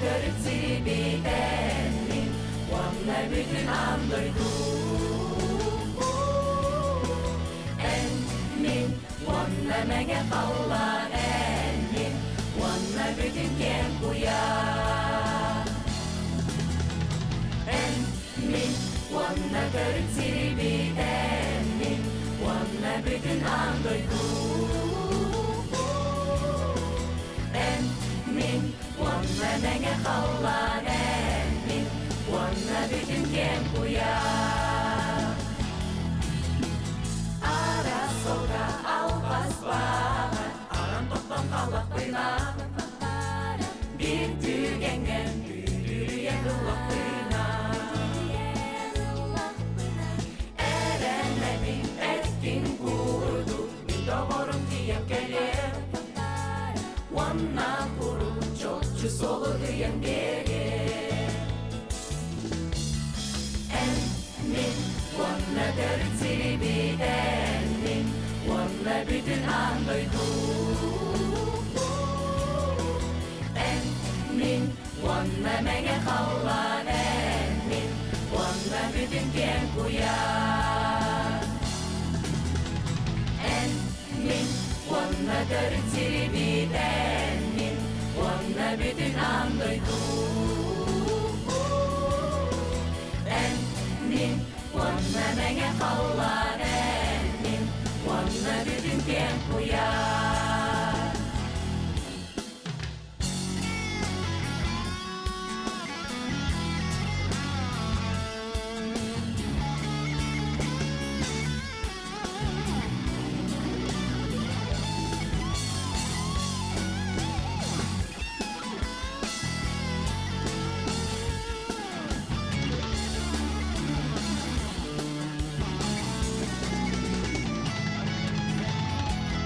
төрүт сирибитэн мин уонна бүтүн аан дойду. Эн мин уонна мэҥэ халлаан эн мин уонна бүтүн киэҥ куйаар. Эн мин уонна төрүт сирибитэн мин уонна бүтүн аан дойду. Эн мин уонна мэҥэ халлаан эн мин уонна бүтүн киэҥ куйаар. Арасолга албас баҕар аран тохтон халлахпына биир түгэҥҥэ үтүрүйэн ыллахпына эрэнэбин эткин курдук мин доҕорум тиийэн кэлиэ уонна куруук чопчу суолу ыйан биэриэ Эн мин уонна төрүт сирибит эн мин уонна бүтүн аан дойду Эн мин уонна мэҥэ халлаан эн мин уонна бүтүн киэҥ куйаар Эн мин уонна төрүт сирибит эн мин уонна бүтүн аан дойду Эн мин уонна мэҥэ халлаан эн мин уонна бүтүн киэҥ куйаар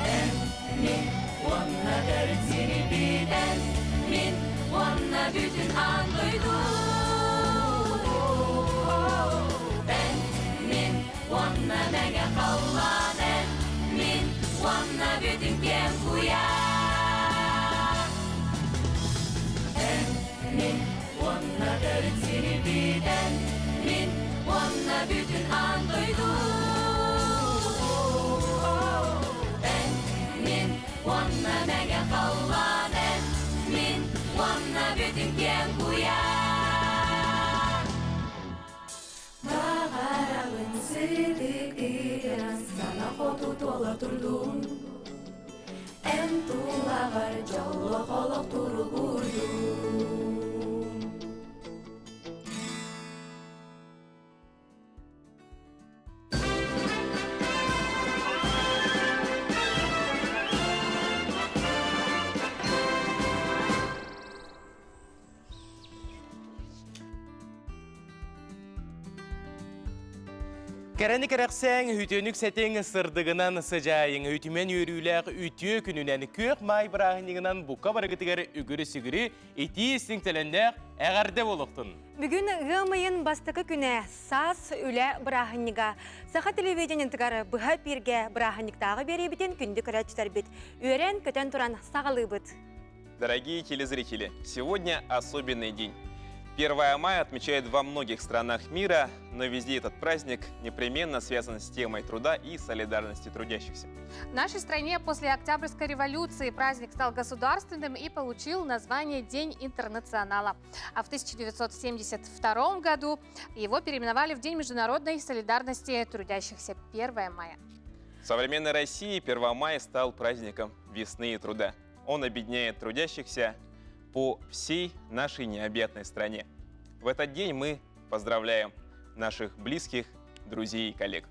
Эн мин уонна төрүт сирибит эн мин уонна бүтүн аан дойду Эн мин уонна мэҥэ халлаан эн мин уонна бүтүн киэҥ куйаар Эн мин уонна төрүт сирибит эн мин уонна бүтүн аан дойду Эн мин уонна мэҥэ халлаан эн мин уонна бүтүн киэҥ куйаар Баҕарабын сырдык ыйан сана хоту туола турдун Эн тулаҕар дьоллоох олох туругурдун. Кэрэни кэрэхсээҥ, үтүөнүк сэтиҥ, сырдыгынан сыдьаайыҥ, үтүмэн үөрүүлээх үтүө күнүнэн күөх маай бырааһынньыгынан бука барыгытыгар үгүрү-сүгүрү итии истиҥ төлөннөөх эҕэрдэ буолуохтун! Бүгүн ыам ыйын бастакы күнэ саас үлэ бырааһынньыга. Саха телевидениетыгар быһа эпииргэ бырааһынньыктааҕы биэриибитин күндү көрөөччүлэрбит үөрэн-көтөн туран саҕалыыбыт. Дорогие телезрители, сегодня особенный день. 1 мая отмечают во многих странах мира, но везде этот праздник непременно связан с темой труда и солидарности трудящихся. В нашей стране после Октябрьской революции праздник стал государственным и получил название День интернационала. А в 1972 году его переименовали в День международной солидарности трудящихся 1 мая. В современной России 1 мая стал праздником весны и труда. Он объединяет трудящихся по всей нашей необъятной стране. В этот день мы поздравляем наших близких, друзей и коллег.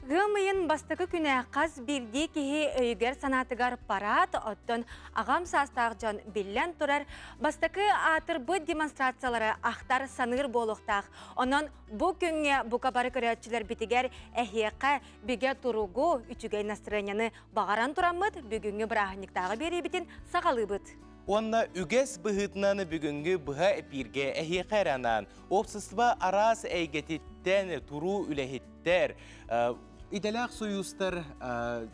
Ыам ыйын бастакы күнэ хас биирдии киһи өйүгэр-санаатыгар парад, оттон аҕам саастаах дьон биллэн турар бастакы аатырбыт демонстрациялары ахтар саныыр буолуохтаах. Онон бу күҥҥэ бука бары көрөөччүлэрбитигэр эһиэхэ бигэ туругу, үчүгэй настырыанньаны Баҕаран тураммыт бүгүҥҥү бырааһынньыктааҕы биэриибитин саҕалыыбыт. Уонна үгэс быһыытынан бүгүҥҥү быһа эпииргэ эһиэхэ эрэ анаан уопсастыба араас эйгэтиттэн туруу үлэһиттэр, Идэлээх сойуустар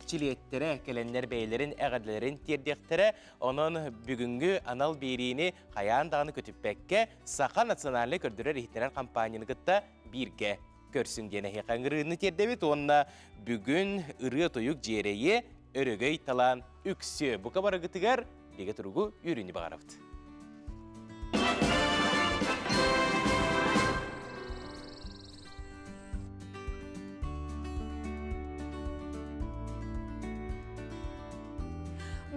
чилиэттэрэ кэлэннэр бэйэлэрин эҕэрдэлэрин тиэрдиэхтэрэ. Онон бүгүҥҥү анал биэриини хайаан даҕаны көтүппэккэ Саха национальнай көрдөрөр-иһитиннэрэр компанияны кытта бииргэ көрсүҥ диэн эһиэхэ ыҥырыыны тиэрдэбит уонна бүгүн ырыа-тойук дьиэрэйи өрөгөй талаан үксүө. Бука барыгытыгар бигэ туругу үөрүүнү баҕарабыт.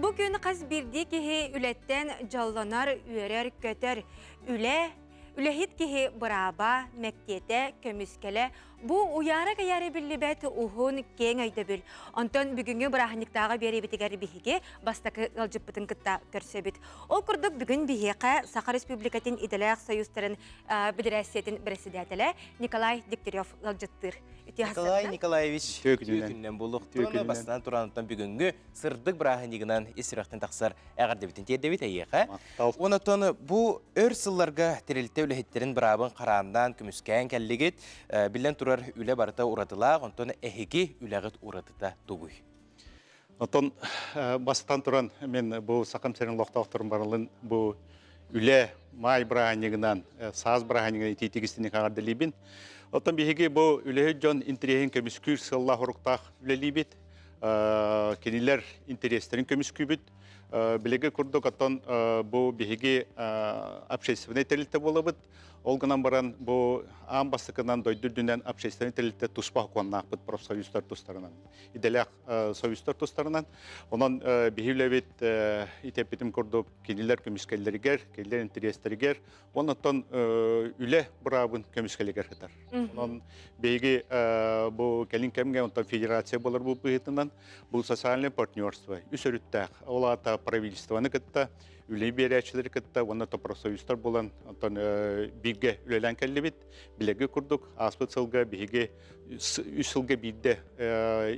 Бу күн хас биирдии киһи үлэттэн дьоллонор, үөрэр-көтөр. Үлэ, үлэһит киһи бырааба, мэктиэтэ, көмүскэлэ бу уйаара-кэйээрэ биллибэт уһун, киэҥ өйдөбүл. Онтон бүгүҥҥү бырааһынньыктааҕы биэриибитигэр биһиги бастакы ыалдьыппытын кытта көрсөбүт. Ол курдук бүгүн биһиэхэ Саха Республикатын идэлээх союзтарын бэдэрээссийэтин бэрэссэдээтэлэ Николай Дегтярев ыалдьыттыыр. Николай Николаевич үтүө күнүнэн буолуохтун бастаан тураныттан бүгүҥҥү сырдык бырааһынньыгынан ис сүрэхтэн тахсар эҕэрдэбитин тиэрдэбит эйиэхэ. Онотон бу өр сылларга тэрилтэ үлэһиттэрин быраабын харааннаан көмүскээн кэллигит. Биллэн турар үлэ барыта уратылаах, онтон эһиги үлэҕит уратыта тугуй? Оттон бастатан туран мен бу Сахам сирин олохтоохторун барылын бу үлэ маай бырааһынньыгынан, саас бырааһынньыгынан итиитик истиник эҕэрдэлиибин. Оттон биһиги бу үлэһит дьон интэриэһин көмүскүүр сыаллаах уруктаах үлэлиибит. Кинилэр интэриэстэрин көмүскүүбүт. Билиги курдук оттон бу биһиги общественнай тэрилтэ буолабыт. Ол гынан баран бу аан бастакынан дойду үрдүнэн общественнай тэрилтэ туспа сокуоннаахпыт профсоюзтар тустарынан. Идэлээх союзтар тустарынан. Онон биһи үлэбит итеппитим курдук кинилэр көмүскэллэригэр, кинилэр интэриэстэригэр, онон үлэ быраабын көмүскэлигэр сытар. Онон биһиги бу кэлин кэмҥэ онтон федерация буолар бу быһыытынан бу социальное партнерство үс өрүттээх. Ол аата правительствоны кытта, үлэ биэрээччилэри кытта уонна профсоюзтар буолан онтон бииргэ үлэлээн кэллибит. Билэргэ курдук ааспыт сылга биһиги үс сылга биирдэ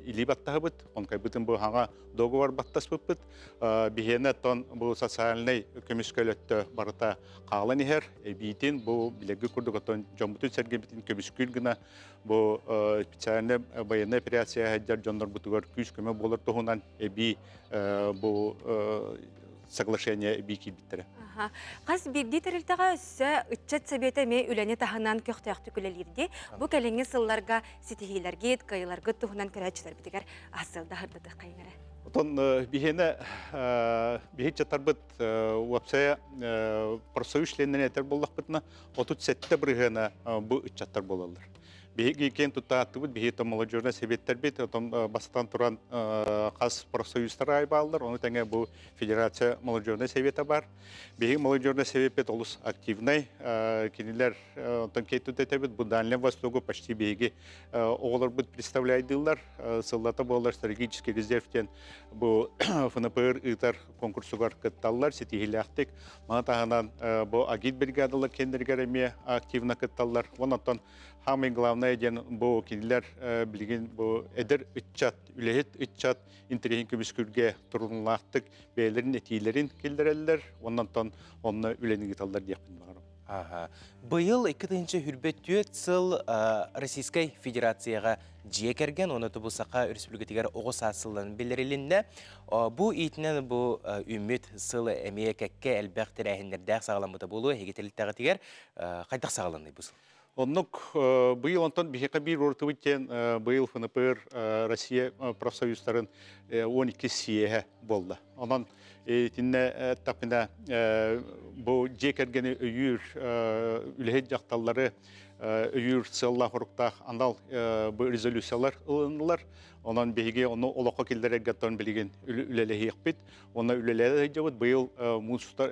илии баттаһабыт, онкайбытын бу хаҥа договор баттаспыппыт. Биһиэнэ оттон бу социальнай көмүскэл өттө барыта хаалан иһэр. Эбиитин бу билэргэ курдук оттон дьоммутун сэргэбитин көмүскүүр гына бу специальная военная операция сылдьар дьоннорбутугар күүс-көмө буолар туһунан эбии бу соглашение эбии киирбиттэрэ. Хас биирдии тэрилтэҕэ өссө ыччат сэбиэтэ эмиэ үлэни таһынан көхтөөхтүк үлэлиирди. Бу кэлиҥҥи сылларга ситиһиилэргит, кыайыыларгыт туһунан көрөөччүлэрбитигэр асылдаһырдатыаххайын эрэ. Отон биһиэнэ биһи ыччаттарбыт уопсайа профсоюз членнэрин этэр буоллахпытына 37 бырыһыана бу ыччаттар буолаллар. Биһиги киэн туттааттыбыт, биһиги молодежнай сэбиэттэрбит, отон бастатан туран хас профсоюзтар аайы бааллар, ону тэҥэ бу Федерация молодежнай совета бар. Биһиги молодежнай совеппит олус активнай. Кинилэр онтон киэн туттатэбит, бу Дальнем Востоку почти биһиги оҕолорбут представляйдыыллар. Сыллата буолар стратегический резерв диэн бу ФНПР ыытар конкурсугар кытталлар ситиһиилээхтик. Маны таһынан бу агит бригадалар кэннэригэр эмиэ активно кытталлар. Онон самый главное диэн бу кинилэр билигин бу эдэр ыччат, үлэһит ыччат интэриэһин көмүскүүргэ турунулаахтык бэйэлэрин этиилэрин киллэрэллэр, оннонтон онно үлэни ыыталлар диэхпин баҕарабын. Аха. Быйыл 2024 сыл Российскай Федерацияҕа дьиэ кэргэн уонна бу Саха Өрөспүүбүлүкэтигэр оҕо саас сылларын биллэрилиннэ. Бу иитинэн бу үүммүт сыл эмиэ кэккэ элбэх тэрээһиннэрдээх саҕаламмыта буолуо. Эһиги тэрилтэҕитигэр хайдах саҕаланный бу сыл? Оннук быйыл онтон биһиэхэ биир уратыбыт диэн быйыл ФНПР Россия профсоюзтарын 12 съеһэ буолла. Онон итиннэ эттэхпинэ бу дьиэ кэргэни өйүүр үлэһит дьахталлары өйүүр сыаллаах-соруктаах анал бу резолюциялар ылыннылар. Онон биһиги ону олоххо киллэрэргэ оттон билигин үлэлэһиэхпит. Уонна үлэлээн сылдьабыт. Быйыл муус устар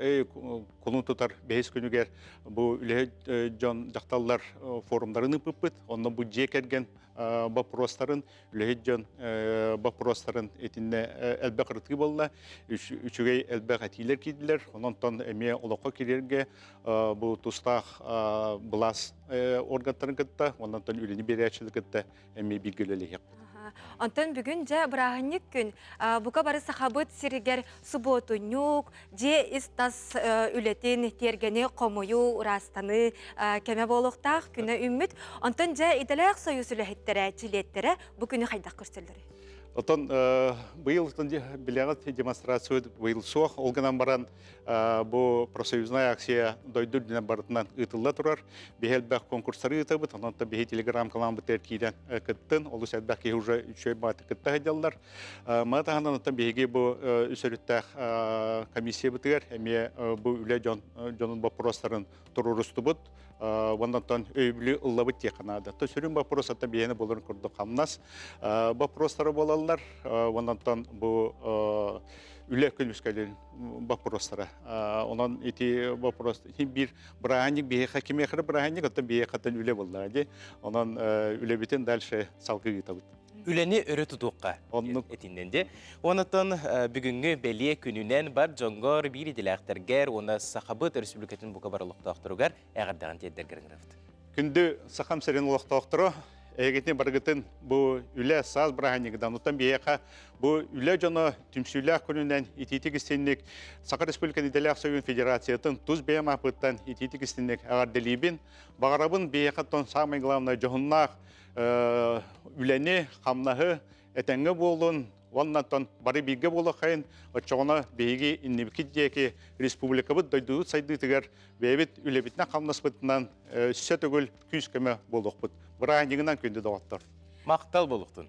кулун тутар бэһис күнүгэр бу үлэһит дьон дьахталлар форумнарын ыыппыппыт. Онно бу дьиэ кэргэн боппуруостарын, үлэһит дьон боппуруостарын итиннэ элбэх ырытыы буолла. Үчүгэй элбэх этиилэр киирдилэр. Онон эмиэ олоххо киирэргэ бу тустаах былаас органтарын кытта, онон үлэни биэрээччилэри кытта эмиэ бииргэ үлэлэһиэхпит. Онтон бүгүн дьэ бырааһынньык күн. Бука бары сахабыт сиригэр субуотунньук, дьиэ ис-тас үлэтин, тиэргэни хомуйуу, ыраастаныы кэмэ буолуохтаах күнэ үүммүт. Онтон дьэ идэлээх союз үлэһиттэрэ, чилиэттэрэ бу күнү хайдах көрсөллөрүй? Оттон быйыл билэҕит демонстрация быйыл суох. Ол гынан баран бу профсоюзная акция дойду үрдүнэн барытынан ыытылла турар. Биһи элбэх конкурстары ыытабыт, онон биһи телеграм-каналбытыгар киирэн кыттын. Олус элбэх киһи уже үчүгэй баҕатык кытта сылдьаллар. Маны таһынан оттон биһиги бу үс өрүттээх комиссиябытыгар эмиэ бу үлэ дьон дьонун боппуруостарын туруорустубут. Оннотон өйөбүлү ыллабыт диэххэ наада. То сүрүн боппуруос ата биһиэнэ буоларын курдук хамнас боппуруостара буолаллар. Оннотон бу үлэ көмүскэлин боппуруостара. Онон ити вопрос биир бырааһынньык биһиэхэ кимиэхэ эрэ бырааһынньык, оттон биһиэхэ үлэ буоллаҕа дии. Онон үлэбитин дальше салгыы ыытабыт. Үлэни өрө тутуохха Оннук. этиннэн де. Онотон бүгүҥҥү бэлиэ күнүнэн бар дьоҥҥор биир идэлээхтэргэр уонна Сахабыт Өрөспүүбүлүкэтин бука бар олохтоохторугар эҕэрдэҕин тиэрдэргэр ыҥырабыт. Күндү Сахам сирин олохтоохторо, эһигитин барыгытын бу үлэ саас бырааһынньыгынан, оттон биһиэхэ бу үлэ дьоно түмсүүлээх күнүнэн итиитик истинник Саха Республикатын идэлээх союһун федерациятын тус бэйэм ааппыттан итиитик истинник эҕэрдэлиибин. Баҕарабын биһиэхэ оттон самое главное дьоһуннаах үлэни, хамнаһы этэҥҥэ буолун, уонна бары бииргэ буолуоххайын, оччоҕуна биһиги иннибикит диэки республикабыт дойдубут сайдыытыгар бэйэбит үлэбитинэн-хамнаспытынан өссө төгүл күүс-көмө буолуохпут. Бырааһынньыгынан күндү доҕоттор! Махтал буолуохтун!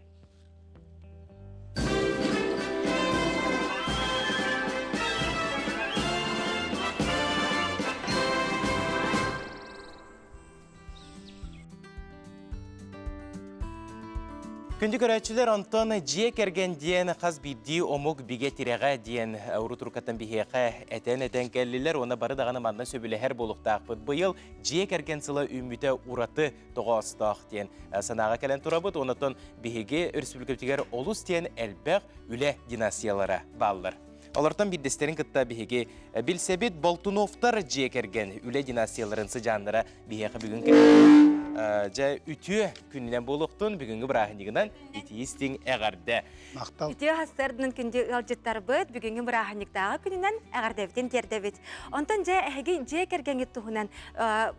Күндү көрөөччүлэр, онтон дьиэ кэргэн диэн хас биирдии омук бигэ тирэҕэ диэн урут-уруккаттан биһиэхэ этэн-этэн кэллилэр уонна бары даҕаны манна сөбүлэһэр буолуохтаахпыт. Быйыл дьиэ кэргэн сыла үүммүтэ ураты тоҕоостоох диэн санааҕа кэлэн турабыт. Онтон биһиги өрөспүүбүлүкэбитигэр олус диэн элбэх үлэ династиялара бааллар. Олортон биирдэстэрин кытта биһиги билсэбит Болтуновтар дьиэ кэргэн үлэ династияларын сыдьааннара биһиэхэ бүгүн кэллилэр. Дьэ, үтүө күнүнэн буолуохтун, бүгүҥҥү бырааһынньыгынан итии-истиҥ эҕэрдэ. Махтал. Үтүө сарсыарданан күндү ыалдьыттарбыт бүгүҥҥү бырааһынньыктааҕы күнүнэн эҕэрдэбитин тиэрдэбит. Онтон дьэ эһиги дьиэ кэргэҥҥит туһунан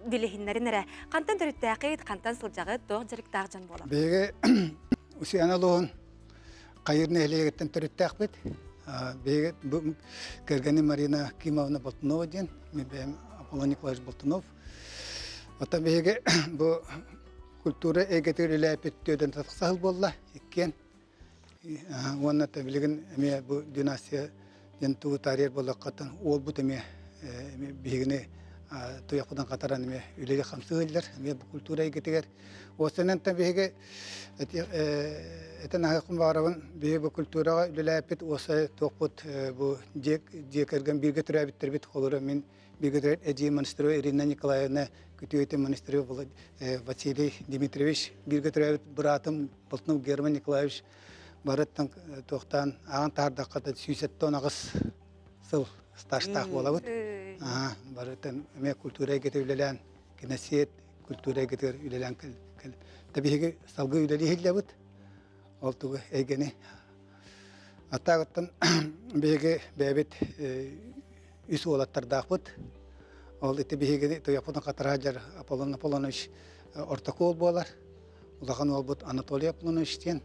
билиһиннэрин эрэ. Хантан төрүттээххит, хантан сылдьаҕыт, туох дьарыктаах дьон буолаҕыт? Биһиги Усуйаана улууһун Хайыр нэһилиэгиттэн төрүттээхпит. Биһиги бу кэргэним Марина Кимовна Болтунова диэн, мин бэйэм Аполлон Николаевич Болтунов. Оттон биһиги бу культура эйгэтигэр үлэлээппит түөдэн саһыл буолла иккиэн. Уонна билигин эмиэ бу династия диэн тугу таарыйар буоллаххаттан уолбут эмиэ биһигини туйахпытын хатаран эмиэ үлэли хамсыы сылдьар эмиэ бу культура эйгэтигэр. Уостанан биһиги этэн аһыахпын баҕарабын биһиги бу культураҕа үлэлээппит уоса туохпут бу дьиэ кэргэн бииргэ төрөөбүттэрбит холобура мин бииргэ төрөөбүт эдьиий Монастырева Ирина Николаевна күтүөтүм Монастырева Василий Дмитриевич бииргэ төрөөбүт быраатым Болтунов Герман Николаевич барыттан туохтаан аҕан таһаардахха да 178 сыл стажтаах буолабыт. Барыттан эмиэ культура эйгэтэ үлэлээн киносет культура эйгэтигэр үлэлээн кэл. Да биһиги салгыы үлэлии иһиллэбит. Ол тугу эйгэни Аттаагыттан биһиги бэйэбит үс уолаттардаахпыт. Ол ити биһиги туйахпытын хатара сылдьар Аполлон Аполлонович ортоку уол буолар. Улахан уолбут Анатолий Аполлонович диэн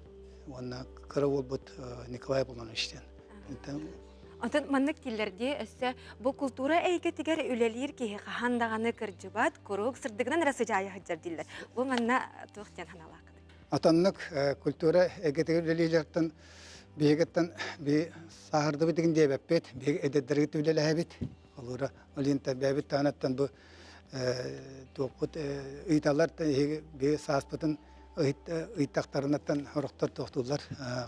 уонна кыра уолбут Николай Аполлонович диэн. Онтон маннык дииллэр дии өссө бу култуура эйгэтигэр үлэлиир киһи хаһан даҕаны кырдьыбат, куруук сырдыгынан эрэ сыдьаайа сылдьар дииллэр. Бу манна туох диэн санаалааххыт? Атаннык культура эйгэтигэр үлэлииллэртэн биһигиттэн би сааһырдыбыт деген диэбэппит, биһиги эдэрдэргит үлэлэһэбит. Олура олинта бэйэбит таанаттан бу туохпут ыйталар биһиги биһи сааспытын ыйттахтарынаттан сорохтор тохтууллар.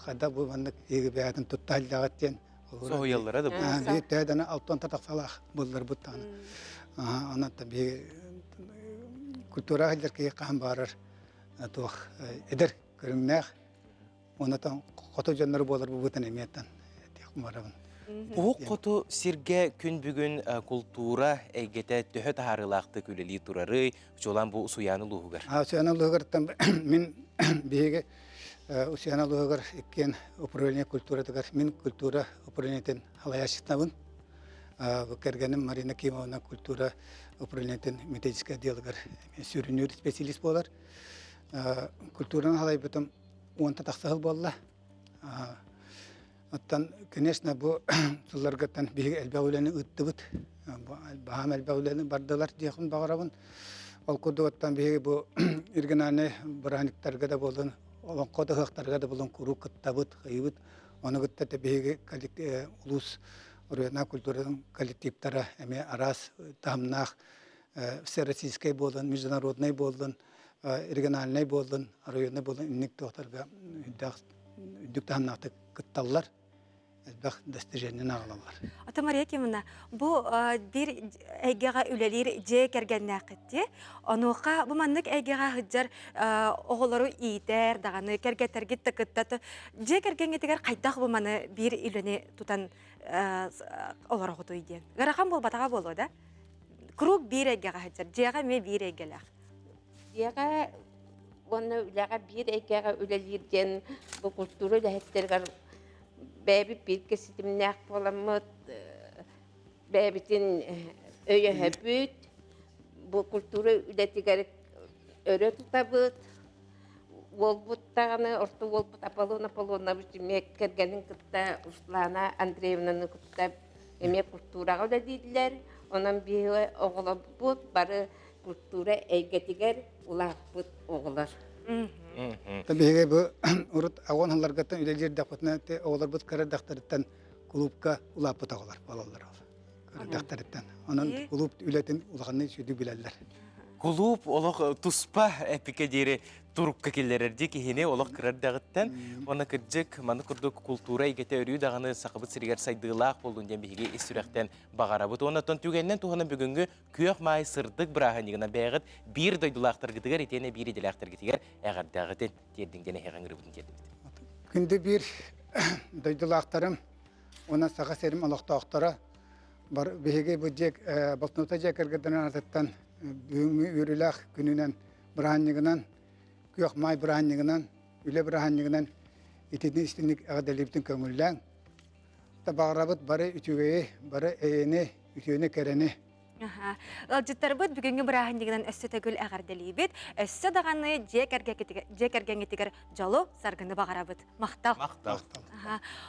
Хайда бу маннык биһиги бэйэтин тутта сылдьаҕыт диэн. Соһуйаллара да бу. Биһиги төһө алтан тахсалаах булларбыт даҕаны. Онон биһиги культура сылдьар киһи хаһан баарар туох эдэр көрүҥнээх онотон хоту дьоннору буолар бубутан эмиэтэн этиэх барабын. Уһук хоту сиргэ күн бүгүн култуура эйгэтэ төһө таһаарыылаахтык үлэлии турарый, чуолаан бу Усуйаан улууһугар? Усуйаан улууһугартан мин биһиги Усуйаана улууһугар иккиэн управление культуратыгар мин культура управлениетын салайааччытынабын. Бу кэргэним Марина Кимовна культура управлениетын методическай отделыгар сүрүннүүр специалист буолар. Культураны салайбытым уонта тахса сыл буолла. Оттон, конечно, бу сылларгаттан биһиги элбэх үлэни ыыттыбыт. Баһаам элбэх үлэни бардылар диэхпин баҕарабын. Ол курдук оттон биһиги бу региональнай бырааһынньыктарга да буоллун, олоҥхо ыһыахтарга да буоллун куруук кыттабыт, кыайыбыт. Ону кытта биһиги улуус оройуоннаах культуратын коллективтара эмиэ араас таһымнаах всероссийскай буоллун, международнай буоллун, региональнай буоллун, оройуоннай буоллун инник туохтарга үрдүк таһымнаахтык кытталлар, элбэх достижениены аҕалаллар. Ата Мария Кимовна, бу биир эйгэҕэ үлэлиир дьиэ кэргэннээххит дии. Онуоха бу маннык эйгэҕэ сылдьар оҕолору иитэр даҕаны, кэргэттэргит да кытта дьиэ кэргэҥҥитигэр хайдах бу маны биир үлэни тутан олороҕутуй диэн. Ыарахан буолбатаҕа буолуо да? Куруук биир эйгэҕэ сылдьар, дьиэҕэ эмиэ биир эйгэлээх. Дьиэҕэ уонна үлэҕэ биир эйгэҕэ үлэлиир диэн бу культура үлэһиттэригэр бэйэбит бииргэ ситимнээх буоламмыт бэйэбитин өйөһөбүт, бу культура үлэтигэр өрө тутабыт. Уолбут даҕаны, орто уолбут Аполлон Аполлонович эмиэ кэргэнин кытта Руслана Андреевнаны кытта эмиэ культураҕа үлэлииллэр. Онон биһиги оҕолорбут бары культура эйгэтигэр улааппыт оҕолор. Биһиги бу урут аҕон сылларгаттан үлэлиир дэхпитинэ оҕолорбут кыра эрдэхтэриттэн кулуупка улааппыт оҕолор буолаллар ол. Кыра эрдэхтэриттэн. Онон кулууп үлэтин улаханнык сүдү билэллэр. Кулууп олох туспа эпикэ диэри турукка киллэрэрдии киһини олох кыра эрдэҕиттэн уонна кырдьык маны курдук култуура эйгэтэ өрүү даҕаны Сахабыт сиригэр сайдыылаах буоллун диэн биһиги ис сүрэхтэн баҕарабыт. Уонна оттон түгэнинэн туһанан бүгүҥҥү Күөх Маай сырдык бырааһынньыгынан бэйэҕит биир дойдулаахтаргытыгар итиэннэ биир идэлээхтэргитигэр эҕэрдэҕитин тиэрдиҥ диэн эһиэхэ ыҥырыбытын тиэрдибит. Күндү биир дойдулаахтарым уонна Саха сирин олохтоохторо биһиги бу дьиэ Болтунута дьиэ кэргэннэрин аатыттан бүгүҥҥү үөрүүлээх күнүнэн бырааһынньыгынан Күөх Маай бырааһынньыгынан үлэ бырааһынньыгынан итини истиҥник эҕэрдэлиибитин көҥүллээҥ. Баҕарабыт бары үчүгэйи, бары эйэни, үтүөнү, кэрэни. Ыалдьыттарбыт бүгүҥҥү бырааһынньыгынан өссө төгүл эҕэрдэлиибит. Өссө даҕаны дьиэ дьиэ кэргэҥҥитигэр дьолу, саргыны баҕарабыт. Махтал. Махтал.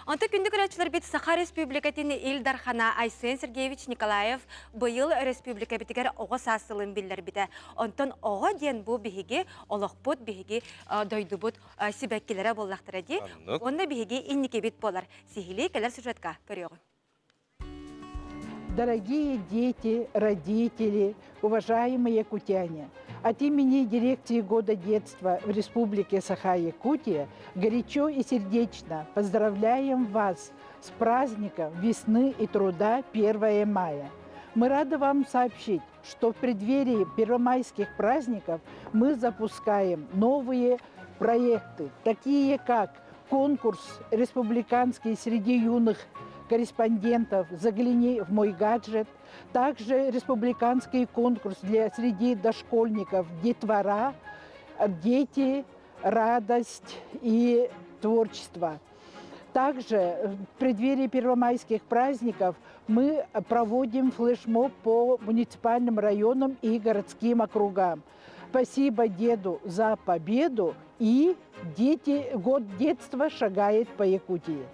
Онтон күндү көрөөччүлэрбит Саха Республикатын Ил Дархана Айсен Сергеевич Николаев быйыл республикабытыгар оҕо саас сылын биллэрбитэ. Онтон оҕо диэн бу биһиги олохпут, биһиги дойдубут сибэккилэрэ буоллахтара дии. Уонна биһиги инникибит буолар. Сиһилии кэлэр сюжетка көрүөҕүҥ. Дорогие дети, родители, уважаемые якутяне, от имени дирекции Года детства в Республике Саха-Якутия горячо и сердечно поздравляем вас с праздником весны и труда 1 мая. Мы рады вам сообщить, что в преддверии первомайских праздников мы запускаем новые проекты, такие как конкурс республиканский среди юных корреспондентов «Загляни в мой гаджет», также республиканский конкурс для среди дошкольников «Детвора», «Дети», «Радость» и «Творчество». Также в преддверии первомайских праздников мы проводим флешмоб по муниципальным районам и городским округам. Спасибо деду за победу и дети, год детства шагает по Якутии.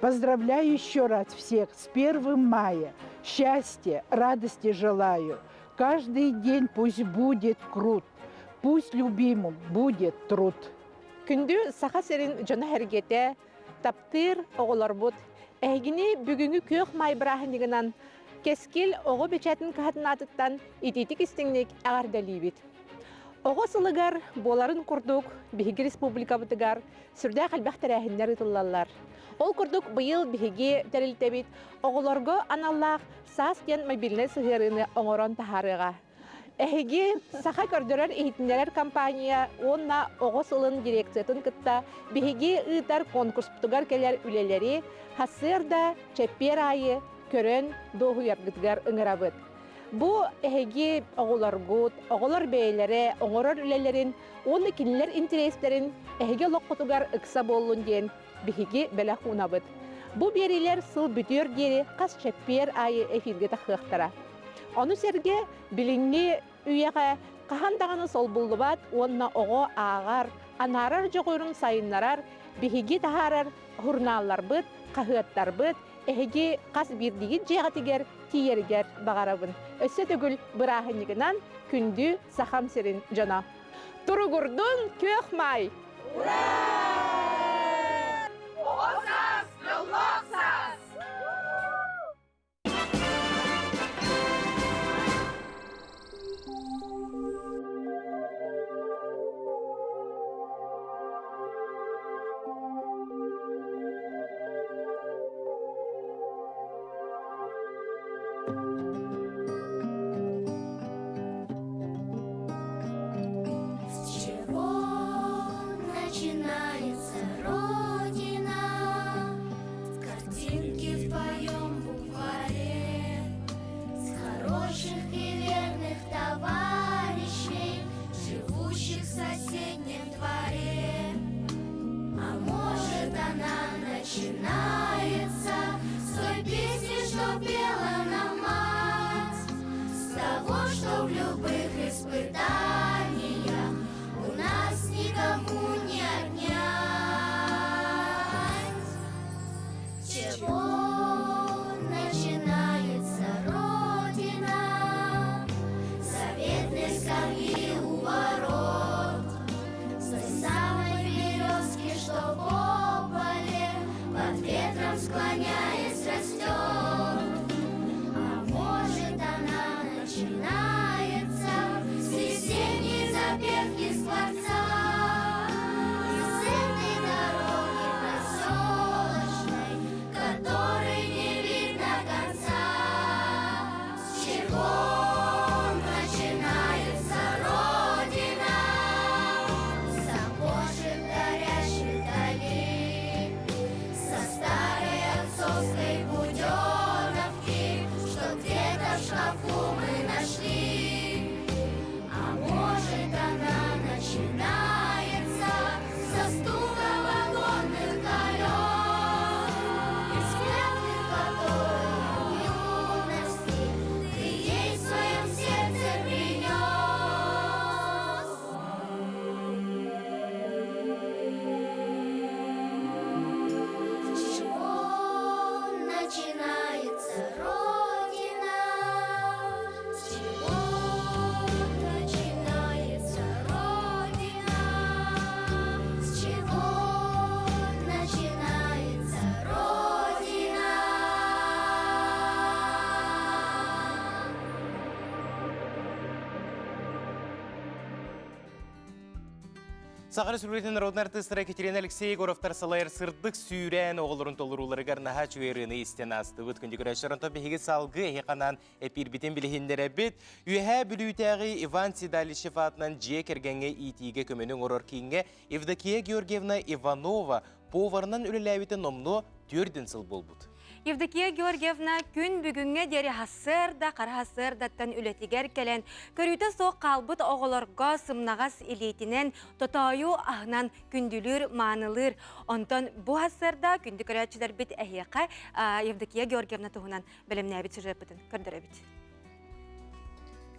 Поздравляю еще раз всех с 1 мая. Счастья, радости желаю. Каждый день пусть будет крут. Пусть любимым будет труд. Күндү Саха сирин дьоно-сэргэтэ, таптыыр оҕолорбут, эһигини бүгүҥҥү күөх маай бырааһынньыгынан Кэскил оҕо бэчээтин кыһатын аатыттан итиитик истиҥник эҕэрдэлиибит. Оҕо сылыгар буоларын курдук биһиги республикабытыгар сүрдээх элбэх тэрээһиннэр ыытыллаллар. Ол курдук быйыл биһиги тэрилтэбит оҕолорго аналлаах Саас диэн мобильнай сыһыарыыны оҥорон таһаарыаҕа. Эһиги Саха көрдөрөр-иһитиннэрэр компания уонна Оҕо сылын дирекциятын кытта биһиги ыытар конкурспутугар кэлэр үлэлэри сарсыарда чэппиэр аайы көрөн дуоһуйаргытыгар ыҥырабыт. Бу эһиги оҕолоргут, оҕолор бэйэлэрэ оҥорор үлэлэрин уонна кинилэр интэриэстэрин эһиги олоххутугар ыкса буоллун диэн биһиги бэлэх уунабыт. Бу биэриилэр сыл бүтүөр диэри хас чэппиэр аайы эфиргэ тахыахтара. Ону сэргэ билиҥҥи үйэҕэ хаһан даҕаны солбуллубат уонна оҕо ааҕар, анаарар дьоҕурун сайыннарар биһиги таһаарар журналларбыт, хаһыаттарбыт эһиги хас биирдиигит дьиэҕитигэр тиийэригэр баҕарабын. Өссө төгүл бырааһынньыгынан күндү Сахам сирин дьоно! Туругурдун күөх маай! Ура! Оҕо саас, дьоллоох саас! С чего начинается Родина? С картинки в твоем букваре, С хороших и верных товарищей, Живущих в соседнем дворе. А может, она начинается С той песни, что пела нам мать, С того, что в любых испытаниях У нас никому не отнять. С чего начинается Родина? Заветной скамьи у ворот, С той самой березки, что по поле Под ветром склоняясь растет. А может, она начинается С весенней запевки скворца, И с этой дороги проселочной, Которой не видно конца. С чего начинается Родина? С окошек горящих вдали, Со старой отцовской буденовки, Что где-то в шкафу мы нашли. А может, она начинается со стука вагонных колес И взгляды, которые в юности ты ей в своем сердце принес. С чего начинается Родина? С чего начинается Родина? С чего начинается Родина? Саха Республикатын народнай артыыстара Екатерина Алексей Егоровтар салайар сырдык сүүрээн оҕолорун толорууларыгар наһаа үчүгэй ырыаны истэн аастыбыт. Күндү көрөөччүлэр, онтон биһиги салгыы эһиэхэ эпиирбитин билиһиннэрэбит. Үөһээ Бүлүүтээҕи Иван Седалищев аатынан дьиэ кэргэҥҥэ иитиигэ көмөнү оҥорор кииҥҥэ Евдокия Георгиевна Иванова поварынан үлэлээбитэ номнуо түөрдүн сыл буолбут. Евдокия Георгиевна күн бүгүҥҥэ диэри сарсыарда хара сарсыардаттан үлэтигэр кэлэн, көрүүтэ суох хаалбыт оҕолорго сымнаҕас илиитинэн, тотоойу аһынан күндүлүүр, маанылыыр. Онтон бу сарсыарда күндү көрөөччүлэрбит эһиэхэ Евдокия Георгиевна туһунан бэлэмнээбит сюжеппытын көрдөрөбүт.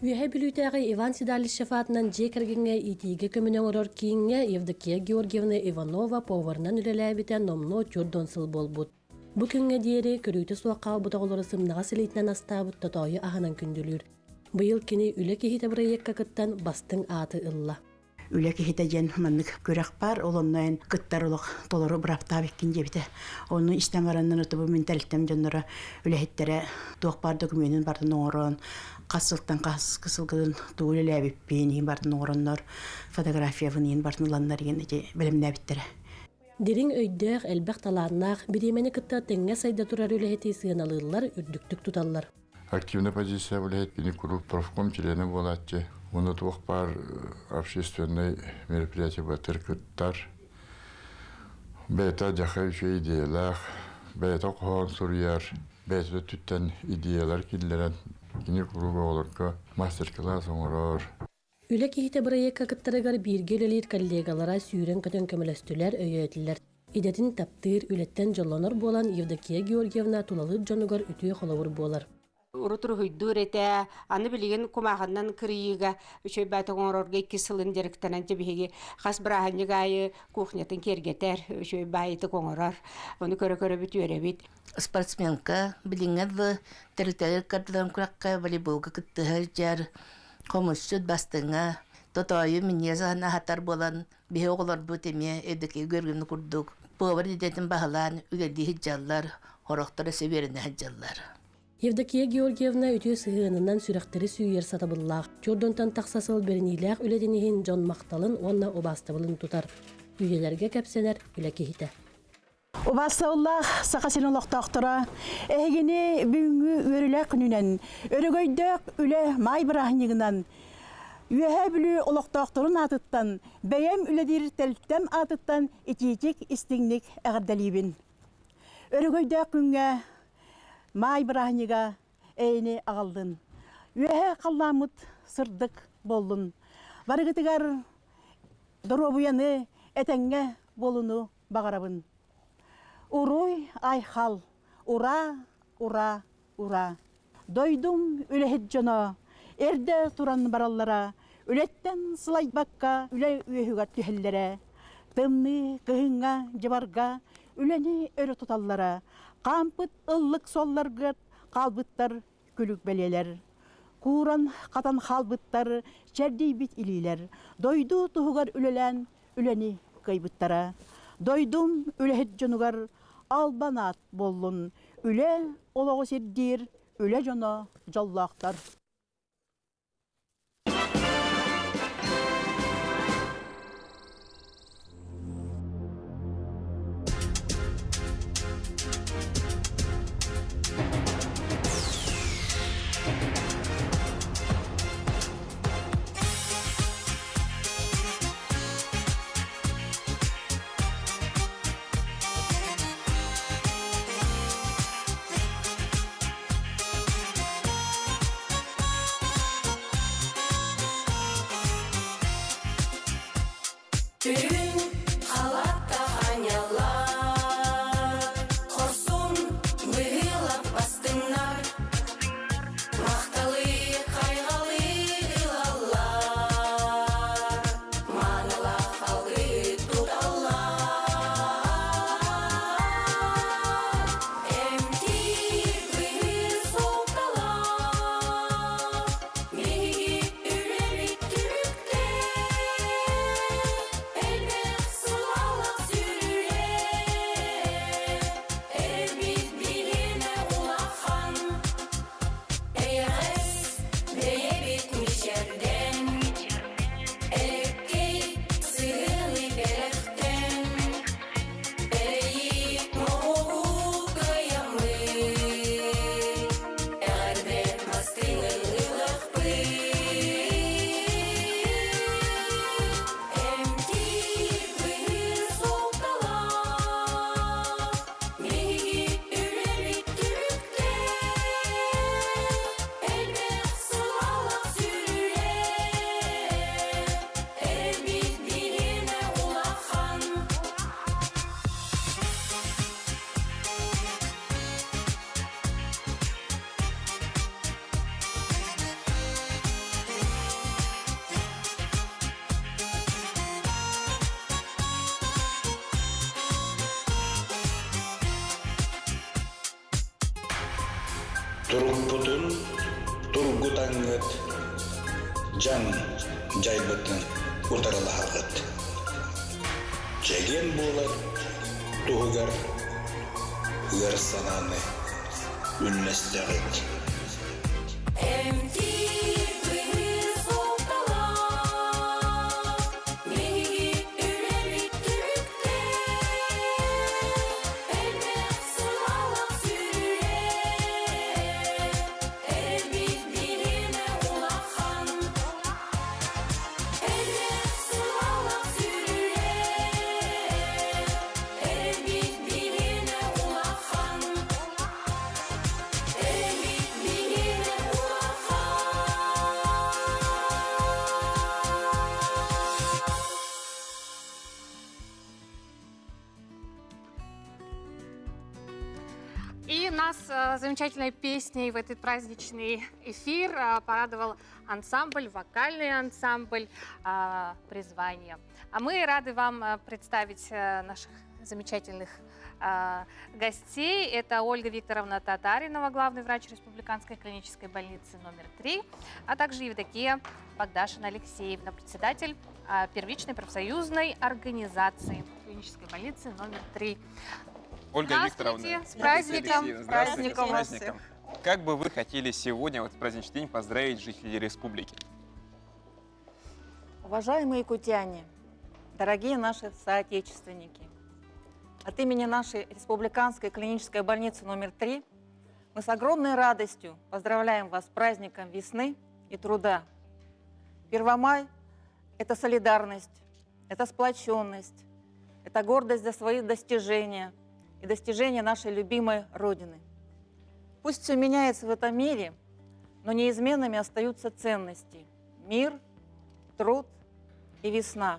Үөһээ Бүлүүтээҕи Иван Седалищев аатынан дьиэ кэргэҥҥэ иитиигэ көмөнү оҥорор кииҥҥэ Евдокия Георгиевна Иванова поварынан үлэлээбитэ номнуо 40 сыл буолбут. Бу күҥҥэ диэри көрүүтэ суох хаалбыт оҕолору сымнаҕас илиитинэн астаабыт тотоойу аһынан күндүлүүр. Быйыл кини Үлэ киһитэ бырайыакка кыттан бастыҥ ааты ылла. Үлэ киһитэ диэн маннык күрэх баар, ол онно эн кыттар олох толору бырааптаабыккын диэбитэ. Ону истэн бараннан отубу мин тэрилтэм дьонноро үлэһиттэрэ туох баар докумуонун бартын оҥорон, хас сылтан хас сылгытын тугу үлэлээбиппин иһин бартын оҥороннор, фотографиябын иһин бартын ыланнар иһин ити бэлэмнээбиттэрэ. Дириҥ өйдөөх, элбэх талааннаах, бириэмэни кытта тэҥҥэ сайда турар үлэһити сыаналыыллар, үрдүктүк туталлар. Активная позиция үлэһит кини куруук профком чилиэнэ буолааччы. Уонна туох баар общественнай мероприятие батыр кыттар. Бэйэтэ дьаха үчүгэй идеялаах, бэйэтэ хоһоон суруйар, бэйэтэ өттүттэн идеялар киллэрэн. Кини куруук оҕолорго мастер-класс оҥорор. Үлэ киһитэ бырайыакка кыттарыгар бииргэ үлэлиир коллегалара сүүрэн-көтөн көмөлөстүлэр, өйөөтүлэр. Идэтин таптыыр, үлэттэн дьоллонор буолан Евдокия Георгиевна тулалыыр дьонугар үтүө холобур буолар. Урут уруһуйдуур этэ, аны билигин кумааҕынан кырыйыыга үчүгэй баатык оҥорорго икки сылын дьарыктанан дьэ биһиги хас бырааһынньык аайы кухнятын киэргэтэр, үчүгэй баайытык оҥорор. Ону көрө-көрөбүт үөрэбит. Спортсменка билиҥҥэ дылы тэрилтэлэр кардыларын күрэххэ волейболга кыттыһа сылдьар, хомусчут бастыҥа, тотоойу минньигэс аһын аһатар буолан биһи оҕолорбут эмиэ Евдокия Георгиевна курдук повар идэтин баһылаан үлэлии сылдьаллар, сорохтор өссө үөрэнэ сылдьаллар. Евдокия Георгиевна үтүө сыһыанынан сүрэхтэри сүүйэр сатабыллаах, чордонтон тахса сыл бэриниилээх үлэтин иһин дьон махталын уонна убаастабылын тутар, үйэлэргэ кэпсэнэр үлэ киһитэ. Убаастабыллаах Саха сирин олохтоохторо, эһигини бүгүҥҥү үөрүүлээх күнүнэн, өрөгөйдөөх үлэ маай бырааһынньыгынан Үөһээ Бүлүү олохтоохторун аатыттан, бэйэм үлэлиир тэрилтэм аатыттан итиитик истиҥник эҕэрдэлиибин. Өрөгөйдөөх күҥҥэ Маай бырааһынньыга эйэни аҕаллын. Үөһэ халлааммыт сырдык буоллун. Барыгытыгар доруобуйаны, этэҥҥэ буолууну баҕарабын. Уруй айхал, ура, ура, ура. Дойдум үлэһит дьоно эрдэ туран бараллара, үлэттэн сылайбакка үлэ үөһүгэр түһэллэрэ. Тымныы кыһыҥҥа дьыбарга үлэни өрө туталлара, хаампыт ыллык суолларгыт хаалбыттар күлүк бэлиэлэр. Кууран хатан хаалбыттар чэрдийбит илиилэр, дойду туһугар үлэлээн үлэни кыайбыттара. Дойдум үлэһит дьонугар албан аат буоллун, үлэ олоҕу сирдиир үлэ дьоно дьоллоохтор. Түүн халатта анньаллар, хорсун быһыылап бастыҥнар, махталы хайҕалы ылаллар, маанылаах алгыы туталлар. Эмтиир быһыы суолталаах, биһиги үлэбит түмүктээх, элбэх сылаалаах сүрүлээх, эрэлбит биһиэнэ улахан, эйэҕэс бэйэбит мичэрдэн, элэккэй сыһыаны бэлэхтэн. Эрэйи моһуогу кыайаммыт, эҕэрдэ бастыҥын ылыахпыт. Эмтиир быһыы суолталаах, биһиги үлэбит түмүктээх, элбэх сылаалаах сүрүлээх, эрэлбит биһиэнэ улахан. Турукпутун тургутаҥҥыт, дьаҥ дьайбытын утарылаһаҕыт. Чэгиэн буолар туһугар ыар санааны үллэстэҕит. Эмтиир быһыы суолталаах, биһиги үлэбит түмүктээх, элбэх сылаалаах сүрүлээх, эрэлбит биһиэнэ улахан. Элбэх сылаалаах сүрүлээх, эрэлбит биһиэнэ улахан. Эрэлбит биһиэнэ улахан. И нас замечательной песней в этот праздничный эфир порадовал ансамбль, вокальный ансамбль «Призвание». А мы рады вам представить наших замечательных гостей. Это Ольга Викторовна Татаринова, главный врач Республиканской клинической больницы номер 3, а также Евдокия Богдашина Алексеевна, председатель первичной профсоюзной организации клинической больницы номер 3. Ольга Викторовна, с праздником! С праздником! С праздником! Как бы вы хотели сегодня, в этот праздничный день, поздравить жителей республики? Уважаемые кутяне, дорогие наши соотечественники, от имени нашей Республиканской клинической больницы номер 3 мы с огромной радостью поздравляем вас с праздником весны и труда. Первомай – это солидарность, это сплоченность, это гордость за свои достижения и достижения нашей любимой Родины. Пусть все меняется в этом мире, но неизменными остаются ценности – мир, труд и весна.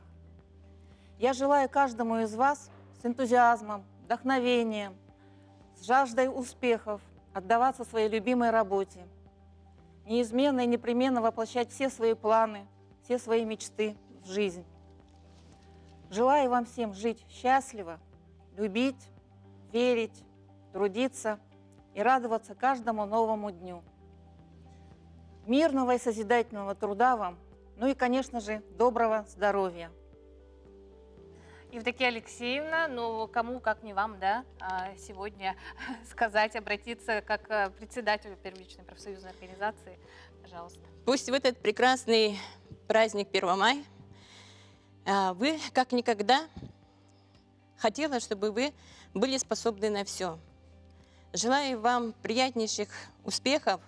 Я желаю каждому из вас с энтузиазмом, вдохновением, с жаждой успехов отдаваться своей любимой работе, неизменно и непременно воплощать все свои планы, все свои мечты в жизнь. Желаю вам всем жить счастливо, любить, верить, трудиться и радоваться каждому новому дню. Мирного и созидательного труда вам, ну и, конечно же, доброго здоровья. Евдокия Алексеевна, ну кому, как не вам, да, сегодня сказать, обратиться как к председателю первичной профсоюзной организации, пожалуйста. Пусть в этот прекрасный праздник 1 мая вы, как никогда, хотела, чтобы вы были способны на все. Желаю вам приятнейших успехов,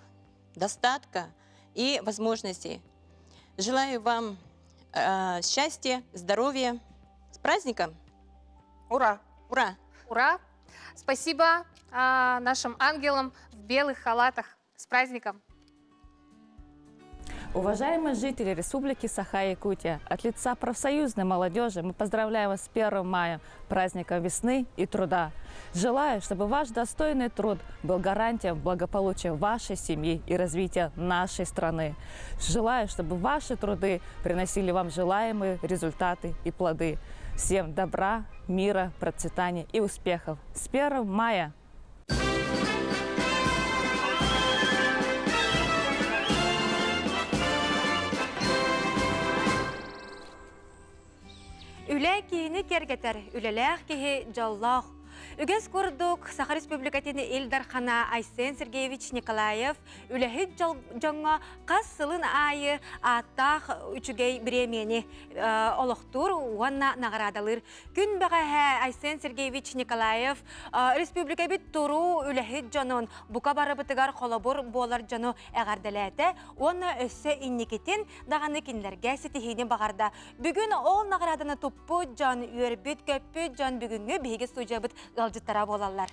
достатка и возможностей. Желаю вам счастья, здоровья. С праздником! Ура! Ура! Ура! Спасибо нашим ангелам в белых халатах. С праздником! Уважаемые жители Республики Саха-Якутия, от лица профсоюзной молодежи мы поздравляем вас с 1 мая, праздником весны и труда. Желаю, чтобы ваш достойный труд был гарантией благополучия вашей семьи и развития нашей страны. Желаю, чтобы ваши труды приносили вам желаемые результаты и плоды. Всем добра, мира, процветания и успехов. С 1 мая! Үлэ киһини киэргэтэр, үлэлээх киһи дьоллоох. Үгэс курдук, Саха Республикатын Ил Дархана Айсен Сергеевич Николаев үлэһит дьоҥҥо хас сылын аайы ааттаах үчүгэй бириэмийэни олохтуур уонна наҕараадалыыр. Күн бэҕэһээ Айсен Сергеевич Николаев республикабыт туруу үлэһит дьонун бука барыбытыгар холобур буолар дьону эҕэрдэлээтэ уонна өссө инникитин даҕаны кинилэргэ ситиһиини баҕарда. Бүгүн ол наҕарааданы туппут дьон, үөрбүт-көппүт дьон бүгүҥҥү биһиги студиябыт ыалдьыттара буолаллар.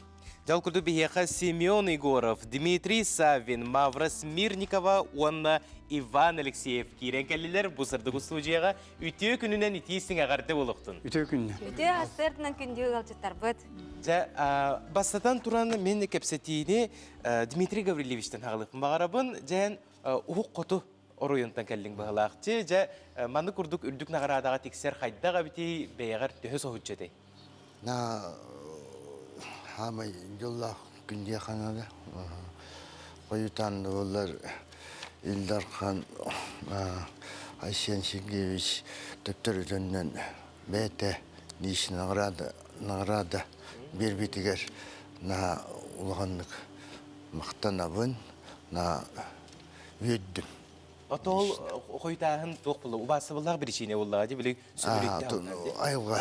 Дьол курдук биһиэхэ Семен Егоров, Дмитрий Саввин, Мавра Смирникова уонна Иван Алексеев киирэн кэллилэр. Бу сырдык устуудьуйаҕа үтүө күнүнэн итии сиҥэҕэрдэ буолуохтун. Үтүө күнүнэн. Үтүө ассыартынан күндү ыалдьыттарбыт. Дьэ, бастатан туран мин кэпсэтиини Дмитрий Гаврильевичтан хаҕалыахпын баҕарабын. Дьээн уһук хоту оройуонтан кэллиҥ быһалаах. Чи, дьэ, маннык курдук үрдүк наҕараадаҕа тиксэр хайдах эбитий, бэйэҕэр төһө соһуччу этэй? На хаамай дьоллоох күн диэххэ наада. Хойутаан да буоллар Ил Дархан Айсен Сергеевич төттөрүтүнэн бэйэтэ личный награда, награда биэрбитигэр наһаа улаханнык махтанабын, на үөрдүм. Отол хойутааһын туох буолла? Убаастабыллаах биричиинэ буоллаҕа дии, били сүбүрүйтэ Айылҕа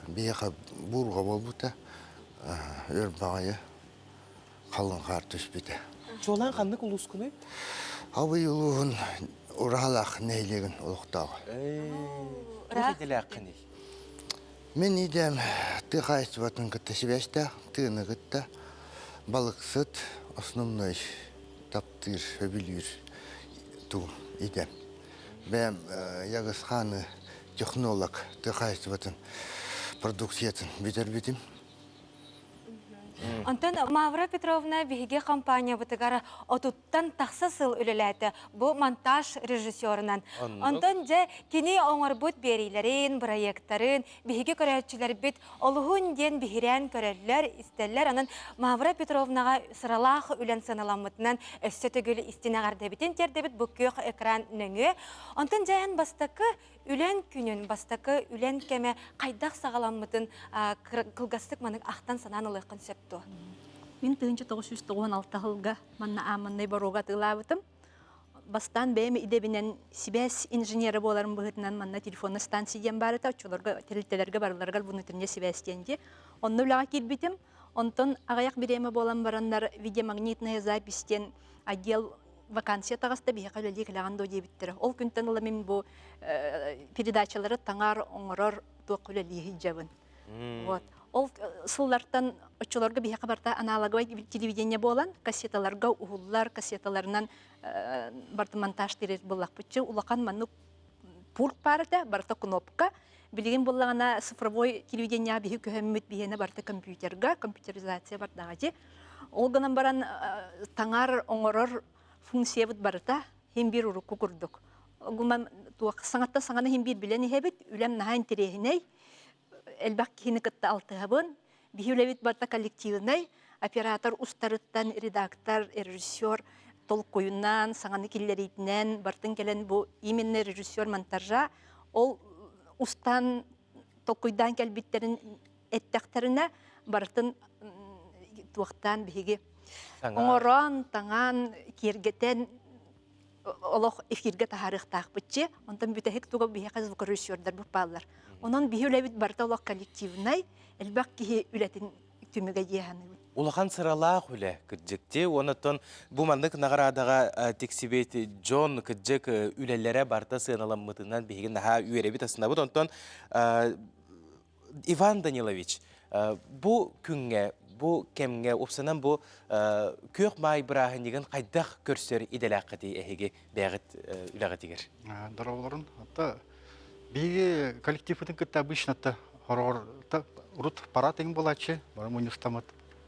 биһиэхэ буурҕа буолбута, өр баҕайы халыҥ хаар түспүтэ. Чуолаан ханнык улуускунуй? Абый улууһун Ураһалаах нэһилиэгин олохтооҕо. Туох идэлээххиний? Мин идэм тыа хаһаайыстыбатын кытта сибээстээх, тыаны кытта балыксыт, основной таптыыр, сөбүлүүр тугум идэм. Бэйэм Ягысханы технолог тыа хаһаайыстыбатын продукциятын бүтэрбитим. Онтон Мавра Петровна биһиги компаниябытыгар отуттан тахса сыл үлэлээтэ. Бу монтаж режиссерынан. Онтон дьэ кини оҥорбут биэриилэрин, бырайыактарын биһиги көрөөччүлэрбит олуһун диэн биһирээн көрөллөр, истэллэр. Онон Мавра Петровнаҕа сыралаах үлэн сыаналаммытынан өссө төгүл истин эҕэрдэбитин тиэрдэбит бу күөх экран нөҥүө. Онтон дьэ эн бастакы үлэн күнүн, бастакы үлэн кэмэ хайдах саҕаламмытын кылгастык маннык ахтан-санаан ылыаххын сөп дуо? Мин 1996 сылга манна ааманнай боруога атыылаабытым. Бастаан бэйэм идэбинэн сибээс инженерэ буоларым быһыытынан манна телефонная станция диэн баар этэ, оччолорго тэрилтэлэргэ барыларыгар внутренняя сибээс диэн дии. Онно үлэҕэ киирбитим. Онтон аҕыйах бириэмэ буолан бараннар видеомагнитная запись диэн отдел вакансия таҕыста биһиэхэ үлэлии кэлэҕин дуо диэбиттэрэ. Ол күнтэн ыла мин бу передачалары таҥар, оҥорор туохха үлэлии сылдьабын. Вот. Ол сыллартан оччолорго биһиэхэ барыта аналоговай телевидение буолан, кассеталарга уһуллар, кассеталарынан барыта монтаж тириэр буоллахпытчы улахан маннык пульт баар этэ, барыта кнопка. Билигин буоллаҕына цифровой телевидение биһи көһөммүт биһиэнэ барыта компьютерга, компьютеризация бардаҕа дии. Ол гынан баран таҥар, оҥорор функциябыт барыта иһин биир урукку курдук. Гуман туох саҥаттан саҥаны иһин биир билэн иһэбит, үлэм наһаа интэриэһинэй, элбэх киһини кытта алтыһабын. Биһи үлэбит барыта коллективнай, оператор устарыттан редактор, режиссер толкуйунан, саҥаны киллэриитинэн барытын кэлэн бу именно режиссер монтажа ол устан толкуйдаан кэлбиттэрин эттэхтэринэ барытын туохтаан биһиги оҥорон, таҥаан, киэргэтэн олох эфиргэ таһаарыахтаахпытчы. Онтон бүтэһик туга биһиэхэ звукорежиссердарбыт бааллар. Онон биһи үлэбит барыта олох коллективнай, элбэх киһи үлэтин түмүгэ дии саныыбын. Улахан сыралаах үлэ кырдьыкти. Онон бу маннык наҕараадаҕа тиксибит дьон кырдьык үлэлэрэ барыта сыаналаммытынан биһиги наһаа үөрэбит астынабыт. Онтон Иван Данилович, бу күҥҥэ, бу кэмҥэ, уопсанан бу Күөх Маай бырааһынньыгын хайдах көрсөр идэлээххитий эһиги бэйэҕит үлэҕитигэр? Дорооболорун. Ата биһиги коллективпытын кытта обычно хороҕор урут парад эҥин буолааччы, бары мунньустаммыт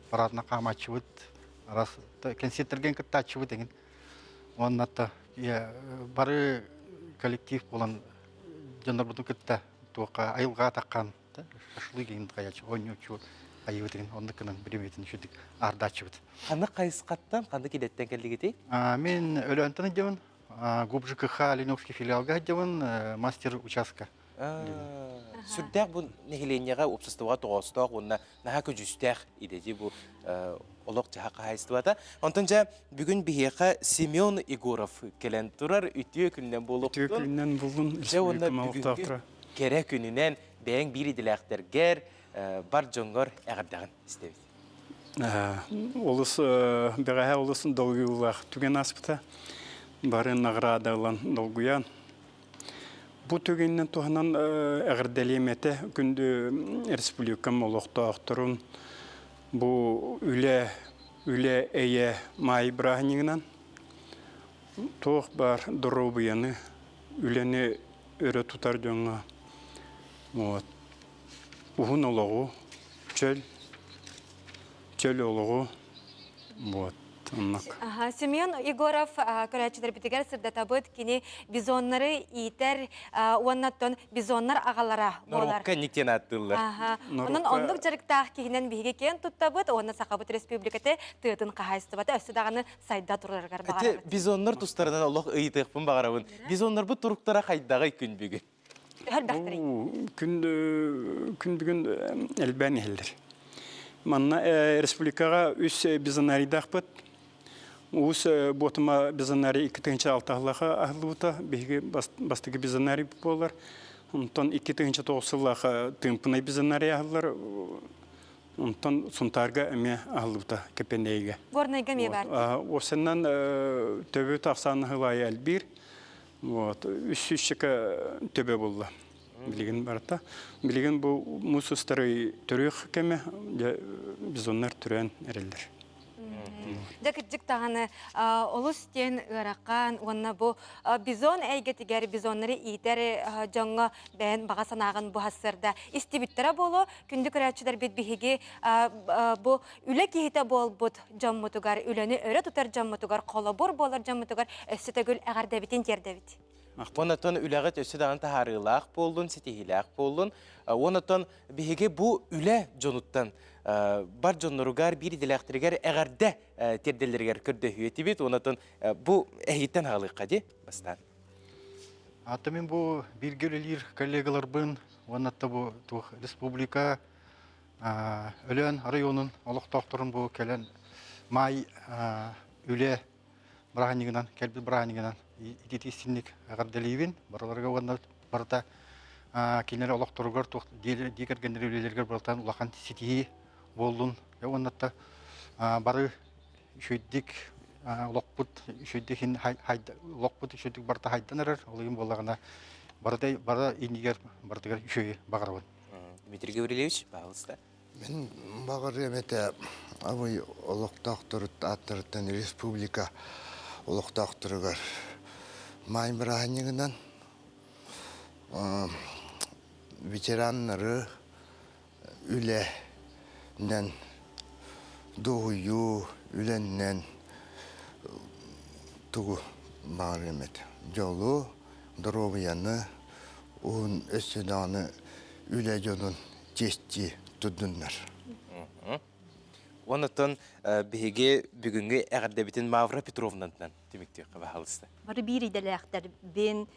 парадына хаамааччыбыт, арас кэнсиэртэргэ кыттааччыбыт эҥин. Уонна бары коллектив буолан дьоннорбутун кытта туохха айылҕа атаххан шашлык иһин хайачы оонньуучу айыбытын оннук гынан биримитин үчүдүк ардааччыбыт. Ханнык хайысхаттан, ханнык идэттэн кэллигитий? Мен Өлөөнтөн ыдьабын, ГУП ЖКХ Леневский филиалга ыдьабын, мастер участка. Сүрдээх бу нэһилиэнньэҕэ уопсастыбаҕа тоҕоостоох уонна наһаа көдьүүстээх идэти бу олох-дьаһах хаһаайыстыбата. Онтон дьэ бүгүн биһиэхэ Семен Егоров кэлэн турар үтүө күнүнэн буолуохтун. Үтүө күнүнэн буллун Дьэ уонна бүгүҥкү кэрэ күнүнэн бэйэҥ биир идэлээхтэргэр бар дьоҥҥор эҕэрдэҕин истэбит. Олус бэҕэһээ олус долгуйуулаах түгэн ааспыта. Бары награда ылан долгуйан Бу түгэнинэн туһанан эҕэрдэлиэм этэ күндү республикам олохтоохторун бу үлэ үлэ эйэ маай бырааһынньыгынан туох баар доруобуйаны үлэни өрө тутар дьоҥҥо вот уһун олоҕу чөл чөл олоҕу вот оннук. Семен Егоров көрөөччүлэрбитигэр сырдатабыт кини бизоннары иитэр уонна оттон бизоннар аҕалара буолар. Норуокка инник диэн ааттыыллар. Онон оннук дьарыктаах киһинэн биһиги киэн туттабыт уонна Сахабыт Республиката тыатын хаһаайыстыбата өссө даҕаны сайда турарыгар баҕарабыт. Бизоннар тустарынан олох ыйытыахпын баҕарабын. Бизоннарбыт туруктара хайдаҕый күн бүгүн? Күн күн бүгүн элбээн иһэллэр. Манна республикаҕа үс бизонарийдаахпыт. Уус Буотума бизонарий 2006 сыллаха аһыллыбыта. Биһиги бастакы бизонарий буолар. Онтон 2009 сыллаха Тыымпынай бизонарий аһыллар. Онтон Сунтаарга эмиэ аһыллыбыта Кэппэндээйигэ. Горнайга эмиэ бар. Уопсайынан төбө тахсаан аһылаайы элбиир. Вот, үс сүүсчэкэ төбө булла. Билигин барыта. Билигин бу муус устары төрүөх кэмэ, дьэ, бизоннар төрөөн эрэллэр. Дьэ кырдьык даҕаны олус диэн ыарахан уонна бу бизон эйгэтигэр бизоннары иитэр дьоҥҥо бэйэн баҕа санааҕын бу сарсыарда истибиттэрэ буолуо. Күндү көрөөччүлэрбит биһиги бу үлэ киһитэ буолбут дьоммутугар, үлэни өрө тутар дьоммутугар, холобур буолар дьоммутугар өссө төгүл эҕэрдэбитин тиэрдэбит. Онон үлэҕит өссө даҕаны таһаарыылаах буоллун, ситиһиилээх буоллун. Онон биһиги бу үлэ дьонуттан бар дьонноругар, биир идэлээхтэригэр эҕэрдэ тиэрдэллэригэр көрдөһүө этибит. Онон бу эһигиттэн аҕалыахха дии бастаан. Ата мин бу бииргэ үлэлиир коллегаларбын уонна бу туох республика Өлөөн районун олохтоохторун бу кэлэн маай үлэ бырааһынньыгынан кэлбит бырааһынньыгынан итити истинник эҕэрдэлиибин барыларга уонна барыта кинилэр олохторугар туох дии кэргэннэр үлэлэригэр барытан улахан ситиһии буоллун уонна бары үчүгдик олохпут үчүгдик олохпут үчүгдик барыта хайдан эрэр ол иһин буоллаҕына барыта бары иннигэр барытыгар үчүгэйи баҕарабын Дмитрий Гаврильевич, пожалуйста. Мин баҕарыам этэ абый олохтоохторут ааттарыттан республика олохтоохторугар маай бырааһынньыгынан ветераннары үлэнэн дуоһуйуу үлэннэн тугу баҕарыам этэ дьолу доруобуйаны уһун өссө даҕаны үлэ дьонун чиэстии турдуннар. Онтон биһиги бүгүҥҥү эҕэрдэбитин Мавра Петровнатынан түмүктүөххэ баһаалыста. Бары биир идэлээхтэрбин,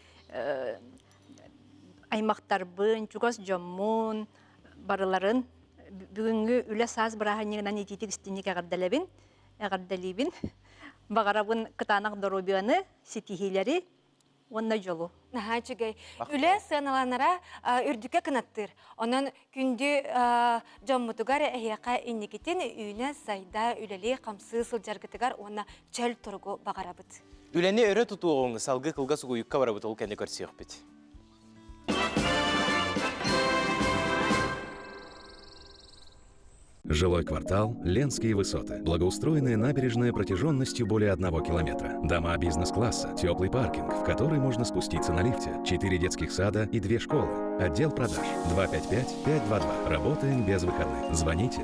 аймахтарбын, чугас дьоммун барыларын бүгүҥҥү үлэ саас бырааһынньыгынан итиитик истинник эҕэрдэлэбин, эҕэрдэлиибин. Баҕарабын кытаанах доруобуйаны, ситиһиилэри уонна дьолу. Наһаа үчүгэй. Үлэ сыаналанара үрдүккэ кынаттыыр. Онон күндү дьоммутугар эһиэхэ инникитин үүнэ-сайда, үлэлии-хамсыы сылдьаргытыгар уонна чөл туругу баҕарабыт. Үлэни өрө тутуоҕуҥ, салгыы кылгас угуйукка барабыт, ол кэннэ көрсүөхпүт. Жилой квартал «Ленские высоты». Благоустроенная набережная протяженностью более одного километра. Дома бизнес-класса, теплый паркинг, в который можно спуститься на лифте, четыре детских сада и две школы. Отдел продаж 255-522. Работаем без выходных. Звоните.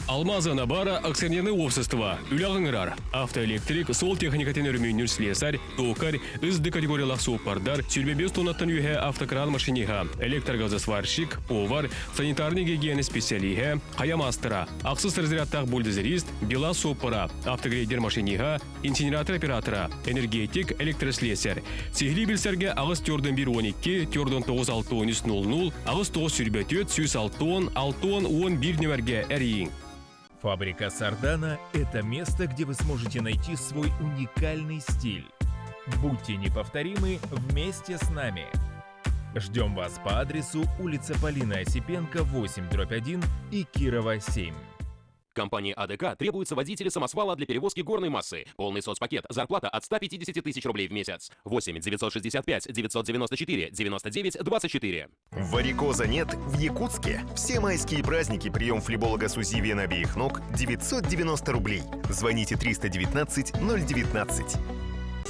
Алмаза Набара акционерное общество үлэҕэ ыҥырар. Автоэлектрик, суол техникатын өрөмүөннүүр слесарь, токарь, СД категориялаах суоппардар, 25 тоннаттан үөһэ автокран машиниһа, электрогазосварщик, повар, санитарный гигиена специалиһэ, хайа маастара, ахсыс разрядтаах бульдозерист, БелАЗ суоппара, автогрейдер машиниһа, инсинератор оператора, энергетик, электрослесарь. Сиһилии билсэргэ аҕыс төрдөн 1 12, төрдөн 9 6 13 00, аҕыс 9 сүүрбэ 4 160 6 11 нөмерге эрийиҥ. Фабрика Сардана – это место, где вы сможете найти свой уникальный стиль. Будьте неповторимы вместе с нами. Ждем вас по адресу улица Полины Осипенко, 8, дробь 1 и Кирова, 7. Компании АДК требуются водители самосвала для перевозки горной массы. Полный соцпакет. Зарплата от 150 тысяч рублей в месяц. 8 965 994 99 24. Варикоза нет в Якутске. Все майские праздники прием флеболога с УЗИ вен обеих ног 990 рублей. Звоните 319 019.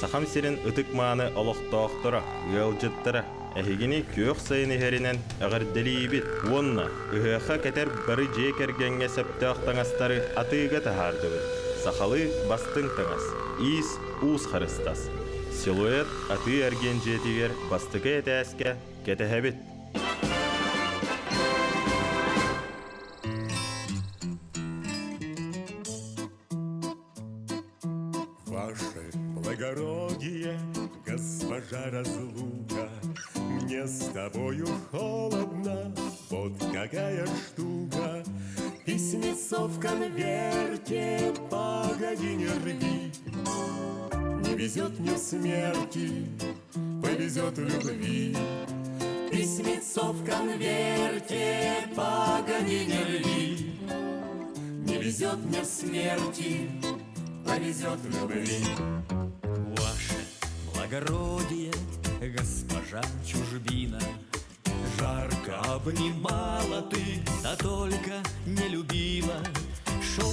Сахам сирин ытык-мааны олохтоохторо, ыалдьыттара, эһигини күөх сайын иһэринэн эҕэрдэлиибит уонна ыһыахха кэтэр бары дьиэ кэргэҥҥэ сөптөөх таҥастары атыыга таһаардыбыт. Сахалыы бастыҥ таҥас, иис, уус харыстас. Силуэт атыы-эргиэн дьиэтигэр бастакы этээскэ кэтэһэбит. Ваше благородие, госпожа разлука, Мне с тобою холодно, вот какая штука. Письмецо в конверте, погоди, не рви. Не везет мне в смерти, повезет в любви. Письмецо в конверте, погоди, не рви. Не везет мне в смерти, повезет в любви. Ваше благородие, госпожа чужбина, Жарко обнимала ты, да только не любила. Шел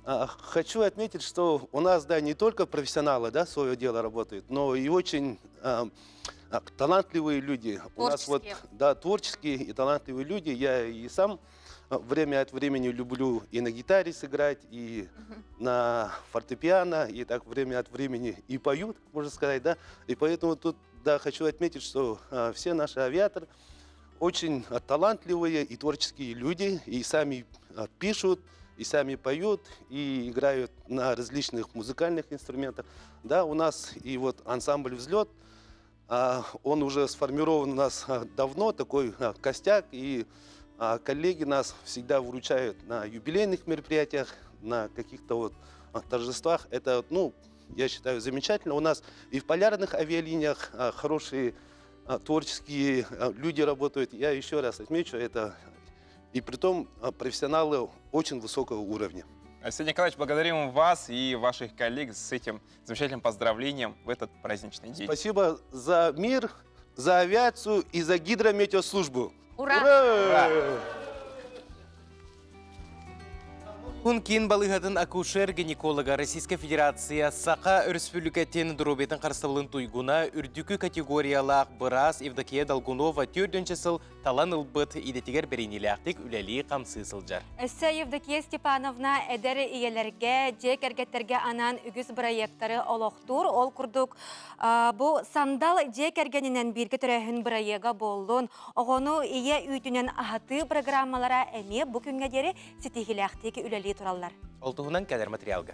Хочу отметить, что у нас, да, не только профессионалы, да, свое дело работают, но и очень талантливые люди. У нас вот, да, творческие и талантливые люди. Я и сам время от времени люблю и на гитаре сыграть, и на фортепиано, и так время от времени и поют, можно сказать, да. И поэтому тут, да, хочу отметить, что все наши авиаторы очень талантливые и творческие люди, и сами пишут, и сами поют, и играют на различных музыкальных инструментах. Да, у нас и вот ансамбль «Взлет», он уже сформирован у нас давно, такой костяк, и коллеги нас всегда выручают на юбилейных мероприятиях, на каких-то вот торжествах. Это, ну, я считаю, замечательно. У нас и в полярных авиалиниях хорошие творческие люди работают. Я еще раз отмечу, это и притом профессионалы очень высокого уровня. Алексей Николаевич, благодарим вас и ваших коллег с этим замечательным поздравлением в этот праздничный день. Спасибо за мир, за авиацию и за гидрометеослужбу. Ура! Ура! Уһун киин балыыһатын акушер-гинеколога Российскай Федерация Саха Өрөспүүбүлүкэтин доруобуйатын харыстабылын туйгуна үрдүкү категориялаах быраас Евдокия Долгунова төрдүнчэ сыл талан ылбыт идэтигэр бэриниилээхтик үлэлии-хамсыы сылдьар. Өссө Евдокия Степановна эдэр ийэлэргэ, дьиэ кэргэттэргэ анаан үгүс бырайыактары олохтуур. Ол курдук, бу Сандал дьиэ кэргэнинэн бииргэ төрөөһүн бырайыага буоллун, оҕону ийэ үүтүнэн аһатыы программалара эмиэ бу күҥҥэ диэри ситиһиилээхтик үлэлии тураллар. Ол туһунан кэлэр материалга.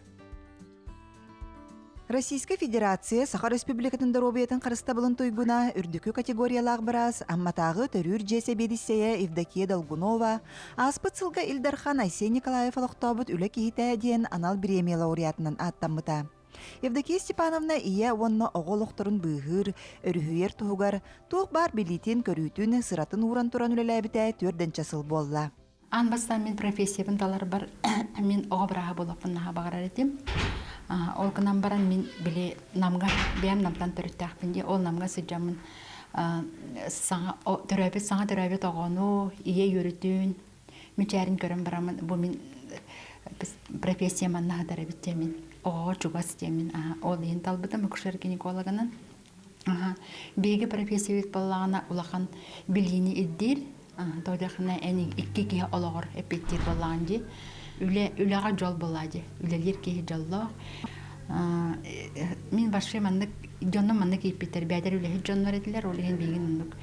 Российскай Федерация Саха Республикатын доруобуйатын харыстабылын туйгуна үрдүкү категориялаах быраас Амматааҕы төрүүр дьиэ сэбиэдиссэйэ Евдокия Долгунова ааспыт сылга Ил Дархан Айсен Николаев олохтообут үлэ киһитэ диэн анал бириэмийэ лауреатынан ааттаммыта. Евдокия Степановна ийэ уонна оҕо олохторун быыһыыр, өрүһүйэр туһугар туох баар билиитин-көрүүтүн, сыратын ууран туран үлэлээбитэ түөрдэнчэ сыл буолла. Аан бастаан мин профессиябын таларбар мин оҕо бырааһа буолуохпун наһаа баҕарар этим. Ол гынан баран мин били Намга, бэйэм Намтан төрүттээхпин дии, ол Намга сылдьаммын саҥа төрөөбүт саҥа төрөөбүт оҕону, ийэ үөрүтүн, мичээрин көрөн бараммын бу мин профессиям манна сытар эбит диэмин, оҕоҕо чугас диэмин ол иһин талбытым акушер-гинекологынан. Биһиги профессиябыт буоллаҕына улахан билиини ирдиир. Тоҕо эн икки киһи олоҕор эппиэттиир буоллаҕын дии. Үлэ үлэҕэ дьол буоллаа дии. Үлэлиир киһи дьоллоох. Мин вообще маннык дьонум маннык ииппиттэр бэйэлэр үлэһит дьоннор этилэр. Ол иһин биһигин оннук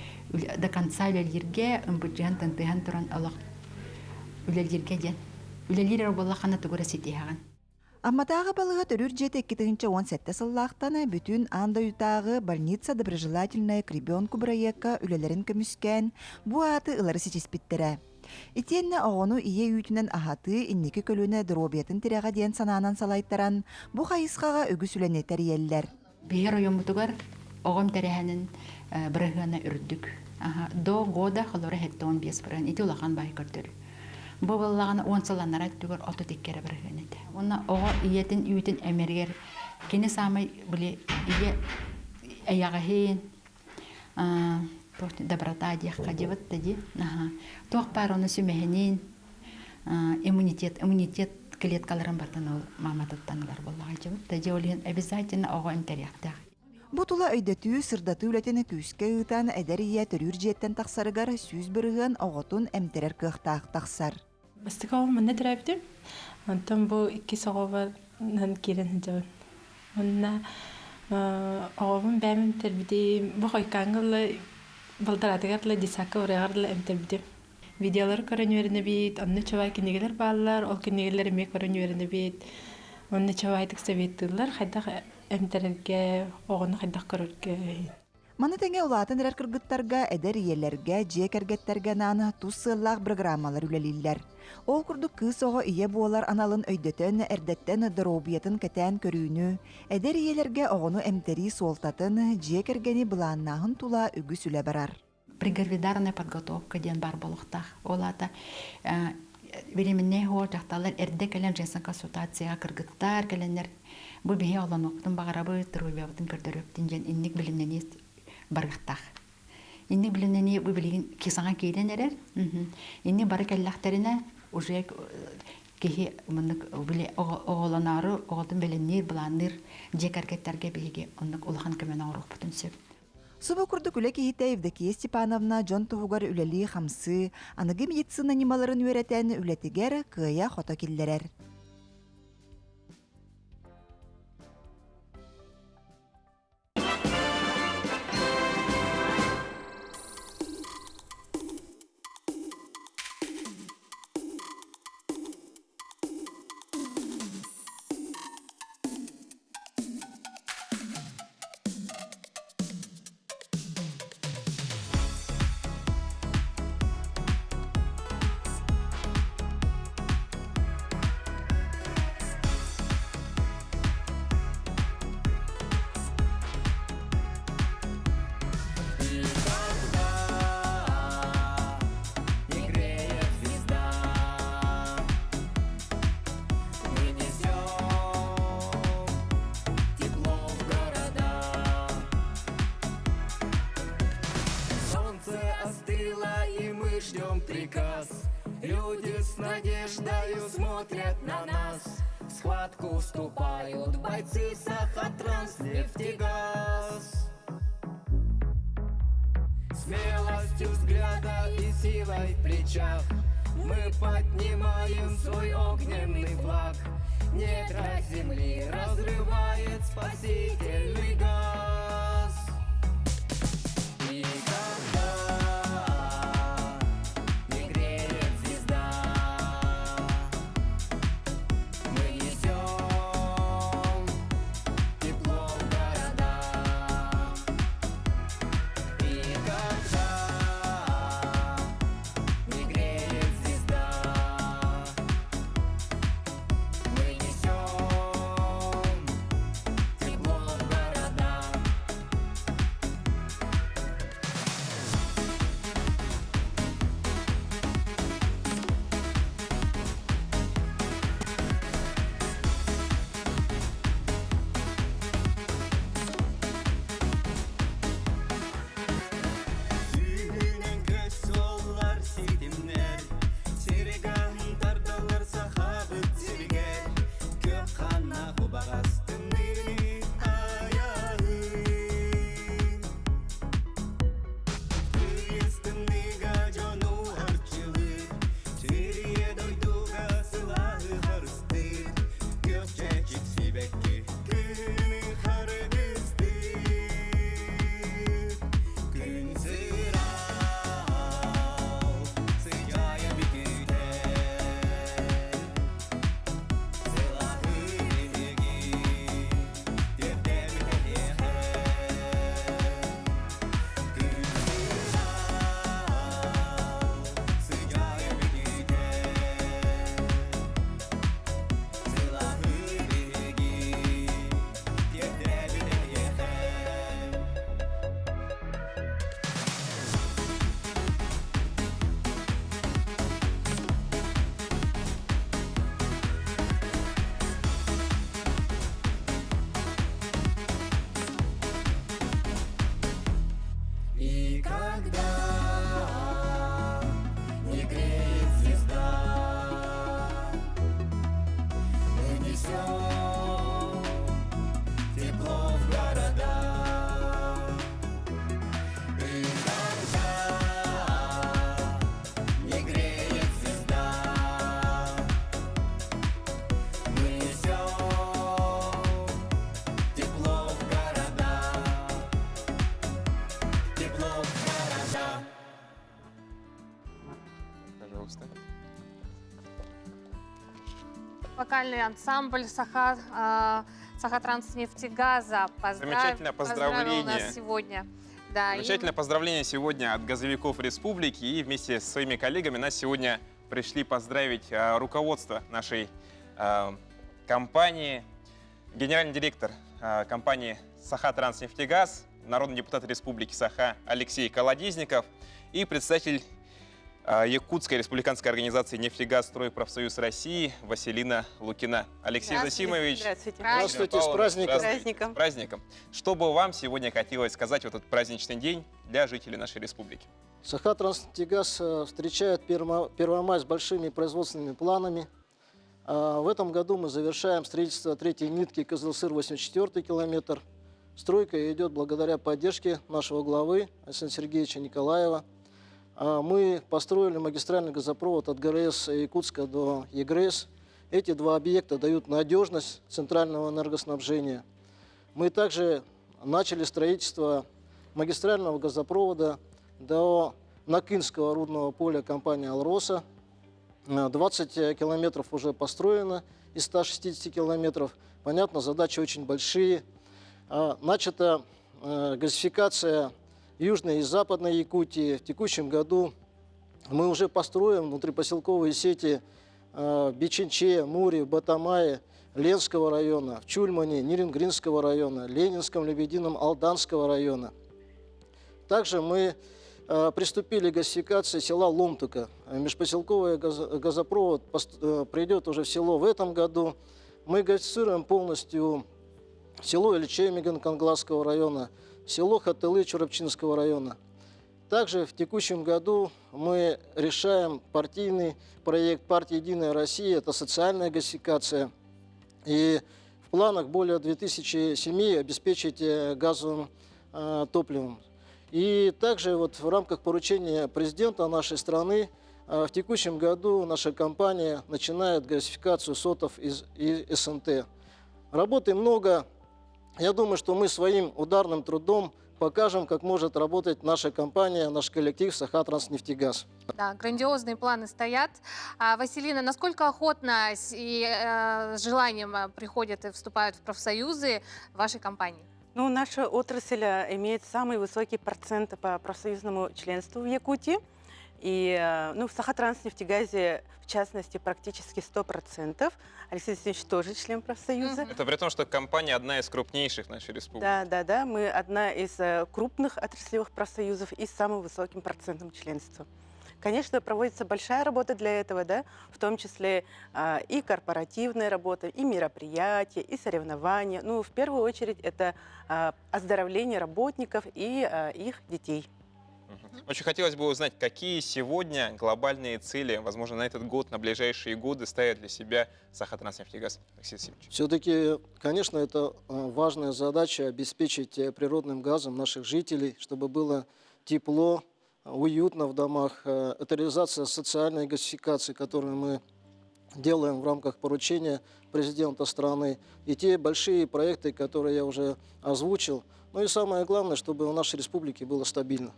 до конца үлэлииргэ ымбыдьыһан тантыһан туран олох үлэлииргэ диэн. Үлэлиир эрэ буоллаххына тугу эрэ ситиһэҕин. Амматааҕы балыыһа төрүүр дьиэтэ 2017 сыллаахтан бүтүн аан дойдутааҕы «Больница доброжелательная к ребенку» бырайыакка үлэлэрин көмүскээн, бу ааты ылары ситиспиттэрэ. Итиэннэ оҕону ийэ үүтүнэн аһатыы инники көлүөнэ доруобуйатын тирэҕэ диэн санаанан салайтаран, бу хайысхаҕа үгүс үлэни тэрийэллэр. Биһи оройуоммутугар оҕом тэрээһинин бырыһыана үрдүк. До года холоро 75 бырыһыан. Ити улахан баай көрдөрүү. Бу буоллаҕына 10 сыл анараа өттүгэр 32 эрэ бырыһыан этэ. Уонна оҕо ийэтин үүтүн эмэригэр кини саамай били ийэ эйэҕэһин доброта диэххэ диэбит да дии. Туох баар ону сүмэһинин иммунитет иммунитет клеткаларын бартан ол мааматыттан ылар буоллаҕа дьыбыт да дьэ ол иһин обязательно оҕо эмтэриэхтээх. Бу тула өйдөтүү, сырдатыы үлэтин күүскэ ыытан, эдэр ийэ төрүүр дьиэттэн тахсарыгар 100% оҕотун эмтэрэр кыахтаах тахсар. Бастакы оҕом манна төрөөбүтүм. Онтон бу иккис оҕобор киирэн сылдьабын. Уонна оҕобун бэйэм эмтэрбитим. Бу хойкааҥҥа ыла балтараатыгар ыла детсадка барыаҕар ыла эмтэрбитим. Видеолары көрөн үөрэнэбит, онно чабай кинигэлэр бааллар, ол кинигэлэр эмиэ көрөн үөрэнэбит. Онно чабайтык советтыыллар, хайдах эмтэрэргэ, оҕону хайдах көрөргө. Маны тэҥэ улаатан эрэр кыргыттарга, эдэр ийэлэргэ, дьиэ кэргэттэргэ анаан тус сыаллаах бырагыраамалар үлэлииллэр. Ол курдук кыыс оҕо ийэ буолар аналын өйдөтөн, эрдэттэн доруобуйатын кэтээн көрүүнү, эдэр ийэлэргэ оҕону эмтэрии суолтатын, дьиэ кэргэни былааннааһын тула үгүс үлэ барар. Прегравидарная подготовка диэн баар буолуохтаах. Ол аата беременнэй оҕо дьахталлар эрдэ кэлэн женская консультацияҕа кыргыттар кэлэннэр бу биһи олонуохпутун баҕарабыт, доруобуйабытын көрдөрүөхпүтүн диэн инник билимнэнии барыахтаах. Инник билимнэнии бу билигин саҥа киирэн эрэр. Инник бары кэллэхтэринэ уже Киһи маннык били оҕолоноору оҕотун бэлэмниир, былаанныыр дьиэ кэргэттэргэ биһиги оннук улахан көмөнү оҥоруохпутун сөп. Субу курдук үлэ киһитэ Евдокия Степановна дьон туһугар үлэлии-хамсыы, аныгы медицина ньымаларын үөрэтэн үлэтигэр кыайа-хото киллэрэр. Не греет звезда, мы несем тепло в города. Солнце остыло, и мы ждем приказ. Люди с надеждою смотрят на нас. В схватку вступают бойцы Сахатранснефтегаз. Смелостью взгляда и силой в плечах Мы поднимаем свой огненный флаг. Недра земли разрывает спасительный газ. Никогда не греет звезда. Мы несем тепло в города. Никогда не греет звезда. Мы несем тепло в города. Сүүнэн көс оллар ситимнер, Сириган тардалар сахабыт сиригер, Кök ханна хубагас тымныны аяһын. Тыйыс тымныга дьону арчылыр, Сирие дойдуга сылаһы харыстыр, Кök чэчик сибэкки күнү харгыстыр. Күн сырал, сыдьаайа бүтүүтэ, Сылаһы биһиги тиэрдэбит эһиэхэ. Күн сырал, сыдьаайа бүтүүтэ, Сылаһы биһиги тиэрдэбит эһиэхэ. И когда не греет звезда, мы несем тепло в города. И когда не греет звезда, мы несем тепло в города. Тепло в города. Пожалуйста. Вокальный ансамбль Саха, Сахатранснефтегаза Замечательное поздравил поздравление. нас сегодня. Да, и Замечательное поздравление сегодня от газовиков республики. И вместе с своими коллегами нас сегодня пришли поздравить руководство нашей компании, генеральный директор компании «Сахатранснефтегаз», народный депутат Республики Саха Алексей Колодезников и председатель Якутской республиканской организации «Нефтегаз Стройпрофсоюз России» Василина Лукина. Алексей Здравствуйте. Засимович. Здравствуйте. Здравствуйте, Здравствуйте, с праздником. Здравствуйте, С праздником. Что бы вам сегодня хотелось сказать в этот праздничный день для жителей нашей республики? Сахатранснефтегаз встречает 1 мая с большими производственными планами. В этом году мы завершаем строительство третьей нитки Кызылсыр 84 километр. Стройка идет благодаря поддержке нашего главы Александра Сергеевича Николаева. Мы построили магистральный газопровод от ГРС Якутска до ЕГРС. Эти два объекта дают надежность центрального энергоснабжения. Мы также начали строительство магистрального газопровода до Накинского рудного поля компании «Алроса». 20 километров уже построено из 160 километров. Понятно, задачи очень большие. Начата газификация Южной и Западной Якутии. В текущем году мы уже построим внутрипоселковые сети в Бичинче, Муре, Батамае, Ленского района, в Чульмане, Нерюнгринского района, Ленинском, Лебедином, Алданского района. Также мы приступили к газификации села Ломтука. Межпоселковый газопровод придет уже в село в этом году. Мы газифицируем полностью село Ильчемиган Кангаласского района, село Хатылы Чурапчинского района. Также в текущем году мы решаем партийный проект партии «Единая Россия», это социальная газификация. И в планах более 2000 семей обеспечить газовым топливом. И также вот в рамках поручения президента нашей страны в текущем году наша компания начинает газификацию сотов из СНТ. Работы много. Я думаю, что мы своим ударным трудом покажем, как может работать наша компания, наш коллектив «Сахатранснефтегаз». Да, грандиозные планы стоят. Василина, насколько охотно и с желанием приходят и вступают в профсоюзы вашей компании? Ну, наша отрасль имеет самый высокий процент по профсоюзному членству в Якутии. И ну, в Сахатранснефтегазе, в частности, практически 100%. Алексей Алексеевич тоже член профсоюза. Это при том, что компания одна из крупнейших в нашей республике. Да. Мы одна из крупных отраслевых профсоюзов и с самым высоким процентом членства. Конечно, проводится большая работа для этого, да, в том числе и корпоративная работа, и мероприятия, и соревнования. Ну, в первую очередь, это оздоровление работников и их детей. Очень хотелось бы узнать, какие сегодня глобальные цели, возможно, на этот год, на ближайшие годы ставит для себя Сахатранснефтегаз, Алексей Алексеевич? Все-таки, конечно, это важная задача обеспечить природным газом наших жителей, чтобы было тепло, уютно в домах. Это реализация социальной газификации, которую мы делаем в рамках поручения президента страны, и те большие проекты, которые я уже озвучил. Ну и самое главное, чтобы у нашей республики было стабильно.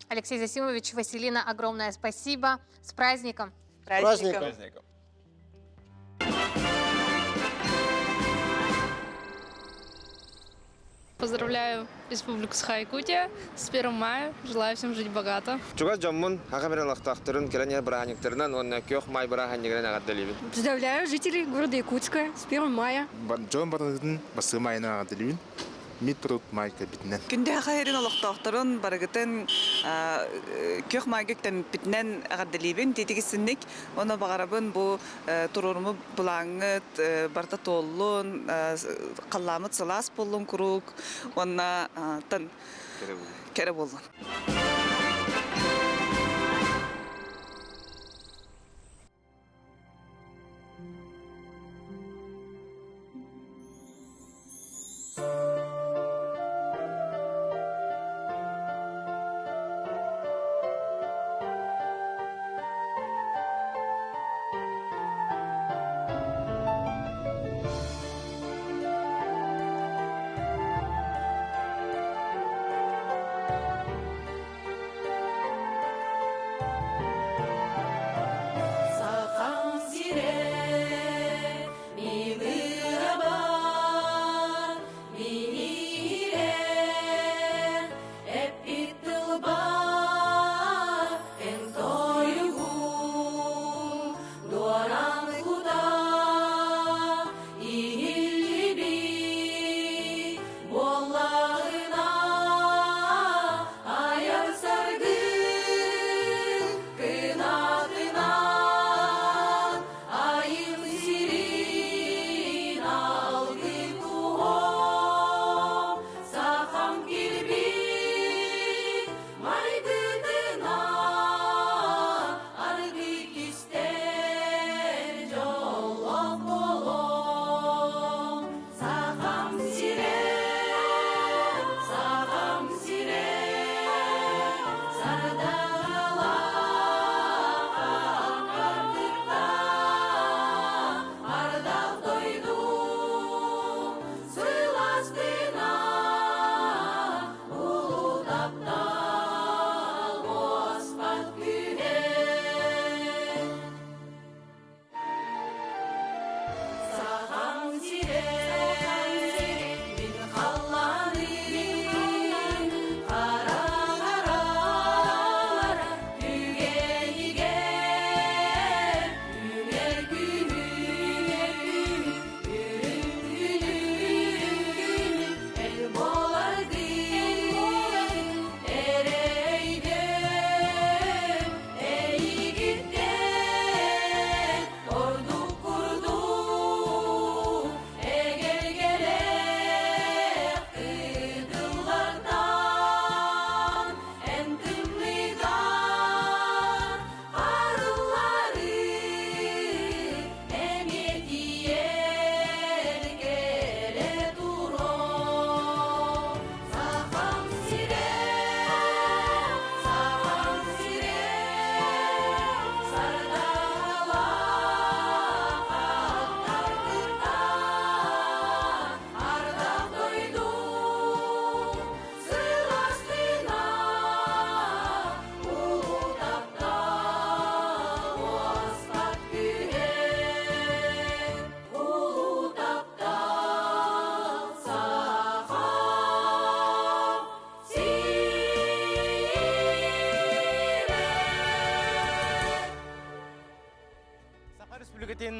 Алексей Засимович, Василина, огромное спасибо. С праздником! С праздником! С праздником! Поздравляю Республику Саха-Якутия с 1 мая. Желаю всем жить богато. Чугас дьоммун, Саха сирин олохтоохторун, кэлэн бырааһынньыктарынан, уонна күөх Маай бырааһынньыгынан эҕэрдэлиибин. Поздравляю жителей города Якутска с 1 мая. Дьон барытын бастакы маайынан эҕэрдэлиибин. Мит турут маай кэлбитинэн. Күндү Саха сирин олохтоохторун барыгытын күөх маайга үктэммиппитинэн эҕэрдэлиибин итиитик-истиҥник уонна баҕарабын бу туруоруммут былааҥҥыт барыта туоллун, халлааммыт сылаас буоллун куруук уонна тан кэрэ буоллун.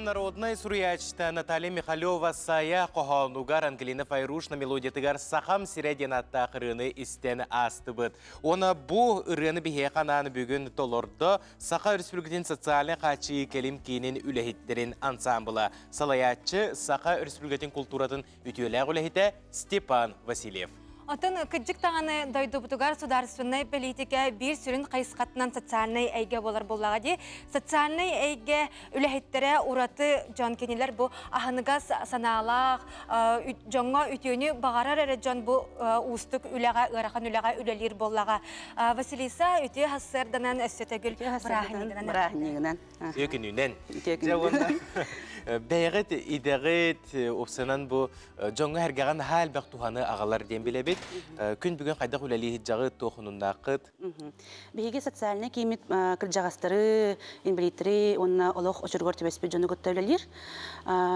народнай суруйааччыта Наталья Михалева Сайа хоһоонугар Ангелина Файрушна мелодиятыгар «Сахам сирэ» диэн ааттаах ырыаны истэн аастыбыт. Уонна бу ырыаны биһиэхэ анаан бүгүн толордо Саха Өрөспүүбүлүкэтин социальнай хааччыйыы кэлим киинин үлэһиттэрин ансаамбыла, салайааччы Саха Өрөспүүбүлүкэтин култууратын үтүөлээх үлэһитэ Степан Васильев. Оттон кырдьык даҕаны дойдубутугар судаарыстыбаннай бэлиитикэ биир сүрүн хайысхатынан социальнай эйгэ буолар буоллаҕа дии. Социальнай эйгэ үлэһиттэрэ ураты дьон кинилэр бу аһыныгас санаалаах, дьоҥҥо үтүөнү баҕарар эрэ дьон бу уустук үлэҕэ, ыарахан үлэҕэ үлэлиир буоллаҕа. Василиса үтүө сарсыарданан өссө төгүл бырааһынньыгынан. Бырааһынньыгынан. Үтүө күнүнэн. Дьэ уонна бэйэҕит идэҕит уопсайынан бу дьоҥҥо эргэҕэ наһаа элбэх туһаны аҕалар диэн билэбит. Күн бүгүн хайдах үлэлии сылдьаҕыт, туох онуннааххыт? Биһиги социальнай кииммит кырдьаҕастары, инбэлииттэри уонна олох очуругар түбэспит дьону кытта үлэлиир.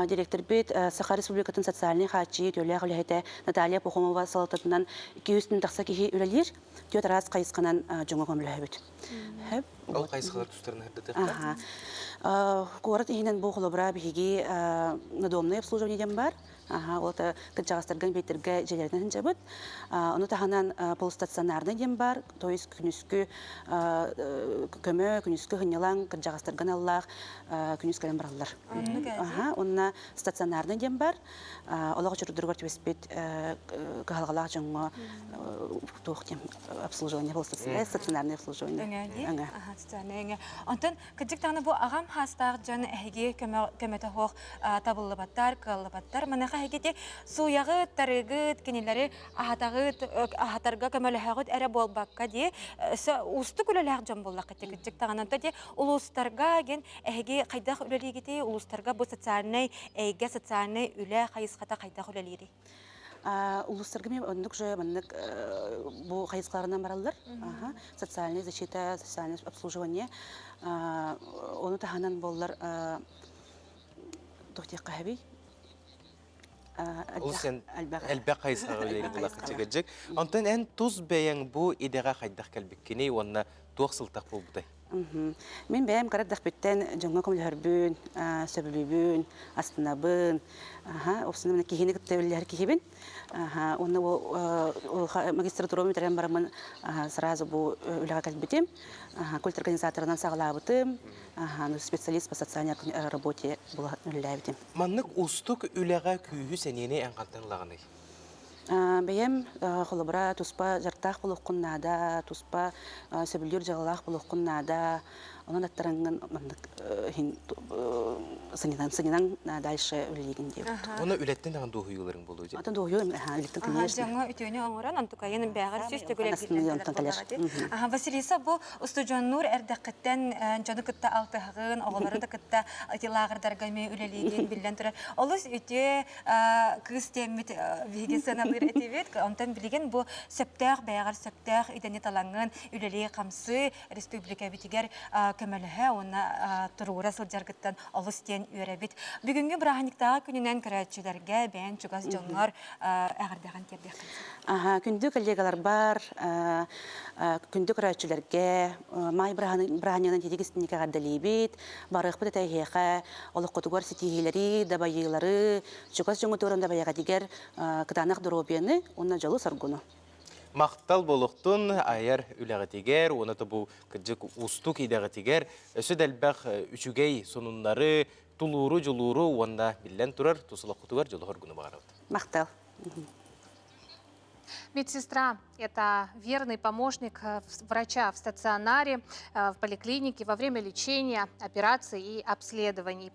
Директорбит Саха Республикатын социальнай хааччыйыы үтүөлээх үлэһитэ Наталья Пахомова салалтатынан 200 тахса киһи үлэлиир. Түөрт араас хайысханан дьоҥҥо көмөлөһөбүт. Ол хайысхалар тустарынан ырдатыахха. Куорат иһинэн бу холобура биһиги надомное обслуживание диэн баар. Ол кырдьаҕастарга инбэлииттэргэ дьиэлэринэн сылдьабыт. Ону таһынан полустационарный диэн баар, то есть күнүскү көмө, күнүскү сынньалаҥ кырдьаҕастарга аналлаах күнүс кэлэн бараллар. Уонна стационарный диэн баар. Олох очурдуругар түбэспит кыһалҕалаах дьоҥҥо туох диэн обслуживание стационарное обслуживание. Өҥө. Социальнай өҥө. Онтон кырдьык даҕаны бу аҕам хаастаах дьон эһиги көмөтө суох табыллыбаттар, кыаллыбаттар. Маныаха эһигити сууйаҕыт, тарыыгыт, кинилэри аһатаҕыт, аһатарга көмөлөһөҕүт эрэ буолбакка дии өссө уустук үлэлээх дьон буоллаххыт кырдьык даҕаны. Онтон ити улуустарга гин эһиги хайдах үлэлиигитий? Улуустарга бу социальнай эйгэ, социальнай үлэ хайысхата хайдах үлэлиирий? Улуустарга мен оннук же маннык бу хайысхаларынан бараллар. Социальная защита, социальное обслуживание. Ону таһынан боллар туох диэххэ хэбий? Ол сен элбэх хайысхаҕа үлэлиир булахчыгыджык. Онтон эн тус бэйэҥ бу идэҕэ хайдах кэлбиккиний уонна туох сылтах буолбутай? Мин бэйэм кыра эрдэхпиттэн дьоҥҥо көмөлөһөрбүн, сөбүлүүбүн, астынабын. Уопсайынан киһини кытта үлэлэһэр киһибин. Уонна магистратурабын бүтэрэн бараммын сразу бу үлэҕэ кэлбитим. Культорганизаторынан саҕалаабытым. Специалист по социальной работе була үлэлээбитим. Маннык уустук үлэҕэ күүһү-сэниэни эн хантан ылаҕыный? Бэйэм холобура туспа дьарыктаах буолуоххун наада, туспа сөбүлүүр дьыалалаах буолуоххун наада. Онон аттарыҥҥын маннык иһин сынньанан сынньанан дальше үлэлиигин диэбит. Уонна үлэттэн даҕаны дуоһуйууларыҥ буолуо дии. Атын дуоһуйуу үлэттэн конечно. Дьоҥҥо үтүөнү оҥорон онтукайын бээҕэр сүүс төгүл эргиллэн кэлэр. Василиса бу устудьуоннуур эрдэххиттэн дьону кытта алтыһаҕын, оҕолору да кытта ити лааҕырдарга эмиэ үлэлиигин биллэн турар. Олус үтүө кыыс диэммит биһиги сыаналыыр этибит. Онтон билигин бу сөптөөх бэйэҕэр сөптөөх идэни талаҥҥын үлэлии-хамсыы республикабитигэр көмөлөһө уонна туругура сылдьаргыттан олус диэн үөрэбит. Бүгүҥҥү бырааһынньыктааҕы күнүнэн көрөөччүлэргэ, бэйэҥ чугас дьоҥҥор эҕэрдэҕин тиэрдиэххин сөп. Күндү коллегаларбар, күндү көрөөччүлэргэ маай бырааһынньыгынан тиһик истинник эҕэрдэлиибит. Барыахпыт этэ эһиэхэ олоххутугар ситиһиилэри, дабайыылары, чугас дьоҥҥутугар уонна бэйэҕитигэр кытаанах доруобуйаны уонна дьолу-соргуну. Махтал буолуохтун айар үлэҕитигэр уонна бу кырдьык уустук идэҕитигэр өссө да элбэх үчүгэй сонуннары, тулууру, дьулууру уонна биллэн турар тус олоххутугар дьолу-соргуну баҕарабыт. Махтал. Медсестра – это верный помощник врача в стационаре, в поликлинике во время лечения, операций и обследований.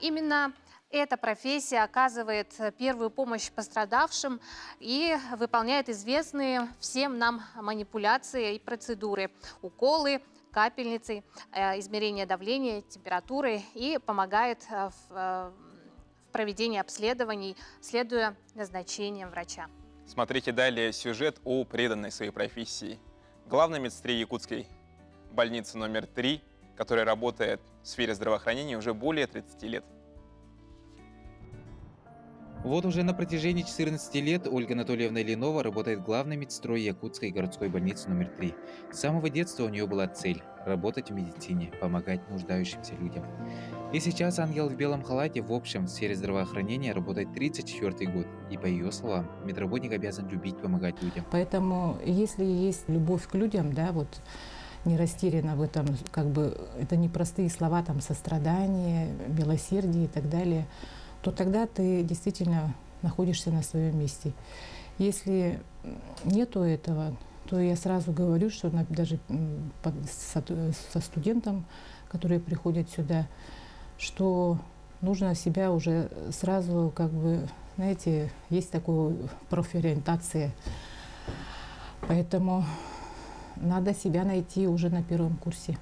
Именно эта профессия оказывает первую помощь пострадавшим и выполняет известные всем нам манипуляции и процедуры, уколы, капельницы, измерение давления, температуры и помогает в проведении обследований, следуя назначениям врача. Смотрите далее сюжет о преданной своей профессии. Главной медсестре Якутской больницы номер 3, которая работает в сфере здравоохранения уже более 30 лет. Вот уже на протяжении 14 лет Ольга Анатольевна Ильинова работает главной медсестрой Якутской городской больницы номер 3. С самого детства у нее была цель – работать в медицине, помогать нуждающимся людям. И сейчас ангел в белом халате в общем в сфере здравоохранения работает 34 год. И по ее словам, медработник обязан любить помогать людям. Поэтому если есть любовь к людям, да, вот не растеряна в этом, как бы это не простые слова, там, сострадание, милосердие и так далее, то тогда ты действительно находишься на своем месте. Если нету этого, то я сразу говорю, что даже со студентом, которые приходят сюда, что нужно себя уже сразу, как бы, знаете, есть такая профориентация. Поэтому надо себя найти уже на первом курсе.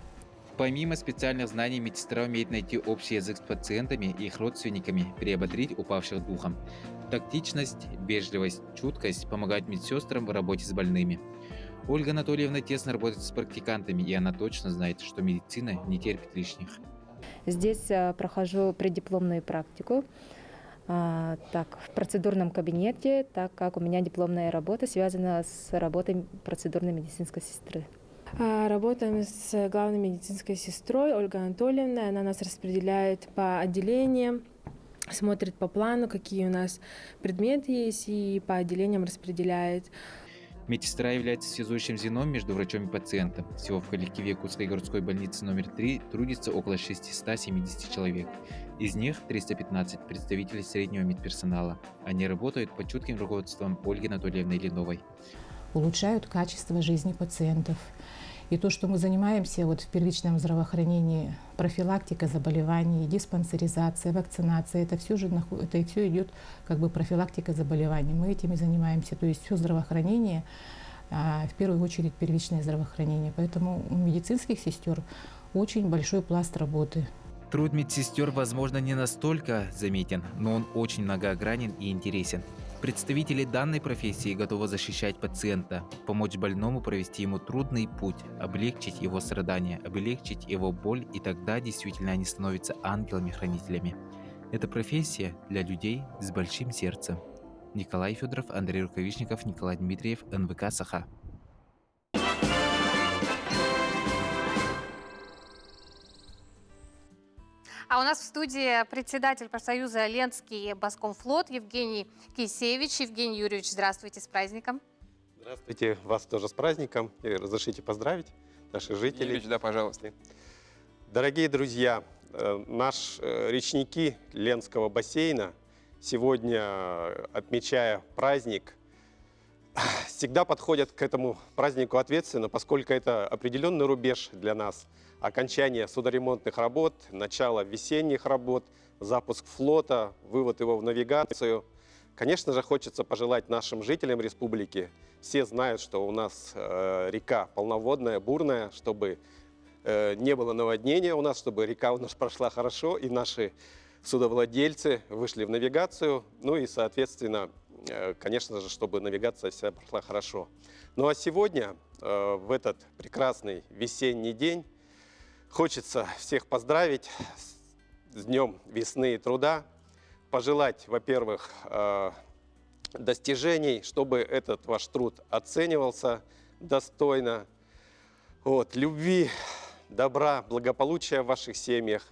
Помимо специальных знаний, медсестра умеет найти общий язык с пациентами и их родственниками, приободрить упавших духом. Тактичность, вежливость, чуткость помогают медсестрам в работе с больными. Ольга Анатольевна тесно работает с практикантами, и она точно знает, что медицина не терпит лишних. Здесь прохожу преддипломную практику. Так, в процедурном кабинете, так как у меня дипломная работа связана с работой процедурной медицинской сестры. Работаем с главной медицинской сестрой Ольгой Анатольевной. Она нас распределяет по отделениям, смотрит по плану, какие у нас предметы есть, и по отделениям распределяет. Медсестра является связующим звеном между врачом и пациентом. Всего в коллективе Якутской городской больницы номер 3 трудится около 670 человек. Из них 315 представителей среднего медперсонала. Они работают под чутким руководством Ольги Анатольевны Ильиновой. Улучшают качество жизни пациентов. И то, что мы занимаемся вот в первичном здравоохранении, профилактика заболеваний, диспансеризация, вакцинация, это все, же, это все идет как бы профилактика заболеваний. Мы этим и занимаемся. То есть все здравоохранение, в первую очередь первичное здравоохранение. Поэтому у медицинских сестер очень большой пласт работы. Труд медсестер, возможно, не настолько заметен, но он очень многогранен и интересен. Представители данной профессии готовы защищать пациента, помочь больному провести ему трудный путь, облегчить его страдания, облегчить его боль, и тогда действительно они становятся ангелами-хранителями. Эта профессия для людей с большим сердцем. Николай Федоров, Андрей Рукавишников, Николай Дмитриев, НВК «Саха». А у нас в студии председатель профсоюза Ленский Баскомфлот Евгений Кисевич. Евгений Юрьевич, здравствуйте, с праздником. Здравствуйте, вас тоже с праздником. И разрешите поздравить наших жителей. Юрьевич, да, пожалуйста. Дорогие друзья, наши речники Ленского бассейна сегодня, отмечая праздник, всегда подходят к этому празднику ответственно, поскольку это определенный рубеж для нас. Окончание судоремонтных работ, начало весенних работ, запуск флота, вывод его в навигацию. Конечно же, хочется пожелать нашим жителям республики. Все знают, что у нас река полноводная, бурная, чтобы не было наводнения у нас, чтобы река у нас прошла хорошо, и наши судовладельцы вышли в навигацию. Ну и, соответственно, конечно же, чтобы навигация вся прошла хорошо. Ну а сегодня, в этот прекрасный весенний день, хочется всех поздравить с Днем весны и труда, пожелать, во-первых, достижений, чтобы этот ваш труд оценивался достойно, любви, добра, благополучия в ваших семьях,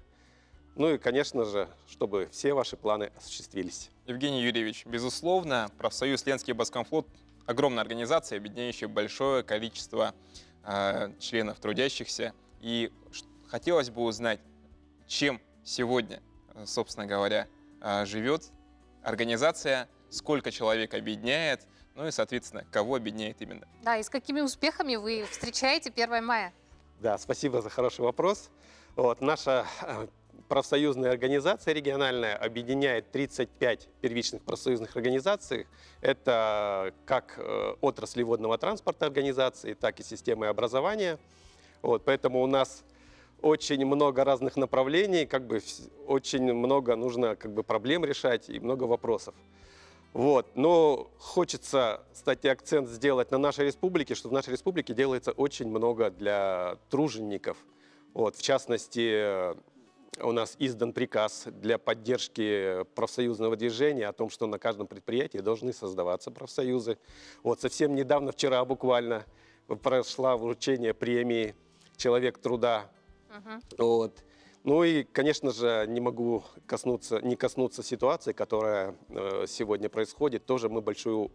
ну и, конечно же, чтобы все ваши планы осуществились. Евгений Юрьевич, безусловно, профсоюз Ленский Баскомфлот — огромная организация, объединяющая большое количество членов трудящихся. И хотелось бы узнать, чем сегодня, собственно говоря, живет организация, сколько человек объединяет, ну и, соответственно, кого объединяет именно. Да, и с какими успехами вы встречаете 1 мая? Да, спасибо за хороший вопрос. Наша профсоюзная организация региональная объединяет 35 первичных профсоюзных организаций. Это как отрасли водного транспорта организации, так и системы образования. Поэтому у нас очень много разных направлений, очень много нужно проблем решать и много вопросов. Но хочется, кстати, акцент сделать на нашей республике, что в нашей республике делается очень много для тружеников. В частности, у нас издан приказ для поддержки профсоюзного движения о том, что на каждом предприятии должны создаваться профсоюзы. Вот совсем недавно, вчера буквально, прошла вручение премии «Человек труда». Вот. Ну и, конечно же, не могу коснуться, не коснуться ситуации, которая сегодня происходит. Тоже мы большую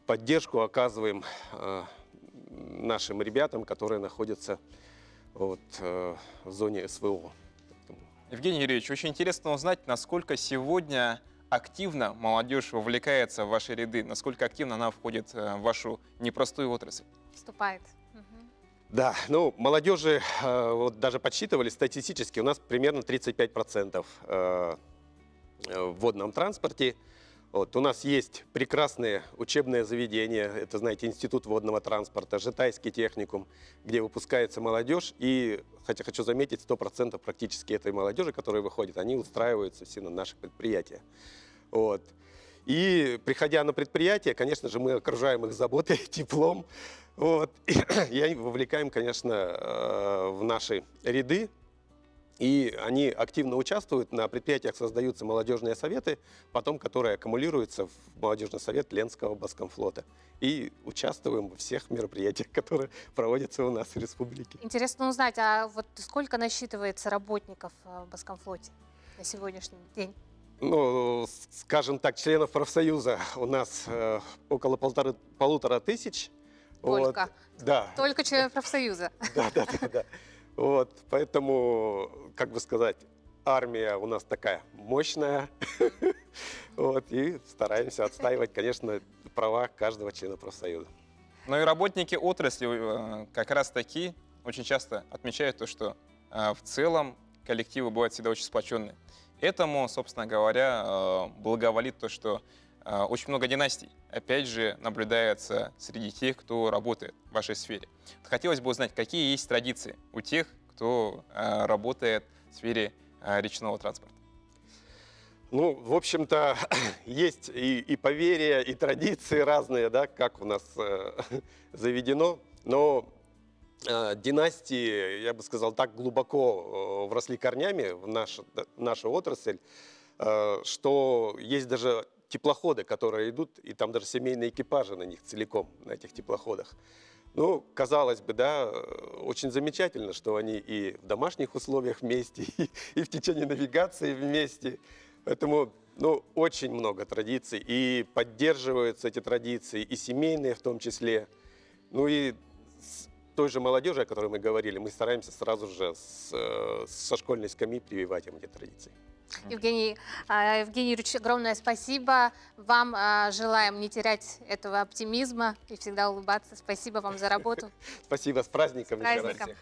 поддержку оказываем нашим ребятам, которые находятся вот, в зоне СВО. Евгений Юрьевич, очень интересно узнать, насколько сегодня активно молодежь вовлекается в ваши ряды, насколько активно она входит в вашу непростую отрасль. Вступает. Да, ну, молодежи, вот даже подсчитывали статистически, у нас примерно 35% в водном транспорте. Вот, у нас есть прекрасные учебные заведения, это, знаете, Институт водного транспорта, Жатайский техникум, где выпускается молодежь. И, хотя хочу заметить, 100% практически этой молодежи, которая выходит, они устраиваются все на наших предприятиях. Вот. И, приходя на предприятие, конечно же, мы окружаем их заботой, теплом. Вот. И вовлекаем, конечно, в наши ряды. И они активно участвуют, на предприятиях создаются молодежные советы, потом которые аккумулируются в молодежный совет Ленского Баскомфлота. И участвуем во всех мероприятиях, которые проводятся у нас в республике. Интересно узнать, а вот сколько насчитывается работников в Баскомфлоте на сегодняшний день? Ну, скажем так, членов профсоюза у нас около 1500. Только? Вот. Да. Только членов профсоюза. Да. Вот, поэтому, как бы сказать, армия у нас такая мощная. Вот, и стараемся отстаивать, конечно, права каждого члена профсоюза. Ну и работники отрасли как раз таки очень часто отмечают то, что в целом коллективы бывают всегда очень сплоченные. Этому, собственно говоря, благоволит то, что очень много династий, опять же, наблюдается среди тех, кто работает в вашей сфере. Хотелось бы узнать, какие есть традиции у тех, кто работает в сфере речного транспорта. Ну, в общем-то, есть и поверья, и традиции разные, да, как у нас заведено, но династии, я бы сказал, так глубоко вросли корнями в нашу отрасль, что есть даже теплоходы, которые идут, и там даже семейные экипажи на них целиком, на этих теплоходах. Ну, казалось бы, да, очень замечательно, что они и в домашних условиях вместе, и в течение навигации вместе. Поэтому, ну, очень много традиций, и поддерживаются эти традиции, и семейные в том числе. Ну и с той же молодежи, о которой мы говорили, мы стараемся сразу же со школьной скамьи прививать им эти традиции. Евгений Юрьевич, огромное спасибо вам. Желаем не терять этого оптимизма и всегда улыбаться. Спасибо вам за работу. Спасибо, с праздником. С праздником. Всех.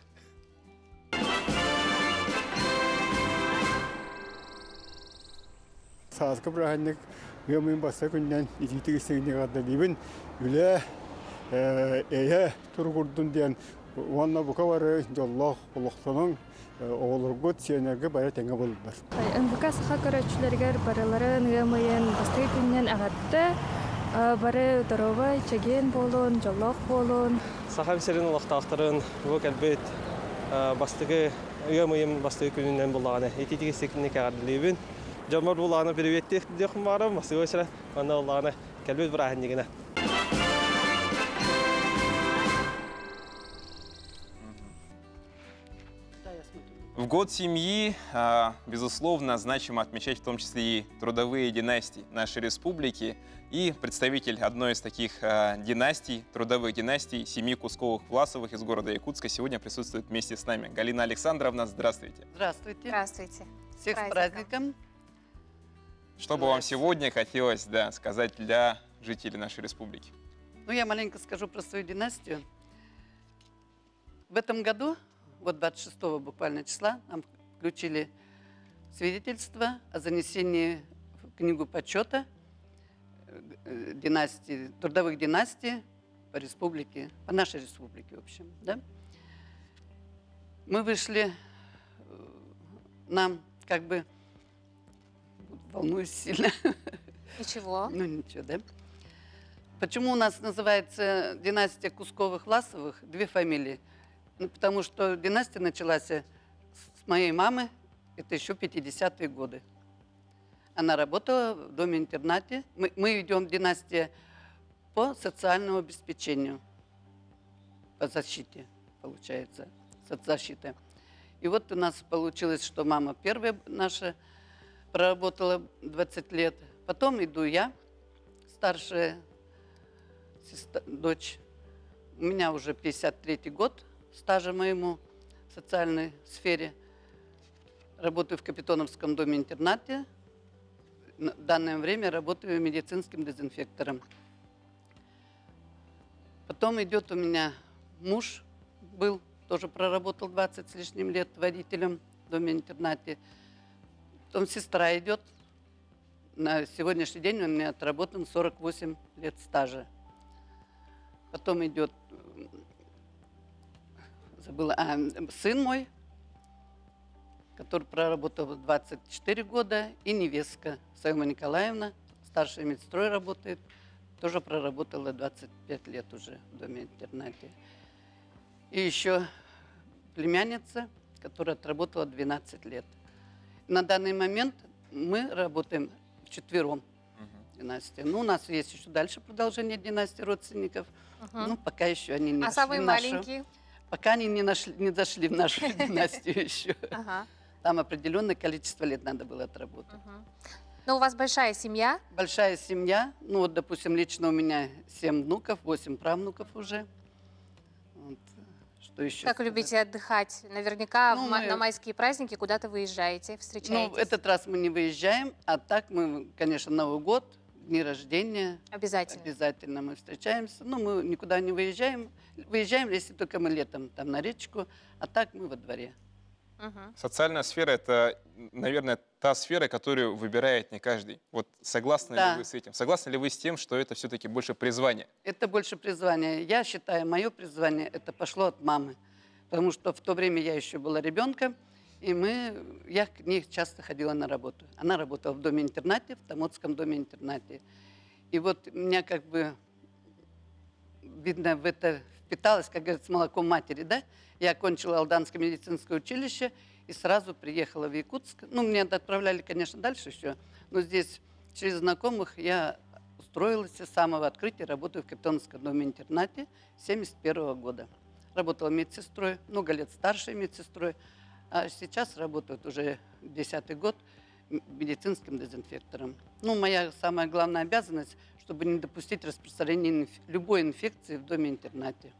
Сааскы бырааһынньык ыам ыйын бастакы күнүнэн итиитик истиҥник эҕэрдэлиибин. Үлэ, эйэ туругурдун диэн уонна бука бары дьоллоох олохтонуҥ, оҕолоргут, сиэннэргэ бары тэҥҥэ буоллулар. НВК саха көрөөччүлэригэр барыларын ыам ыйын бастакы күнүнэн эҕэрдэ. Бары доруобай, чэгиэн буолун, дьоллоох буолун. Сахам сирин олохтоохторун бу кэлбит бастакы ыам ыйын бастакы күнүнэн буллаҕына итиитик истиҥник эҕэрдэлиибин. Дьоммор буллаҕына приветти диэхпин баҕарабын, бастакы сирэ манна буллаҕына кэлбит бырааһынньыгына. В год семьи, безусловно, значимо отмечать в том числе и трудовые династии нашей республики. И представитель одной из таких династий, трудовых династий, семьи Кусковых-Власовых из города Якутска сегодня присутствует вместе с нами. Галина Александровна, здравствуйте. Здравствуйте. Здравствуйте. Всех с праздником. Что бы вам сегодня хотелось, да, сказать для жителей нашей республики? Ну, я маленько скажу про свою династию. В этом году, вот 26 буквально числа, нам включили свидетельство о занесении в книгу почета династии, трудовых династий по республике, по нашей республике, в общем, да? Мы вышли, нам как бы, волнуюсь сильно. Ничего. Ну ничего, да? Почему у нас называется династия Кусковых-Власовых, две фамилии? Ну, потому что династия началась с моей мамы. Это еще 50-е годы. Она работала в доме-интернате. Мы, мы идем династия по социальному обеспечению, по защите, получается, соцзащиты. И вот у нас получилось, что мама первая наша проработала 20 лет. Потом иду я, старшая сестра, дочь. У меня уже 53 год стажа моему в социальной сфере. Работаю в Капитоновском доме-интернате. В данное время работаю медицинским дезинфектором. Потом идет у меня муж, был, тоже проработал 20 с лишним лет водителем в доме-интернате. Потом сестра идет. На сегодняшний день у меня отработан 48 лет стажа. Потом идет, забыла, а, сын мой, который проработал 24 года, и невестка Сайма Николаевна, старшая медсестрой работает, тоже проработала 25 лет уже в доме-интернате. И еще племянница, которая отработала 12 лет. На данный момент мы работаем вчетвером династии. Ну, у нас есть еще дальше продолжение династии родственников. Угу. Ну, пока еще они не А самые маленькие? Пока они не, нашли, не зашли в нашу династию еще. Ага. Там определенное количество лет надо было отработать. Угу. Но у вас большая семья? Большая семья. Ну вот, допустим, лично у меня 7 внуков, 8 правнуков уже. Вот. Что еще? Как сказать? любите отдыхать? Наверняка Ну, в ма- мы- на майские праздники куда-то выезжаете, встречаетесь. Ну, этот раз мы не выезжаем, а так мы, конечно, Новый год, дни рождения. Обязательно. Обязательно мы встречаемся. Ну, мы никуда не выезжаем. Выезжаем, если только мы летом там на речку, а так мы во дворе. Социальная сфера – это, наверное, та сфера, которую выбирает не каждый. Вот согласны Да. ли вы с этим? Согласны ли вы с тем, что это все-таки больше призвание? Это больше призвание. Я считаю, мое призвание это пошло от мамы. Потому что в то время я еще была ребенком, и мы, я к ней часто ходила на работу. Она работала в доме-интернате, в Томотском доме-интернате. И вот меня как бы, видно, в это впиталось, как говорится, молоком матери, да? Я окончила Алданское медицинское училище и сразу приехала в Якутск. Ну, меня отправляли, конечно, дальше еще, но здесь через знакомых я устроилась с самого открытия, работаю в Капитоновском доме-интернате 71 года. Работала медсестрой, много лет старшей медсестрой, а сейчас работаю уже десятый год медицинским дезинфектором. Ну, моя самая главная обязанность, чтобы не допустить распространения любой инфекции в доме-интернате.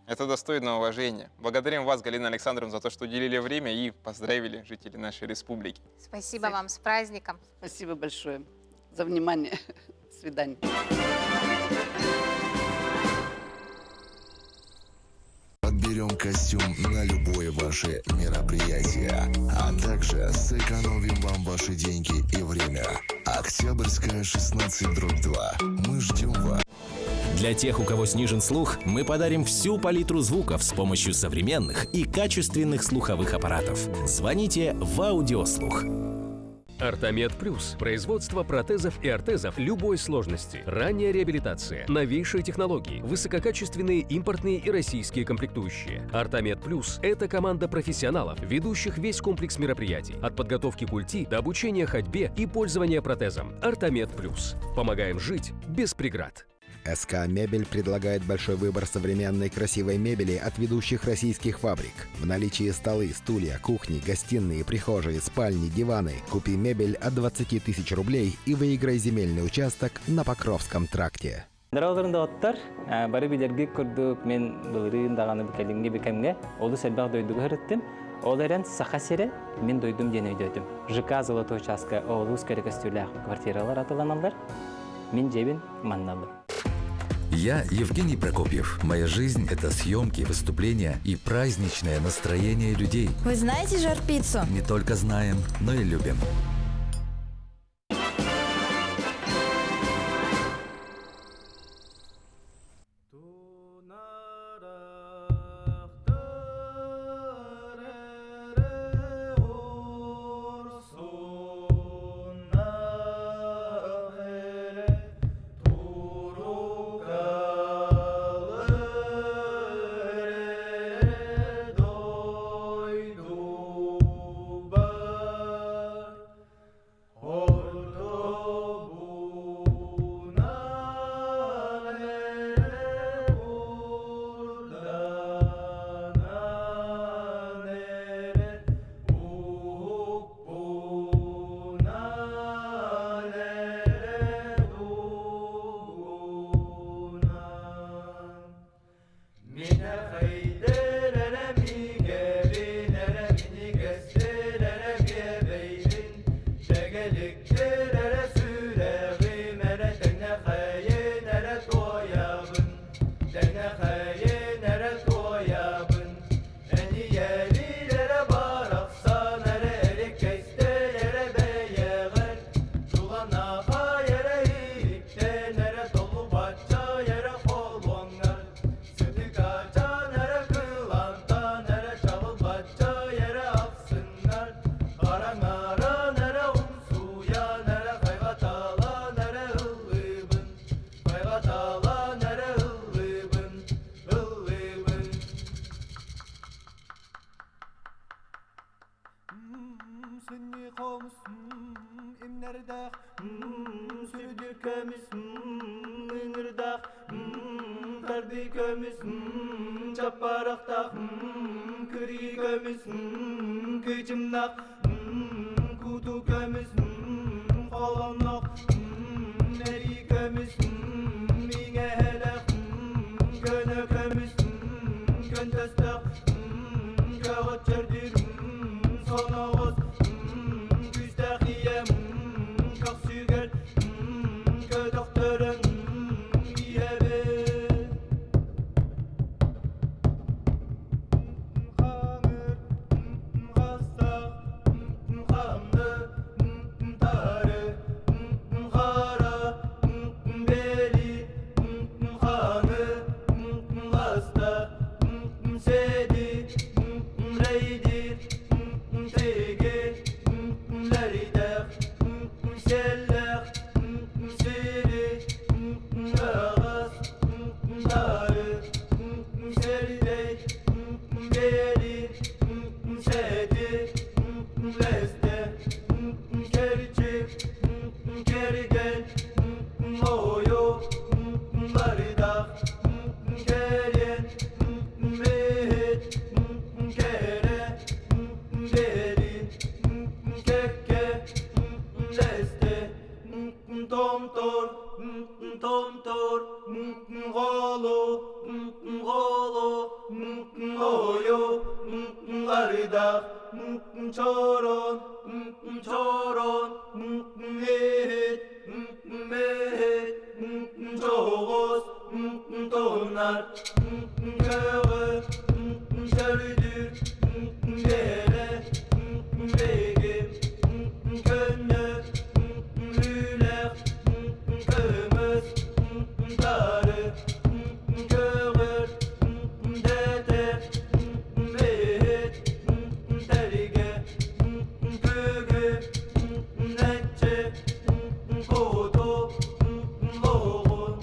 Это достойно уважения. Благодарим вас, Галина Александровна, за то, что уделили время и поздравили жителей нашей республики. Спасибо вам, с праздником. Спасибо большое за внимание. До свидания. Подберем костюм на любое ваше мероприятие, а также сэкономим вам ваши деньги и время. Октябрьская, 16 дробь 2. Мы ждем вас. Для тех, у кого снижен слух, мы подарим всю палитру звуков с помощью современных и качественных слуховых аппаратов. Звоните в Аудиослух. Ортомед Плюс. Производство протезов и ортезов любой сложности. Ранняя реабилитация, новейшие технологии, высококачественные импортные и российские комплектующие. Ортомед Плюс – это команда профессионалов, ведущих весь комплекс мероприятий. От подготовки культи до обучения ходьбе и пользования протезом. Ортомед Плюс. Помогаем жить без преград. СК «Мебель» предлагает большой выбор современной красивой мебели от ведущих российских фабрик. В наличии столы, стулья, кухни, гостиные, прихожие, спальни, диваны. Купи мебель от 20 тысяч рублей и выиграй земельный участок на Покровском тракте. Доролорун доҕоттор, бары билэргит курдук мин былырыын даҕаны кэлиҥҥи бу кэмҥэ олус элбэх дойдуга сырыттым. Ол эрэн Саха сирэ мин дойдум диэн өйдөөтүм. ЖК «Золотой чааска» олус кэрэ көстүүлээх квартиралар атыланаллар. Мин дьиэбин манна ыллым. Я Евгений Прокопьев. Моя жизнь – это съемки, выступления и праздничное настроение людей. Вы знаете жар-пиццу? Не только знаем, но и любим. Чандый көмүс чаппарахтаах Кырыы көмүс кыычымнах Куту көмүс холоннох Мэрии көмүс миҥэһэлэх Көнө көмүс көнтөстөх Көҕөччөрдүр соноҕос Күүстээх ийэм көхсүгэр Көтөхтөрөн иһэбин Хаҥыр хастах хамны тары хара бели ханы ласта седи рейдир теге ләридэх селлэх сири ағас тары сердей бели седи лесте керчи кергел ойо баридах керен мехет кере бели кекке лесте томтор томтор голу голу ойо ларидах чорон чорон мехет мехет чоҕос тонар көҕө чөрдүр бэрэ бэгэ көннө үлэх көмөс тары көҕөр дэтэр мехет тэригэ күгү нэтчэ кото лоҕун.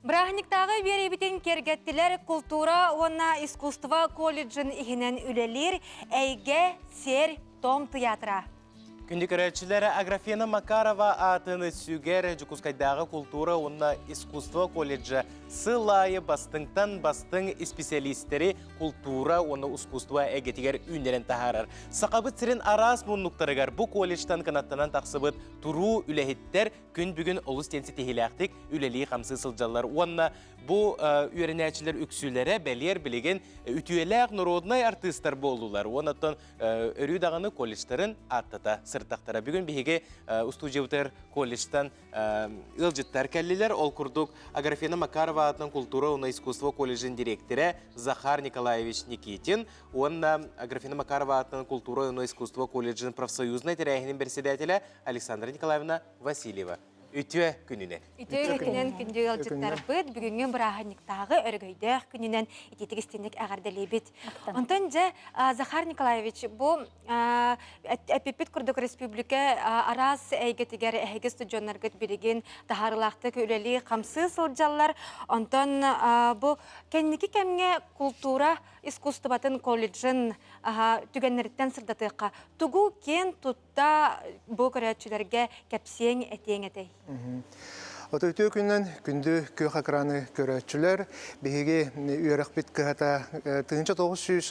Бырааһынньыктааҕы биэриибитин киэргэттилэр култуура уонна искусство колледжын иһинэн үлэлиир Эйгэ, сиэр, том тыйаатыра. Күндү көрөөччүлэр, Аграфена Макарова аатын сүгэр Дьокуускайдааҕы култуура уонна искусство колледжа сыл аайы бастыҥтан бастыҥ исписэлиистэри култуура уонна искусство эйгэтигэр үүннэрэн таһаарар. Сахабыт сирин араас муннуктарыгар бу колледжтан кынаттанан тахсыбыт туруу үлэһиттэр күн бүгүн олус диэн ситиһиилээхтик үлэлии-хамсыы сылдьаллар уонна бу үөрэнээччилэр үксүлэрэ бэлиэр билигин үтүөлээх норуодунай артыыстар буоллулар уонна оттон өрүү даҕаны колледжтарын ааттата сыртахтара. Бүгүн биһиги устуудьуйабытыгар колледжтан ыалдьыттар кэллилэр. Ол курдук Аграфена Макарова аатынан култуура уонна искусство колледжын дириэктэрэ Захар Николаевич Никитин уонна Аграфена Макарова аатынан култуура уонна искусство колледжын профсоюзнай тэрээһинин бэрэссэдээтэлэ Александра Николаевна Васильева. Үтүө күнүнэн. Үтүө күнүнэн күндү ыалдьыттарбыт бүгүҥҥү бырааһынньыктааҕы өрөгөйдөөх күнүнэн итиитик истинник эҕэрдэлиибит. Онтон дьэ Захар Николаевич бу эппиппит курдук республика араас эйгэтигэр эһиги студеннаргыт билигин таһаарыылаахтык үлэлии хамсыы сылдьаллар. Онтон бу кэнники кэмҥэ култуура искусствотын колледжын түгэннэриттэн сырдатыахха тугу киэн тутта бу көрөөччүлэргэ кэпсиэҥ этиэҥ этэй? Ото үтүө күнүнэн күндү күөх экраны көрөөччүлэр, биһиги үөрэхпит кыһата 1937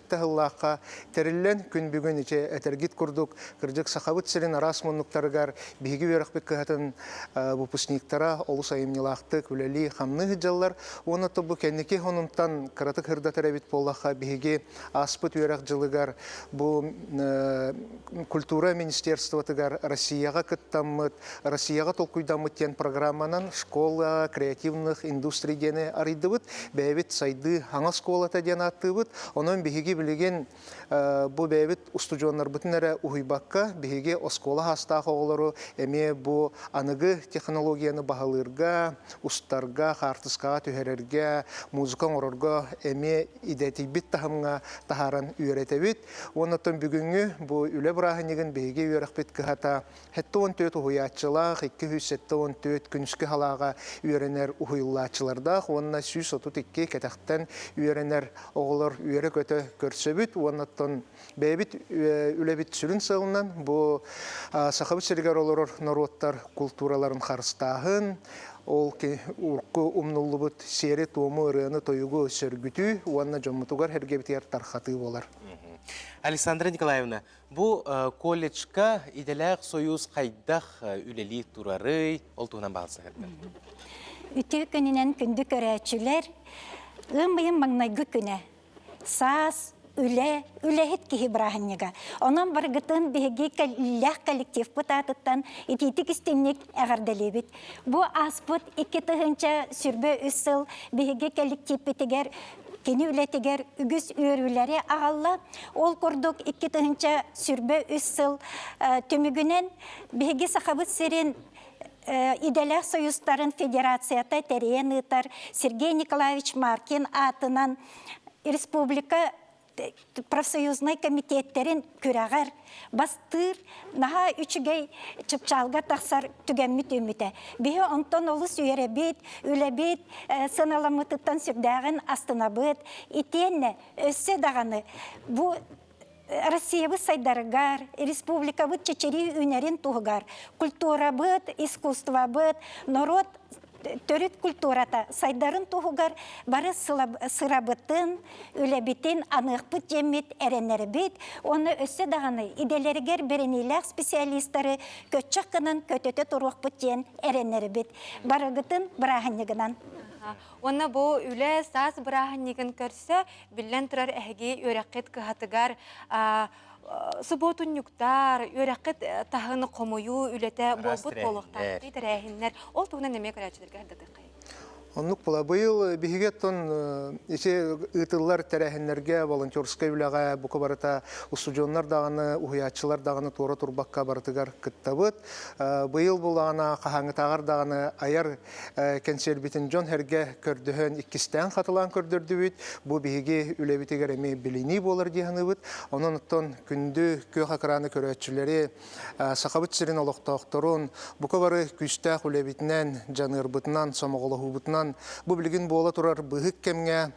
сыллаахха тэриллэн күн бүгүн ичи этэргит курдук кырдьык Сахабыт сирин араас муннуктарыгар биһиги үөрэхпит кыһатын выпускниктара олус айымньылаахтык үлэлии хамныы сылдьаллар. Уонна бу кэнники онунтан кыратык ырдатар эбит буоллахха биһиги ааспыт үөрэх дьылыгар бу культура министерствотыгар Россияҕа кыттаммыт, Россияҕа толкуйдаммыт диэн программанан школа креативных индустрий диэни арыйдыбыт. Бэйэбит сайдыы хаҥа оскуолата диэн ааттыыбыт. Онон биһиги билигин бу бэйэбит устудьуоннарбытын эрэ уһуйбакка, биһиги оскуола саастаах оҕолору эмиэ бу аныгы технологияны баһылыырга, устарга, хаартыскаҕа түһэрэргэ, музыка оҥорорго эмиэ идэтийбит таһымҥа таһааран үөрэтэбит. Уонна оттон бүгүҥҥү бу үлэ бырааһынньыгын биһиги үөрэхпит кыһата 74 уһуйааччылаах, 274 күн. күнүскү халааҕа үөрэнэр уһуйуллааччылардаах уонна 132 кэтэхтэн үөрэнэр оҕолор үөрэ-көтө көрсөбүт уонна оттон бэйэбит үлэбит сүрүн сыалынан бу Сахабыт сиригэр олорор норуоттар култуураларын харыстааһын, ол урукку умнуллубут сиэри-туому, ырыаны-тойугу сөргүтүү уонна дьоммутугар сэргэбитигэр тархатыы буолар. Александра Николаевна, бу колледжка идэлээх союз хайдах үлэлии турарый, ол туһунан баалсыһырдар. Үтүө күнүнэн күндү көрөөччүлэр, ыам ыйын маҥнайгы күнэ. Саас, үлэ, үлэһит киһи бырааһынньыга. Онон барыгытын биһиги иллээх коллективпыт аатыттан итиитик истиҥник эҕэрдэлиибит. Бу ааспыт 2023 сыл биһиги коллективпитигэр кини үлэтигэр үгүс үөрүүлэри аҕалла. Ол курдук 2023 сыл түмүгүнэн биһиги Сахабыт сирин идэлээх союзтарын федерацията тэрийэн ыытар Сергей Николаевич Маркин аатынан республика профсоюзнай комитеттэрин күрэҕэр бастыыр наһаа үчүгэй чыпчаалга тахсар түгэммит үүммүтэ. Биһи онтон олус үөрэбит, үлэбит сыаналаммытыттан сүрдээҕин астынабыт. Итиэннэ өссө даҕаны бу Россиябыт сайдарыгар, республикабыт чэчирии үүнэрин туһугар, культурабыт, искусствобыт, норуот төрүт культурата сайдарын туһугар бары сырабытын, үлэбитин аныахпыт диэммит эрэнэрбит уонна өссө даҕаны идэлэригэр бэриниилээх специалистары көччөх гынан көтөтө туруохпут диэн эрэнэрбит. Барыгытын бырааһынньыгынан. Уонна бу үлэ саас бырааһынньыгын көрсө, биллэн турар эһиги үөрэххит кыһатыгар субуотунньуктар, үөрэххит таһын хомуйуу үлэтэ буолбут буолуохтаах тэрээһиннэр. Ол туһунан эмиэ көрөөччүлэргэ сырдатыаххайын. Оннук була. Быйыл биһиги оттон ити ыытыллар тэрээһиннэргэ, волонтерскай үлэҕэ бука барыта устудьуоннар даҕаны, уһуйааччылар даҕаны туора турбакка барытыгар кыттабыт. Быйыл булаҕына хаһааҥҥытааҕар даҕаны айар кэнсиэрбитин дьон-сэргэ көрдөһөн иккистээн хатылаан көрдөрдүбүт. Бу биһиги үлэбитигэр эмиэ билинии буолар дии саныыбыт. Онон оттон күндү күөх экраны көрөөччүлэри, Сахабыт сирин олохтоохторун бука бары күүстээх үлэбитинэн, дьаныарбытынан, сомоҕолоһуубутунан бу билигин буола турар быыһык кэмҥэ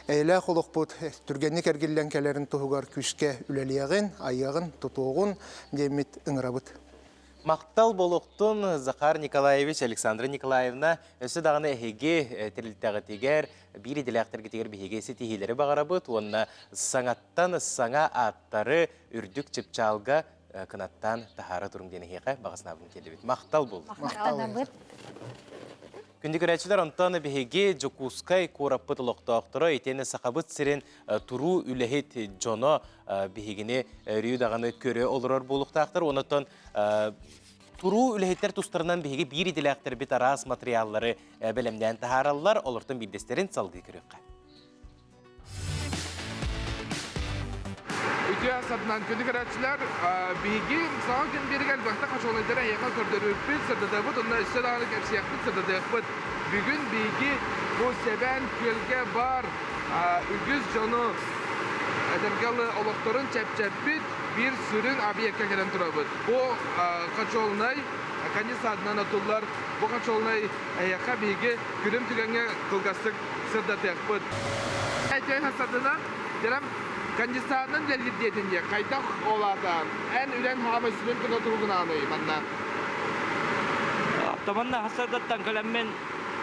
эйэлээх олохпут түргэнник эргиллэн кэлэрин туһугар күүскэ үлэлиэҕин, айыаҕын, тутуоҕун диэммит ыҥырабыт. Махтал буолуохтун Захар Николаевич, Александра Николаевна, өссө даҕаны эһиги тэрилтэҕитигэр, биир идэлээхтэргитигэр биһиги ситиһиилэри баҕарабыт уонна саҥаттан саҥа ааттары үрдүк чыпчаалга кынаттаан таһаара туруҥ диэн эһиэхэ баҕа санаабытын тиэрдэбит. Махтал буоллун. Махтанабыт. Күндү көрөөччүлэр, онтон биһиги Дьокуускай куораппыт олохтоохторо итиэннэ Сахабыт сирин туруу үлэһит дьоно биһигини өрүү даҕаны көрө олорор буолуохтаахтар. Онтон туруу үлэһиттэр тустарынан биһиги биир идэлээхтэрбит араас матырыйааллары бэлэмнээн таһаараллар. Олортон биирдэстэрин салгыы көрүөххэ. Үтүө сатынан күнү көрөөччүлэр, биһиги саҥа күн биэригэр элбэхтэ хочуолунайдары эһиэхэ көрдөрүөхпүт, сырдатыахпыт уонна өссө даҕаны кэпсиэхпит, сырдатыахпыт. Бүгүн биһиги бу Сэбээн Күөлгэ баар үгүс дьону этэргэ дылы олохторун чэпчэппит биир сүрүн объекка кэлэн турабыт. Бу хочуолунай конденсатынан отуллар. Бу хочуолунай эһиэхэ биһиги күлүм түгэҥҥэ кылгастык сырдатыахпыт. Этиэн сатына, дьэрем кондиционерынан үлэлиир диэтин диэ, хайдах ол аата эн үлэн хаамай сүрүн туга туругунаный манна? Оптомонна хасардаттан кэлэммин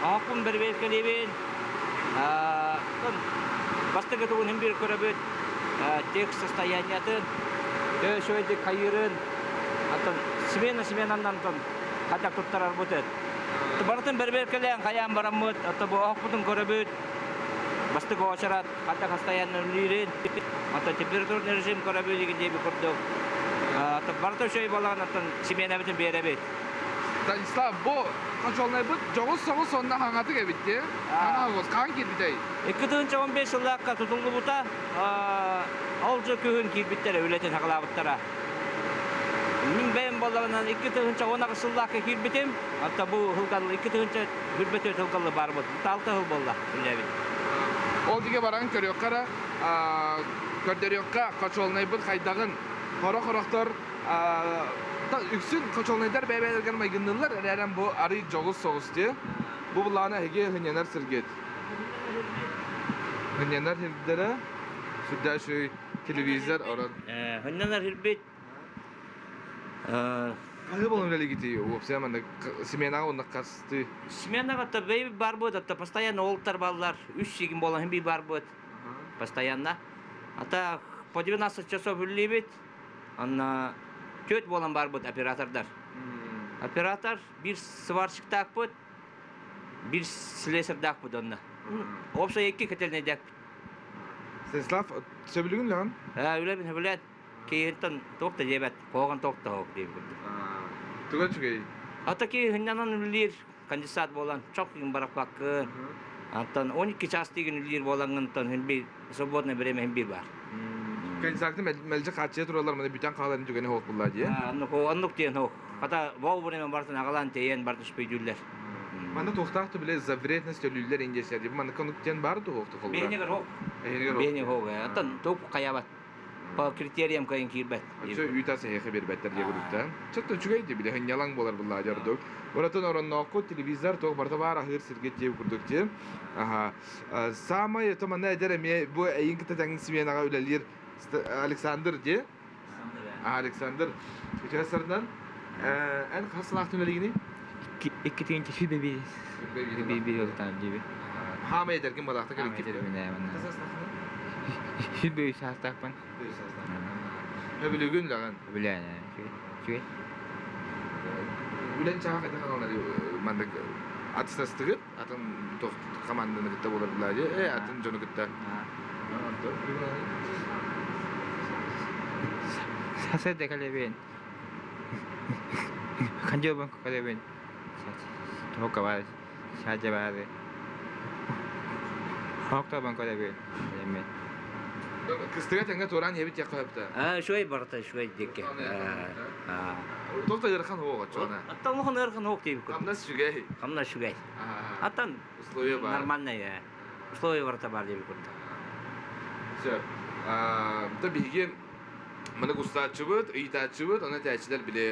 оһохпун бэрбиэркэлиибин. Бастакы тугун иһин биир көрөбүт тех состояниятын, үчүгэйдик хайыырын, антон смена сменаннан хайдах туттарарбытын. Барытын бэрбиэркэлээн хайаан бараммыт, ото бу оһохпутун көрөбүт, бастакы уочарат хайдах постоянно үлэлиирин, ото температурный режим көрөбүт игин диэби курдук. Барыта үчүгэй буоллаҕына оттон симиэнэбитин биэрэбит. Станислав, бу хочуолунайбыт дьоҕус соҕус уонна хаҥатык эбит дии. Хаҥа хаһан киирбитэй? 2015 сыллаахха тутуллубута. Ол дьыл күһүн киирбиттэрэ, үлэтин саҕалаабыттара. Мин бэйэм буоллаҕынан 2018 сыллаахха киирбитим. Оттон бу сылгаллы 2024 сылгаллы барбыт. Алта сыл буолла үлэлээбит. Ол дигэ баран көрүөххэ эрэ, көрдөрүөххэ хочуолунайбыт хайдаҕын. Хорох-хорохтор. Үксүн хочуолунайдар бэйэ-бэйэлэригэр майгынныыллар, эрээрэн бу арый дьоҕус соҕус дии. Бу былаана эһиги һынньанар сиргит. Һынньанар сирдэрэ сүрдээх үчүгэй телевизор орон. Һынньанар сирбит Хаһыы болон үлэлигитий уопсайа манна сменаҕа уонна хастыы? Сменаҕа то бэйбит бар буот, то постоянно олтар баллар, үс сигин болон би бар буот. Постоянно. А так по 12 часов үллибит, Анна төрт буолан барбыт оператордар. Оператор биир сварщиктаахпыт, биир слесардаахпыт онно. Общай икки котельнайдаахпыт. Станислав, сөбүлүгүн лаҕан? Үлэбин сөбүлээн. Киһиттэн туох да диэбэт, хоҕон туох да хоох диэбит курдук. Туга үчүгэй? Ата киһиннэн үлэлиир конденсат буолан чох күн бараппаккын. Антон 12 час тигин үлэлиир буолаҥҥын хин биир свободное время хин биир бар. Конденсаты мэлдьи хааччыйа тураллар маны бүтэн хааларын түгэни хоох булла дии. Оннук оннук диэн хоох. Хата вовремя бартын агалаан тиэйэн бартын шпейдүүллэр. Манна туохтаах да биле за вредность төлүүллэр индиэсэр дии. Манна конук диэн баар дуо хоох холбура? Бэйнигэр хоох. Бэйнигэр хоох. Антон туох хайабат. По критериям кайын киирбэт. Оччо үүт ас эһиэхэ биэрбэттэр диye курдуктан. Чөттө үчүгэй дии биле хынньалаҥ буолар буллаа дьордук. Уратын оронноохку телевизор туох барыта баар аһыыр сиргэ диye курдук дии. Аха. Саамай это манна эдэр эмиэ бу эйин кытта тэҥ сменаҕа үлэлиир Александр дии. Александр үтүө сарынан эн хас сылаахтын үлэлиигиний? Икки тыһыынча сүүрбэ биир биир олутаан диибин. Хаамай эдэргин балаахта кэликкит. 23 саастаахпын. Өбүлүгүн лаҕан. Өбүлээн үчүгэй. Үлэн чаҕа хайдах аналар маннык атыстастыгыт атын туох команданы кытта буолар булаа э атын дьону кытта. Сасырда кэлэбин. Хандьобун кэлэбин. Туохка баар Саадьа баары. Хоктобон көрөбүн. Эми. Кыстыга тэҥҥэ туораан иһэбит диэххэ сөптө. Аа, үчүгэй барыта үчүгэй диэки. Туох да ыарахан уох оччоҕуна. Аттан улахан ыарахан уох диэбит курдук. Хамнас үчүгэй. Хамнас үчүгэй. Аттан условия бар. Нормальный условия барыта бар диэбит курдук. Сөп. Да биһиги Маны густааччыбыт, ыйытааччыбыт, онон этээччилэр били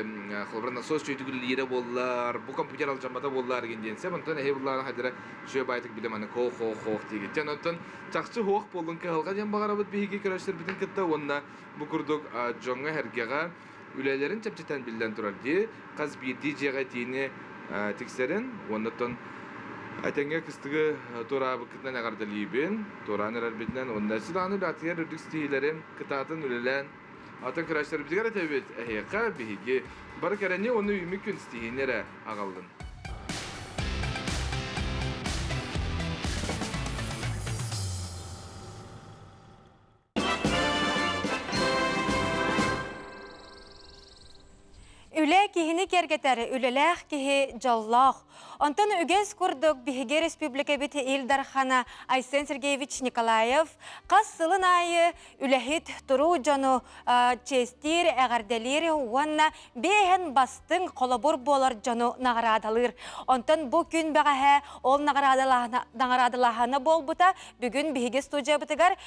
холобура насос чөйтүгүллиирэ буоллар, бу компьютер алдьаммата буоллар игин диэн сөп. Онтон эһи буллаана хайдара үчүгэй баайтык били маны хо-хо-хоох диигит. Дьон онтон чахчы хоох буоллун кыһалҕа диэн баҕарабыт биһиги көрөөччүлэрбитин кытта уонна бу курдук дьоҥҥо-сэргэҕэ үлэлэрин чэпчэтэн биллэн турар дии. Хас биирдии дьиэҕэ итиини тиксэрин уонна оттон этэҥҥэ кыстыгы туораабыккытынан эҕэрдэлиибин, туораан эрэрбитинэн уонна сылааны үлэҕитигэр үрдүк ситиһиилэрин кытаатын үлэлээн атын көрөөччүлэрбитигэр этэбит эһиэхэ биһиги бары кэрэни уонна үүммүт күн ситиһиини эрэ аҕаллын. Үлэ киһини киэргэтэр, үлэлээх киһи дьоллоох. Онтон үгэс курдук биһиги республикабыт Ил Дархана Айсен Сергеевич Николаев хас сылын аайы үлэһит туруу дьону чиэстиир, эҕэрдэлиир уонна биэһэн бастыҥ холобур буолар дьону наҕараадалыыр. Онтон бу күн бэҕэһээ ол наҕараадалааһына буолбута бүгүн биһиги студиябытыгар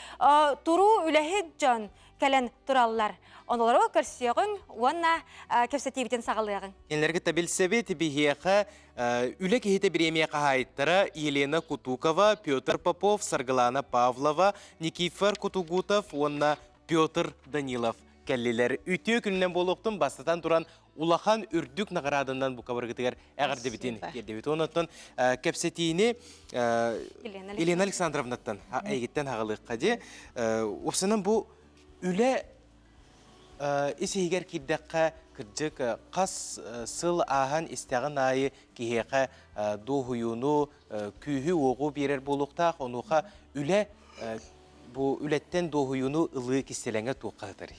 туруу үлэһит дьон кэлэн тураллар. Онолору көрсүөҕүҥ уонна кэпсэтиибитин саҕалыаҕыҥ. Кинилэргэ кытта билсэбит биһиэхэ үлэ киһитэ бириэмийэ хаһаайыттара Елена Кутукова, Петр Попов, Саргылана Павлова, Никифор Кутугутов уонна Петр Данилов кэллилэр. Үтүө күнүнэн буолуохтун бастатан туран улахан үрдүк наҕарааданан букабыргытыгар эҕэрдэбитин тиэрдэбит. Онон кэпсэтиини Елена Александровнаттан эйигиттэн хаҕалыахха дии. Уопсанан бу үлэ ис иһигэр киирдэххэ кырдьык хас сыл ааһан истэҕин аайы киһиэхэ дуоһуйууну, күүһү-уоҕу биэрэр буолуохтаах. Онуоха үлэ бу үлэттэн дуоһуйууну ылыы кистэлэҥэ туохха сытарый?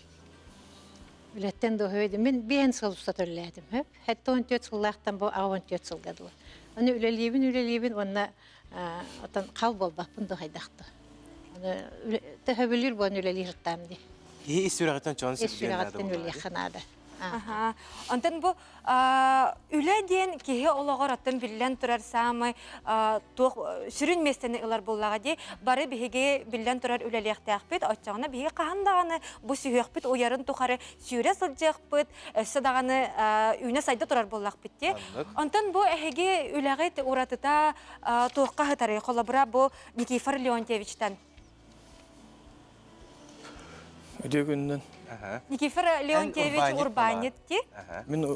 Үлэттэн дуоһуйдум. Мин биэһин сыл устата үлэлээтим. Хөп. Хэттэ он түөрт сыллаахтан бу аҕа он түөрт сылга дылы. Аны үлэлиибин, үлэлиибин уонна отон хал буолбаппын дуһайдахты. Аны төһөбүлүүр буолан үлэлиир ыртаам дии. Киһи ис сүрэҕиттэн чон Ис сүрэҕиттэн үлэлиэххэ наада. Онтон бу үлэ диэн киһи олоҕор оттон биллэн турар саамай туох сүрүн миэстэни ылар буоллаҕа дии. Бары биһиги биллэн турар үлэлиэхтээхпит. Оччоҕуна биһиги хаһан даҕаны бу сүһүөхпүт уйарын тухары сүүрэ сылдьыахпыт, өссө даҕаны үүнэ-сайда турар буоллахпыт дии. Онтон бу эһиги үлэҕит уратыта туохха сытарый? Холобура, бу Никифор Леонтьевичтан. Үтүө күнүнэн. Никифор Леонтьевич урбаанньыт ди. Мин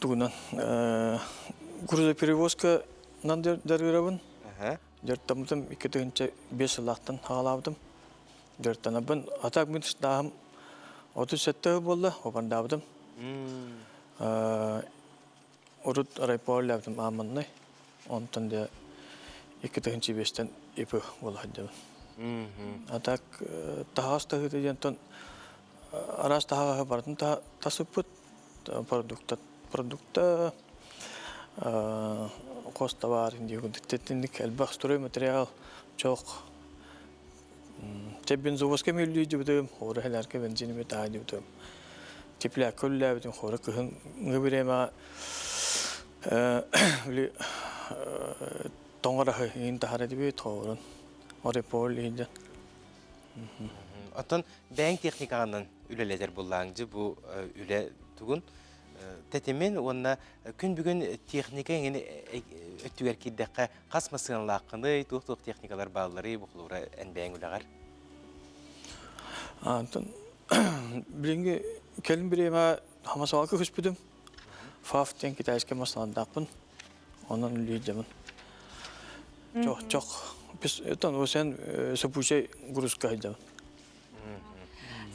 тугунан грузоперевозка нан дьарыырабын. Дьарыктаммытым 2005 сыллаахтан хаалаабытым. Дьарыктанабын. А так мин тыстааһым 37 буолла, опардаабытым. Урут райпо үлэлээбитим ааманнай. Онтон дьэ 2005-тэн ИП буола сылдьабын. А так таһаҕас таһыыта диэнтэн араас таһаҕаһы барытын тасыппыт продукта продукта хос товар диэн элбэх стройматериал чох Чэ бензовозка мүллүү дьыбытым, хора хэлэргэ бензин таай дьыбытым. Теплякка үллээбитим, хора кыһын время били тоҥораһы иин таһара дибит, хорун Орепол иһин Оттон бэйэҥ техникаҕынан үлэлэтэр буллааҥ дьи бу үлэ тугун тэтимин уонна күн бүгүн техника эҥин өттүгэр киирдэххэ Хас массыыналааххыный, туох-туох техникалар баалларый бу холобура эн бэйэҥ үлэҕэр? Антон билиҥҥи кэлин бириэмэ хамасаҕа көһүспүтүм. ФАФ диэн китайскай массыыналардаахпын. Онон үлэлиирдэмин. Чох, чох. Оттон сен сопучай грузка сылдьабын.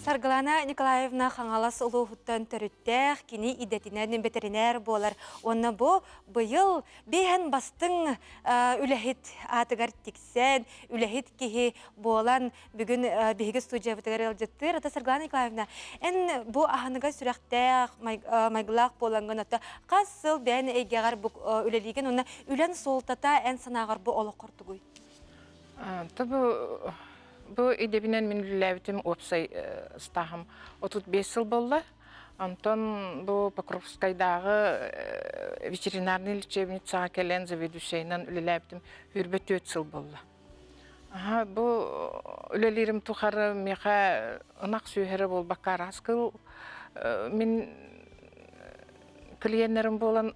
Саргылана Николаевна Хаҥалас улууһуттан төрүттээх, кини идэтинэн бэтэринээр буолар. Уонна бу быйыл биэһэн бастыҥ үлэһит аатыгар тиксэн, үлэһит киһи буолан бүгүн биһиги студиябытыгар ыалдьыттыыр. Ата Саргылана Николаевна, эн бу аһыныга сүрэхтээх, майгылаах буолаҥҥын, ото хас сыл бэйэн эйгэҕэр бу үлэлиигин уонна үлэн суолтата эн санааҕар бу олоххор тугуй? Бу Бу идэбинэн мин үлэлээбитим уопсай ыстааһым 35 сыл буолла. Онтон бу Покровскайдааҕы ветеринарный лечебницаҕа кэлэн заведующайынан үлэлээбитим 24 сыл буолла. Аха, бу үлэлиирим тухары миэхэ ынах сүөһэрэ буолбакка араас кыл мин клиеннэрим буолан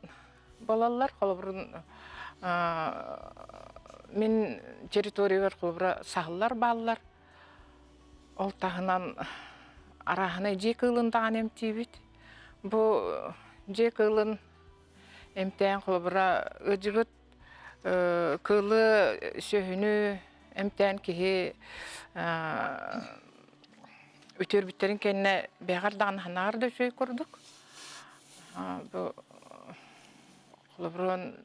буолаллар. Холобурун мин территориябар холобура саһыллар бааллар. Ол таһынан арааһынай дьиэ кыылын даҕаны эмтиибит. Бу дьиэ кыылын эмтээн холобура ыалдьыбыт кыылы сүөһүнү эмтээн киһи үтүөрбүттэрин кэннэ бэҕэр даҕаны санаар да үчүгэй курдук. Бу холобурун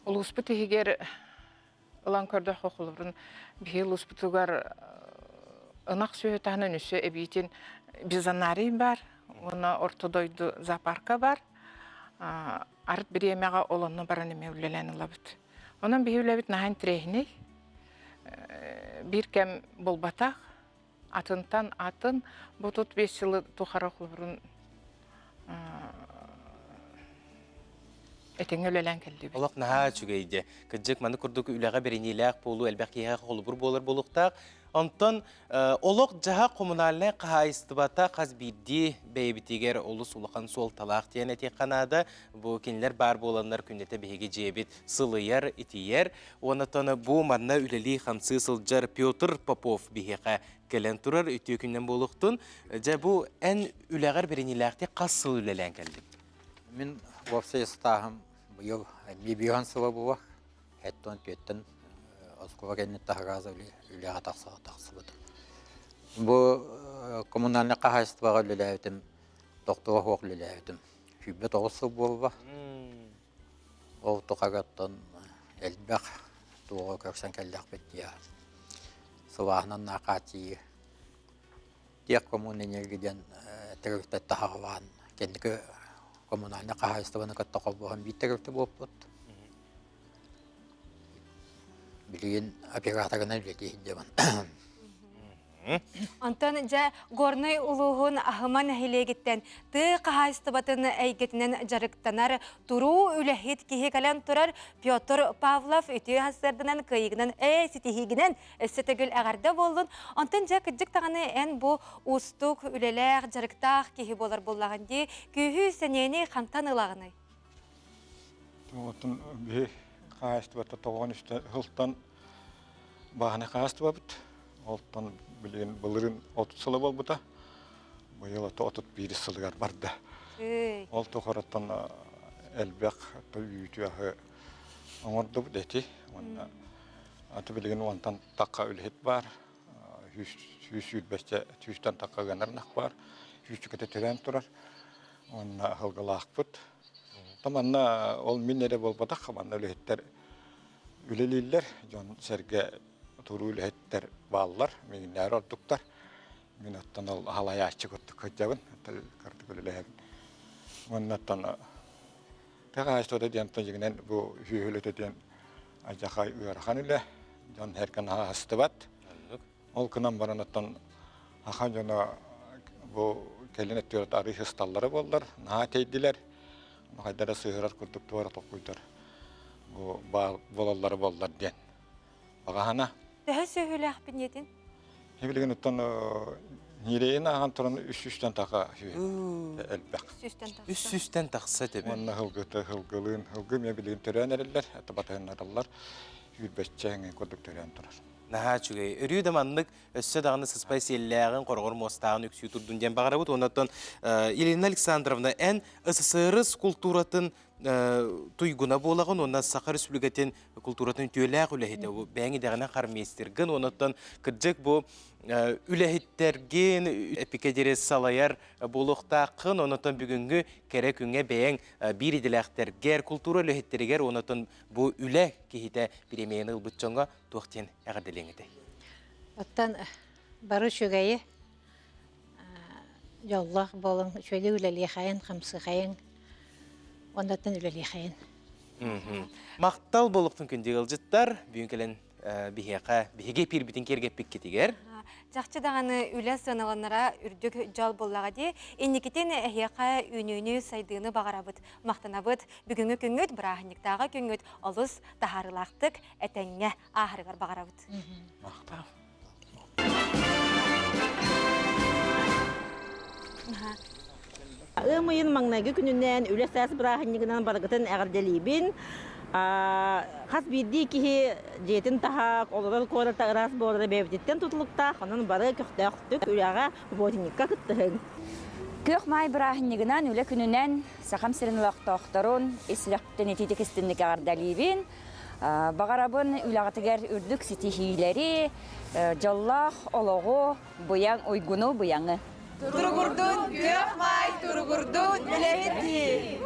улууспут иһигэр ылан көрдөххө холобурун биһиги улууспутугар ынах сүөһү таһынан өссө эбиитин бизонарий баар уонна орто дойду зоопарка баар. Арыт бириэмэҕэ ол онно баран эмиэ үлэлээн ылабыт. Онон биһи үлэбит наһаа интэриэһинэй. Биир кэм буолбатах. Атынтан атын бу тут бес сылы тухары холобурун этэҥҥэ үлэлээн кэллибит. Олох наһаа үчүгэй дьэ. Кырдьык маны курдук үлэҕэ бэриниилээх буолуу элбэх киһиэхэ холобур буолар буолуохтаах. Онтон олох-дьаһах коммунальнай хаһаайыстыбата хас биирдии бэйэбитигэр олус улахан суолталаах диэн этиэххэ наада. Бу кинилэр баар буоланнар күннэтэ биһиги дьиэбит сылыйар, итийэр. Уонна бу манна үлэлии-хамсыы сылдьар Петр Попов биһиэхэ кэлэн турар үтүө күннэн буолуохтун. Дьэ бу эн үлэҕэр бэриниилээхтик хас сыл үлэлээн кэллиҥ? Мин уопсай ыстааһым быйыл эмиэ биэһэн сыла буолар. Эттон түөттэн оскуола кэнниттэн таһаҕас үлэҕэ тахсыбытым. Бу коммунальнай хаһаайыстыбаҕа үлэлээбитим, тохтоло суох үлэлээбитим. 29 сыл буолла. Ол тухарыттан элбэх туоҕу көрсөн кэллэхпит дии. Сылааһынан наакааччыйыы тех коммунэнерго диэн тэрилтэ таһаҕалаан кэнники коммунальнай хаһаайыстыбаны кытта холбоһон биир тэрилтэ буолбут. Билигин операторынан үлэлии сылдьабын. Онтон дьэ Горнай улууһун Аһыма нэһилиэгиттэн тыа хаһаайыстыбатын эйгэтинэн дьарыктанар туруу үлэһит киһи кэлэн турар Петр Павлов үтүө сарсыарданан кыайыгынан ээ ситиһиигинэн өссө төгүл эҕэрдэ буоллун. Онтон дьэ кырдьык даҕаны эн бу уустук үлэлээх, дьарыктаах киһи буолар буоллаҕын дии. Күүһү, сэниэни хантан ылаҕыный? Оттон биһи хаһаайыстыбата тоҕон үстэ сылтан бааһынай хаһаайыстыбабыт. Олтон билигин былырыын 30 сыла буолбута. Быйыл ото 31 сылыгар барда. Ол тухарыттан элбэх үүтү аһы оҥордубут эти. Уонна аты билигин уонтан тахха үлэһит баар. 100 сүүстэн тахха ыанар ынах баар. Сүүсчүкэтэ төрөөн турар. Уонна аһылгылаахпыт. Манна ол мин эрэ буолбатах, манна үлэһиттэр үлэлииллэр, дьон-сэргэ туруу үлэһиттэр бааллар, миигиннээри ордуктар. Мин оттон ол халайааччы курдук сылдьабын, кырдык үлэлэһэбин. Уонна оттон тыа хаһаайыстыбата диэн дьиҥинэн бу сүөһү үлэтэ диэн алдьархай ыарахан үлэ, дьон эргин аһастыбат. Ол гынан баран оттон саха дьоно бу кэлин өттүгэр арыый сысталлара буоллар, наһаа тэйдилэр. Хайда эрэ сыһырар курдук туора толкуйдар бу баар буолаллара буоллар диэн баҕаһана. Төһө сүөһүлээхпин диэтин? Билигин оттон ньирэйин ааҕан туран үс сүүстэн таха сүөһү элбэх. Үс сүүстэн тахса төбө. Уонна һылгыты һылгылыын һылгы эмиэ билигин төрөөн эрэллэр, батыһыннараллар. Сүүрбэччэ эҥин курдук төрөөн турар. Наһаа үчүгэй. Өрүү да маннык өссө даҕаны сыспай сиэллээҕин, хороҕор муостааҕын үксүү турдун диэн баҕарабыт. Оннуттан Елена Александровна, эн СССР култууратын туйгуна буолаҕын уонна Саха Республикатын култууратын үтүөлээх үлэһитэ. Бу бэйэҥ идэҕинэн хормейстергын, оннуттан кырдьык бу үлэһиттэргин эпикэдири салайар буолуохтааххын, оннуттан бүгүҥҥү кэрэ күҥҥэ бэйэҥ биир идэлээхтэргэр, култуура үлэһиттэригэр, оннуттан бу үлэ киһитэ премияны ылбыт дьоҥҥо туох диэн эҕэрдэлиэҥ этэй? Оттон бары үчүгэйи дьоллоох буолуҥ, үчүгэйдик үлэлиэхэйин, хамсыахайыҥ, оннуттан үлэлиэхэйин. Махтал буолуохтун күндү ыалдьыттар, бүгүн кэлэн биһиэхэ биһиги эпиирбитин киэргэппиккитигэр. Чахчы даҕаны үлэ сыаналанара үрдүк дьол буоллаҕа дии. Инникитин эһиэхэ үүнүүнү, сайдыыны баҕарабыт, махтанабыт. Бүгүҥҥү күҥҥүт, бырааһынньыктааҕы күҥҥүт олус таһаарыылаахтык, этэҥҥэ ааһарыгар баҕарабыт. Махтал. Ыам ыйын маҥнайгы күнүнэн үлэ саас бырааһынньыгынан барыгытын эҕэрдэлиибин. Хас биирдии киһи дьиэтин таһа, олорор куората ыраас буолара бэйэбититтэн тутулуктаах, онон бары көхтөөхтүк үлэҕэ, субботникка кыттыһыҥ. Күөх Маай бырааһынньыгынан, үлэ күнүнэн Сахам сирин олохтоохторун ис сүрэхпиттэн итиитик истинник эҕэрдэлиибин. Баҕарабын үлэҕитигэр үрдүк ситиһиилэри, дьоллоох олоҕу, быйаҥ уйгуну быйаҥы. Туругурдун күөх маай, туругурдун үлэһит киһи!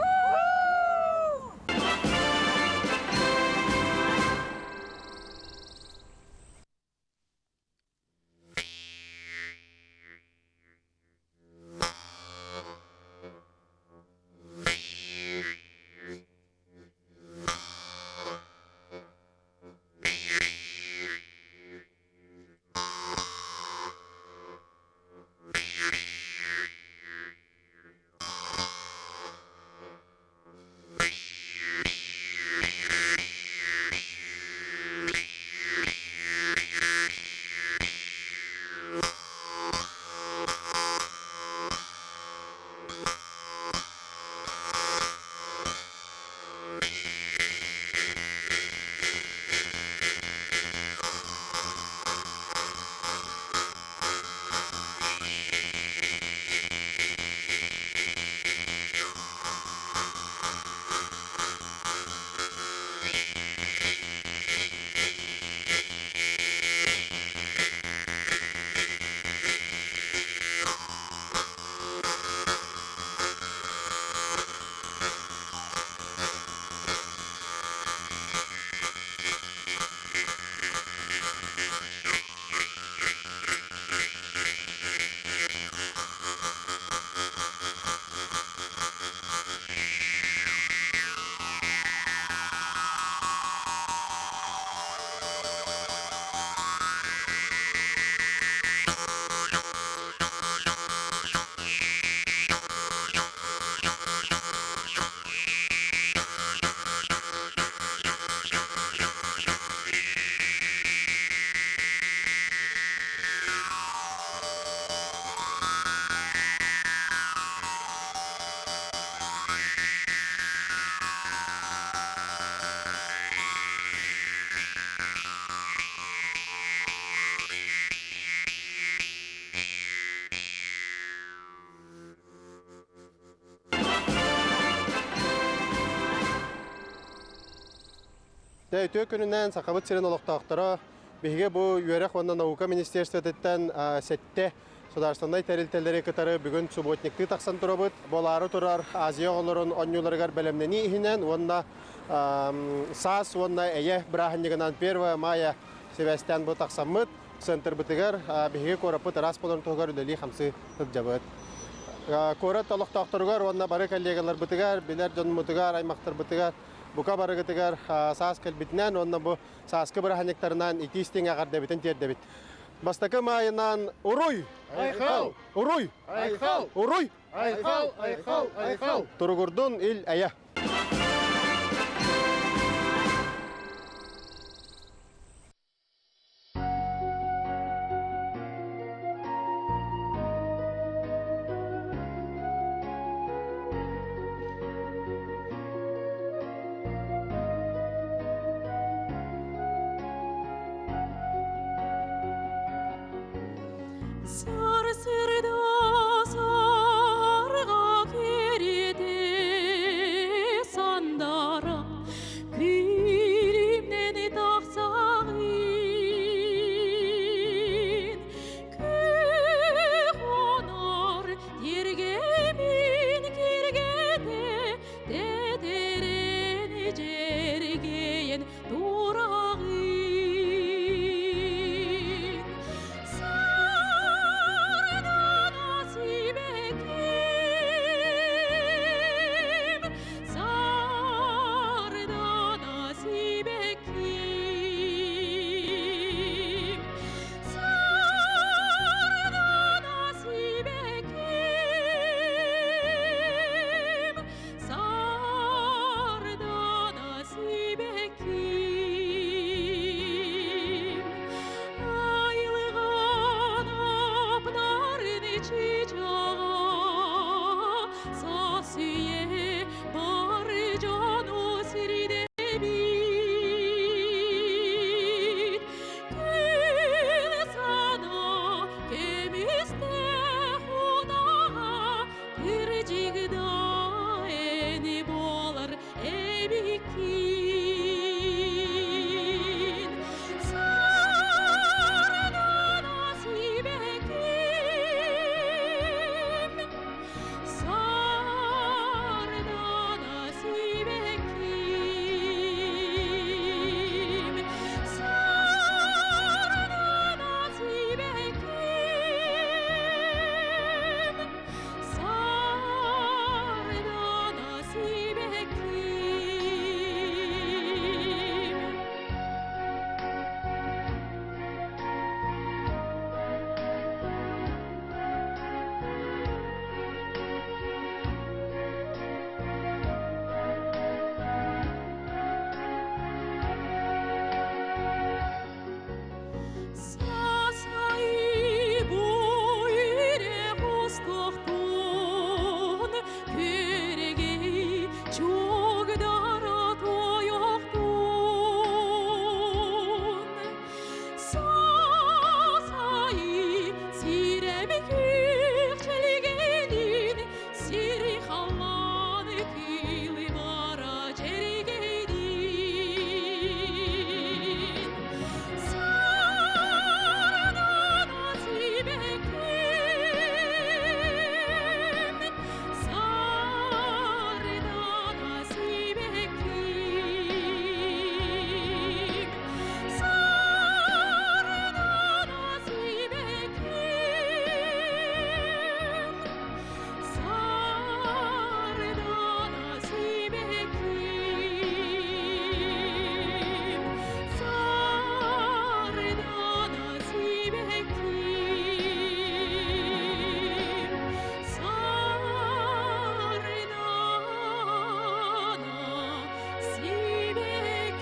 Дьэ, үтүө күнүнэн Сахабыт сирин олохтоохторо биһиги бу үөрэх уонна наука министерствотыттан сэттэ судаарыстыбаннай тэрилтэлэри кытары бүгүн субботниктыы тахсан турабыт. Буолаары турар Азия оҕолорун оонньууларыгар бэлэмнэнии иһинэн уонна саас уонна эйэ бырааһынньыгынан 1 мая сибээстээн бу тахсаммыт центрбытыгар биһиги куораппыт ыраас буоларын туһугар үлэлии-хамсыы сылдьабыт. Куорат олохтоохторугар уонна бары коллегаларбытыгар, билэр дьоммутугар, аймахтарбытыгар бука барыгытыгар саас кэлбитинэн уонна бу сааскы бырааһынньыктарынан итии-истиҥ эҕэрдэбитин тиэрдэбит. Бастакы маайынан Уруй! Айхал! Уруй! Айхал! Уруй! Айхал! Айхал! Айхал! Туругурдун ил эйэ! Сарсырда сарга кирде сандара Күлүмнен тахсағын Күх онор тергемин киргеде Тетерен жергейін турағын Сардана сибеким Сардана сибеким Сардана сибеким Сардана сибеким Айылган апнарын чычаға Сасүйе бар жону сирдебит Күн сана кемисте хунаға Кырдьыгда эни буолар эбиккин Сардана сибэким Сардана сибэким Сардана сибэким Сардана сибэким Сасай буйре хостохтун Күргей чугдара тойохтун Сасай сиреми күхчелгенин Сири халлан кили бара жергенин Сардана сибеким Сардана сибеким Сардана сибеким Сардана сибеким Сардана сибеким Сардана сибеким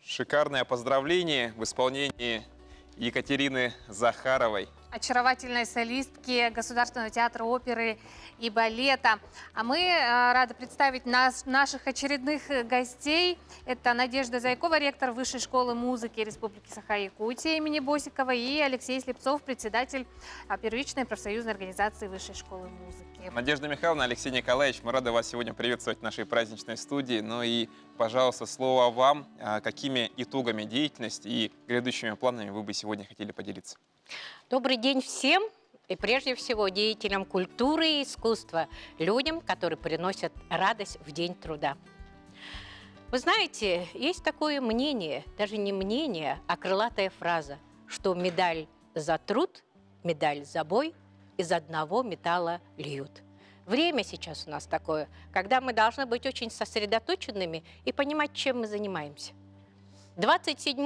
Шикарное поздравление в исполнении Екатерины Захаровой. Очаровательной солистки Государственного театра оперы и балета. А мы рады представить нас, наших очередных гостей. Это Надежда Зайкова, ректор Высшей школы музыки Республики Саха-Якутия имени Босикова, и Алексей Слепцов, председатель первичной профсоюзной организации Высшей школы музыки. Надежда Михайловна, Алексей Николаевич, мы рады вас сегодня приветствовать в нашей праздничной студии. Ну и, пожалуйста, слово вам. Какими итогами деятельности и грядущими планами вы бы сегодня хотели поделиться? Добрый день всем и прежде всего деятелям культуры и искусства, людям, которые приносят радость в день труда. Вы знаете, есть такое мнение, даже не мнение, а крылатая фраза, что медаль за труд, медаль за бой из одного металла льют. Время сейчас у нас такое, когда мы должны быть очень сосредоточенными и понимать, чем мы занимаемся. 27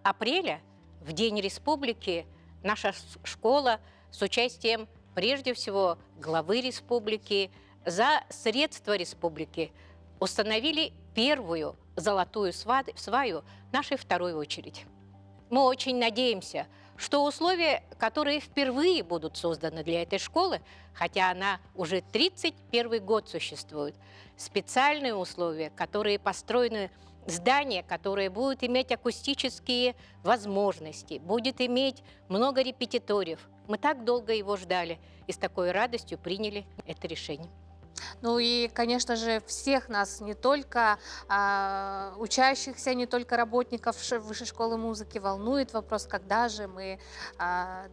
апреля, в День Республики, наша школа с участием прежде всего главы республики за средства республики установили первую золотую сваю нашей второй очереди. Мы очень надеемся, что условия, которые впервые будут созданы для этой школы, хотя она уже 31 год существует, специальные условия, которые построены, здание, которое будет иметь акустические возможности, будет иметь много репетиториев. Мы так долго его ждали и с такой радостью приняли это решение. Ну и, конечно же, всех нас, не только учащихся, не только работников Высшей школы музыки, волнует вопрос, когда же мы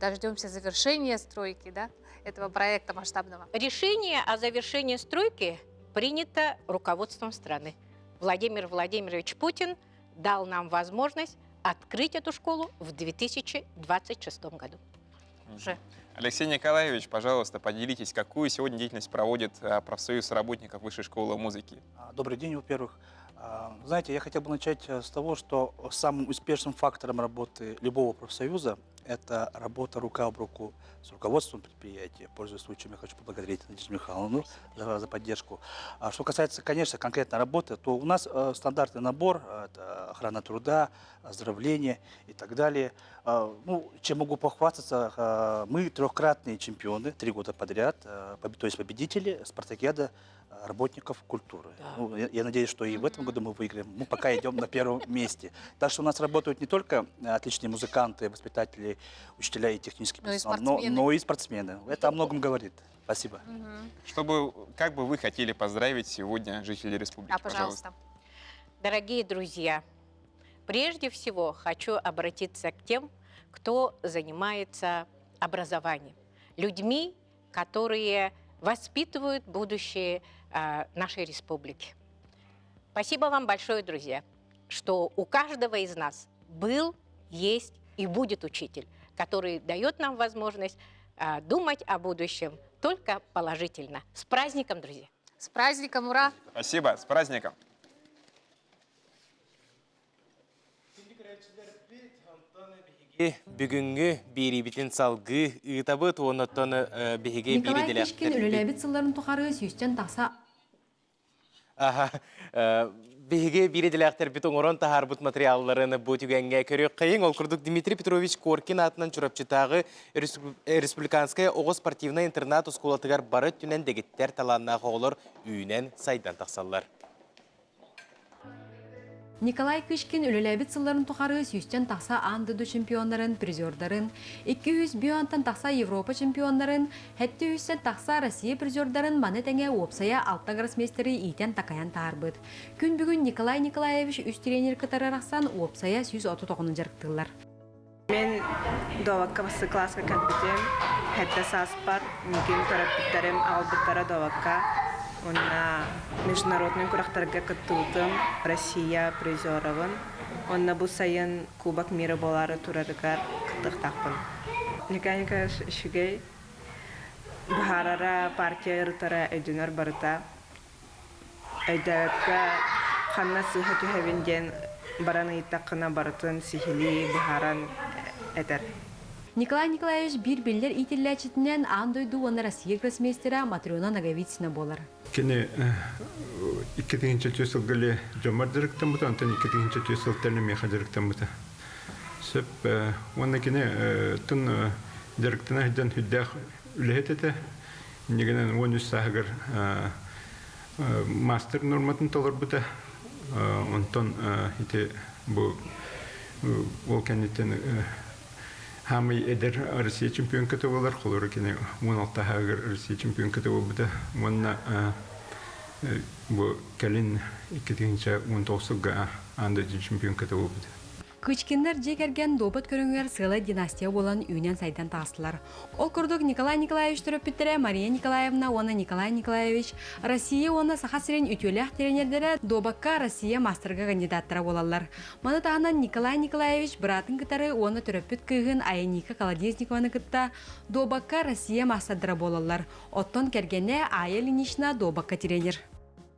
дождемся завершения стройки, да, этого проекта масштабного. Решение о завершении стройки принято руководством страны. Владимир Владимирович Путин дал нам возможность открыть эту школу в 2026 году. Уже. Алексей Николаевич, пожалуйста, поделитесь, какую сегодня деятельность проводит профсоюз работников Высшей школы музыки? Добрый день, во-первых. Знаете, я хотел бы начать с того, что самым успешным фактором работы любого профсоюза – это работа рука об руку с руководством предприятия. Пользуясь случаем, я хочу поблагодарить Надежду Михайловну за поддержку. А что касается, конечно, конкретно работы, то у нас стандартный набор – это охрана труда, оздоровление и так далее. Ну, чем могу похвастаться, мы трехкратные чемпионы, 3 года подряд, то есть победители спартакиады работников культуры. Да. Ну, я надеюсь, что и в этом году мы выиграем. Мы пока идем на первом месте. Так что у нас работают не только отличные музыканты, воспитатели, учителя и технический персонал, но и спортсмены. Это о многом говорит. Спасибо. Как бы вы хотели поздравить сегодня жителей республики? Да, пожалуйста. Дорогие друзья, прежде всего хочу обратиться к тем, кто занимается образованием. Людьми, которые воспитывают будущее нашей республики. Спасибо вам большое, друзья, что у каждого из нас был, есть и будет учитель, который дает нам возможность думать о будущем только положительно. С праздником, друзья! С праздником, ура! Спасибо, с праздником! Бүгүҥҥү биэриибитин салгыы ыытабыт уоннаттан биһиги Николай Кишкин үлэлээбит сылларын тухары сүүстэн тахса Биһиги биир идэлээхтэрбит оҥорон таһаарбыт материалларын бу түгэҥҥэ көрүөххэйиҥ. Ол курдук Дмитрий Петрович Коркин аатынан Чурапчытааҕы республиканскай оҕо спортивнай интернат оскуолатыгар бары өттүнэн дэгиттэр талааннаах оҕолор үүнэн сайдан тахсаллар. Николай Кычкин үлэлээбит сылларын тухары сүүстэн тахса аан дойду чемпионнарын, призердарын, 200 бионтан тахса Европа чемпионнарын, 700 тахса Россия призердарын маны тэҥэ уопсайа алта гроссмейстери иитэн-такайан таһаарбыт. Күн бүгүн Николай Николаевич үс тренер кытары арахсан уопсайа 139 дьарыктыыллар. Мин дуобакка бастакы кылааска кэлбитим. Сэттэ сааспар миигин төрөппүттэрим аҕалбыттара дуобакка. Уонна международнай күрэхтэргэ кыттыбытым, Россия призеровын. Уонна бу сайын Кубок мира буолаары турарыгар кыттыахтаахпын. Николай Николаевич үчүгэй быһаарара, партия ырытара өйдөнөр барыта. Өйдөөбөккө ханна сыыһа түһэбин диэн баран ыйыттаххына барытын сиһилии быһааран этэр. Николай Николаевич биир биллэр иитиллээччитинэн аан дойду уонна Россия гроссмейстера Матрена Ноговицына буолар. Кини 2003 сылга эле дьоммор дьарыктаммыта, онтон 2003 сылтан миэхэ дьарыктаммыта. Сөп уонна кини тын дьарыктана сылдьан сүрдээх үлэһит этэ. Иннигинэн 13 сааһыгар мастер норматын толорбута. Онтон ити бу ол кэнниттэн хаамай эдэр Россия чемпионката буолар. Холобура кини 16 сааһыгар Россия чемпионката буолбута. Уонна бу кэлин 2019 сылга аан дойду чемпионката буолбута. Кычкиннар дьиэ кэргэн дуобат көрүҥүгэр сыалай династия буолан үүнэн-сайдан таҕыстылар. Ол курдук Николай Николаевич төрөппүттэрэ Мария Николаевна уонна Николай Николаевич Россия уонна Саха сирин үтүөлээх тренердэрэ дуобакка Россия маастарга кандидаттара буолаллар. Маны таһынан Николай Николаевич быраатын кытары уонна төрөппүт кыыһын Аяника Колодезникованы кытта дуобакка Россия маастардара буолаллар. Оттон кэргэнэ Ая Ильинична дуобакка тренер.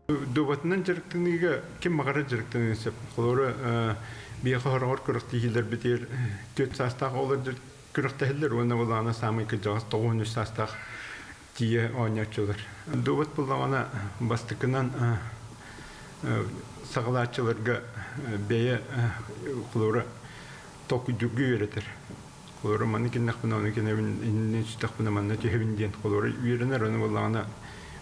Дуобатынан дьарыктаныыга ким баҕарар дьарыктаныан сөп. Холобура, биһиэхэ хороҕор күрэхтэһиилэрбитигэр түөрт саастаах оҕолор күрэхтэһэллэр уонна былаана саамай кырдьаҕас 93 саастаах тиийэ оонньооччулар. Дуобат буоллаҕына бастакынан саҕалааччыларга бэйэ холобура толкуйдуурга үөрэтэр. Холобура маны киннэхпинэ ону кинэбин иннин сүтэхпинэ манна түһэбин диэн холобура үөрэнэр ону буоллаҕына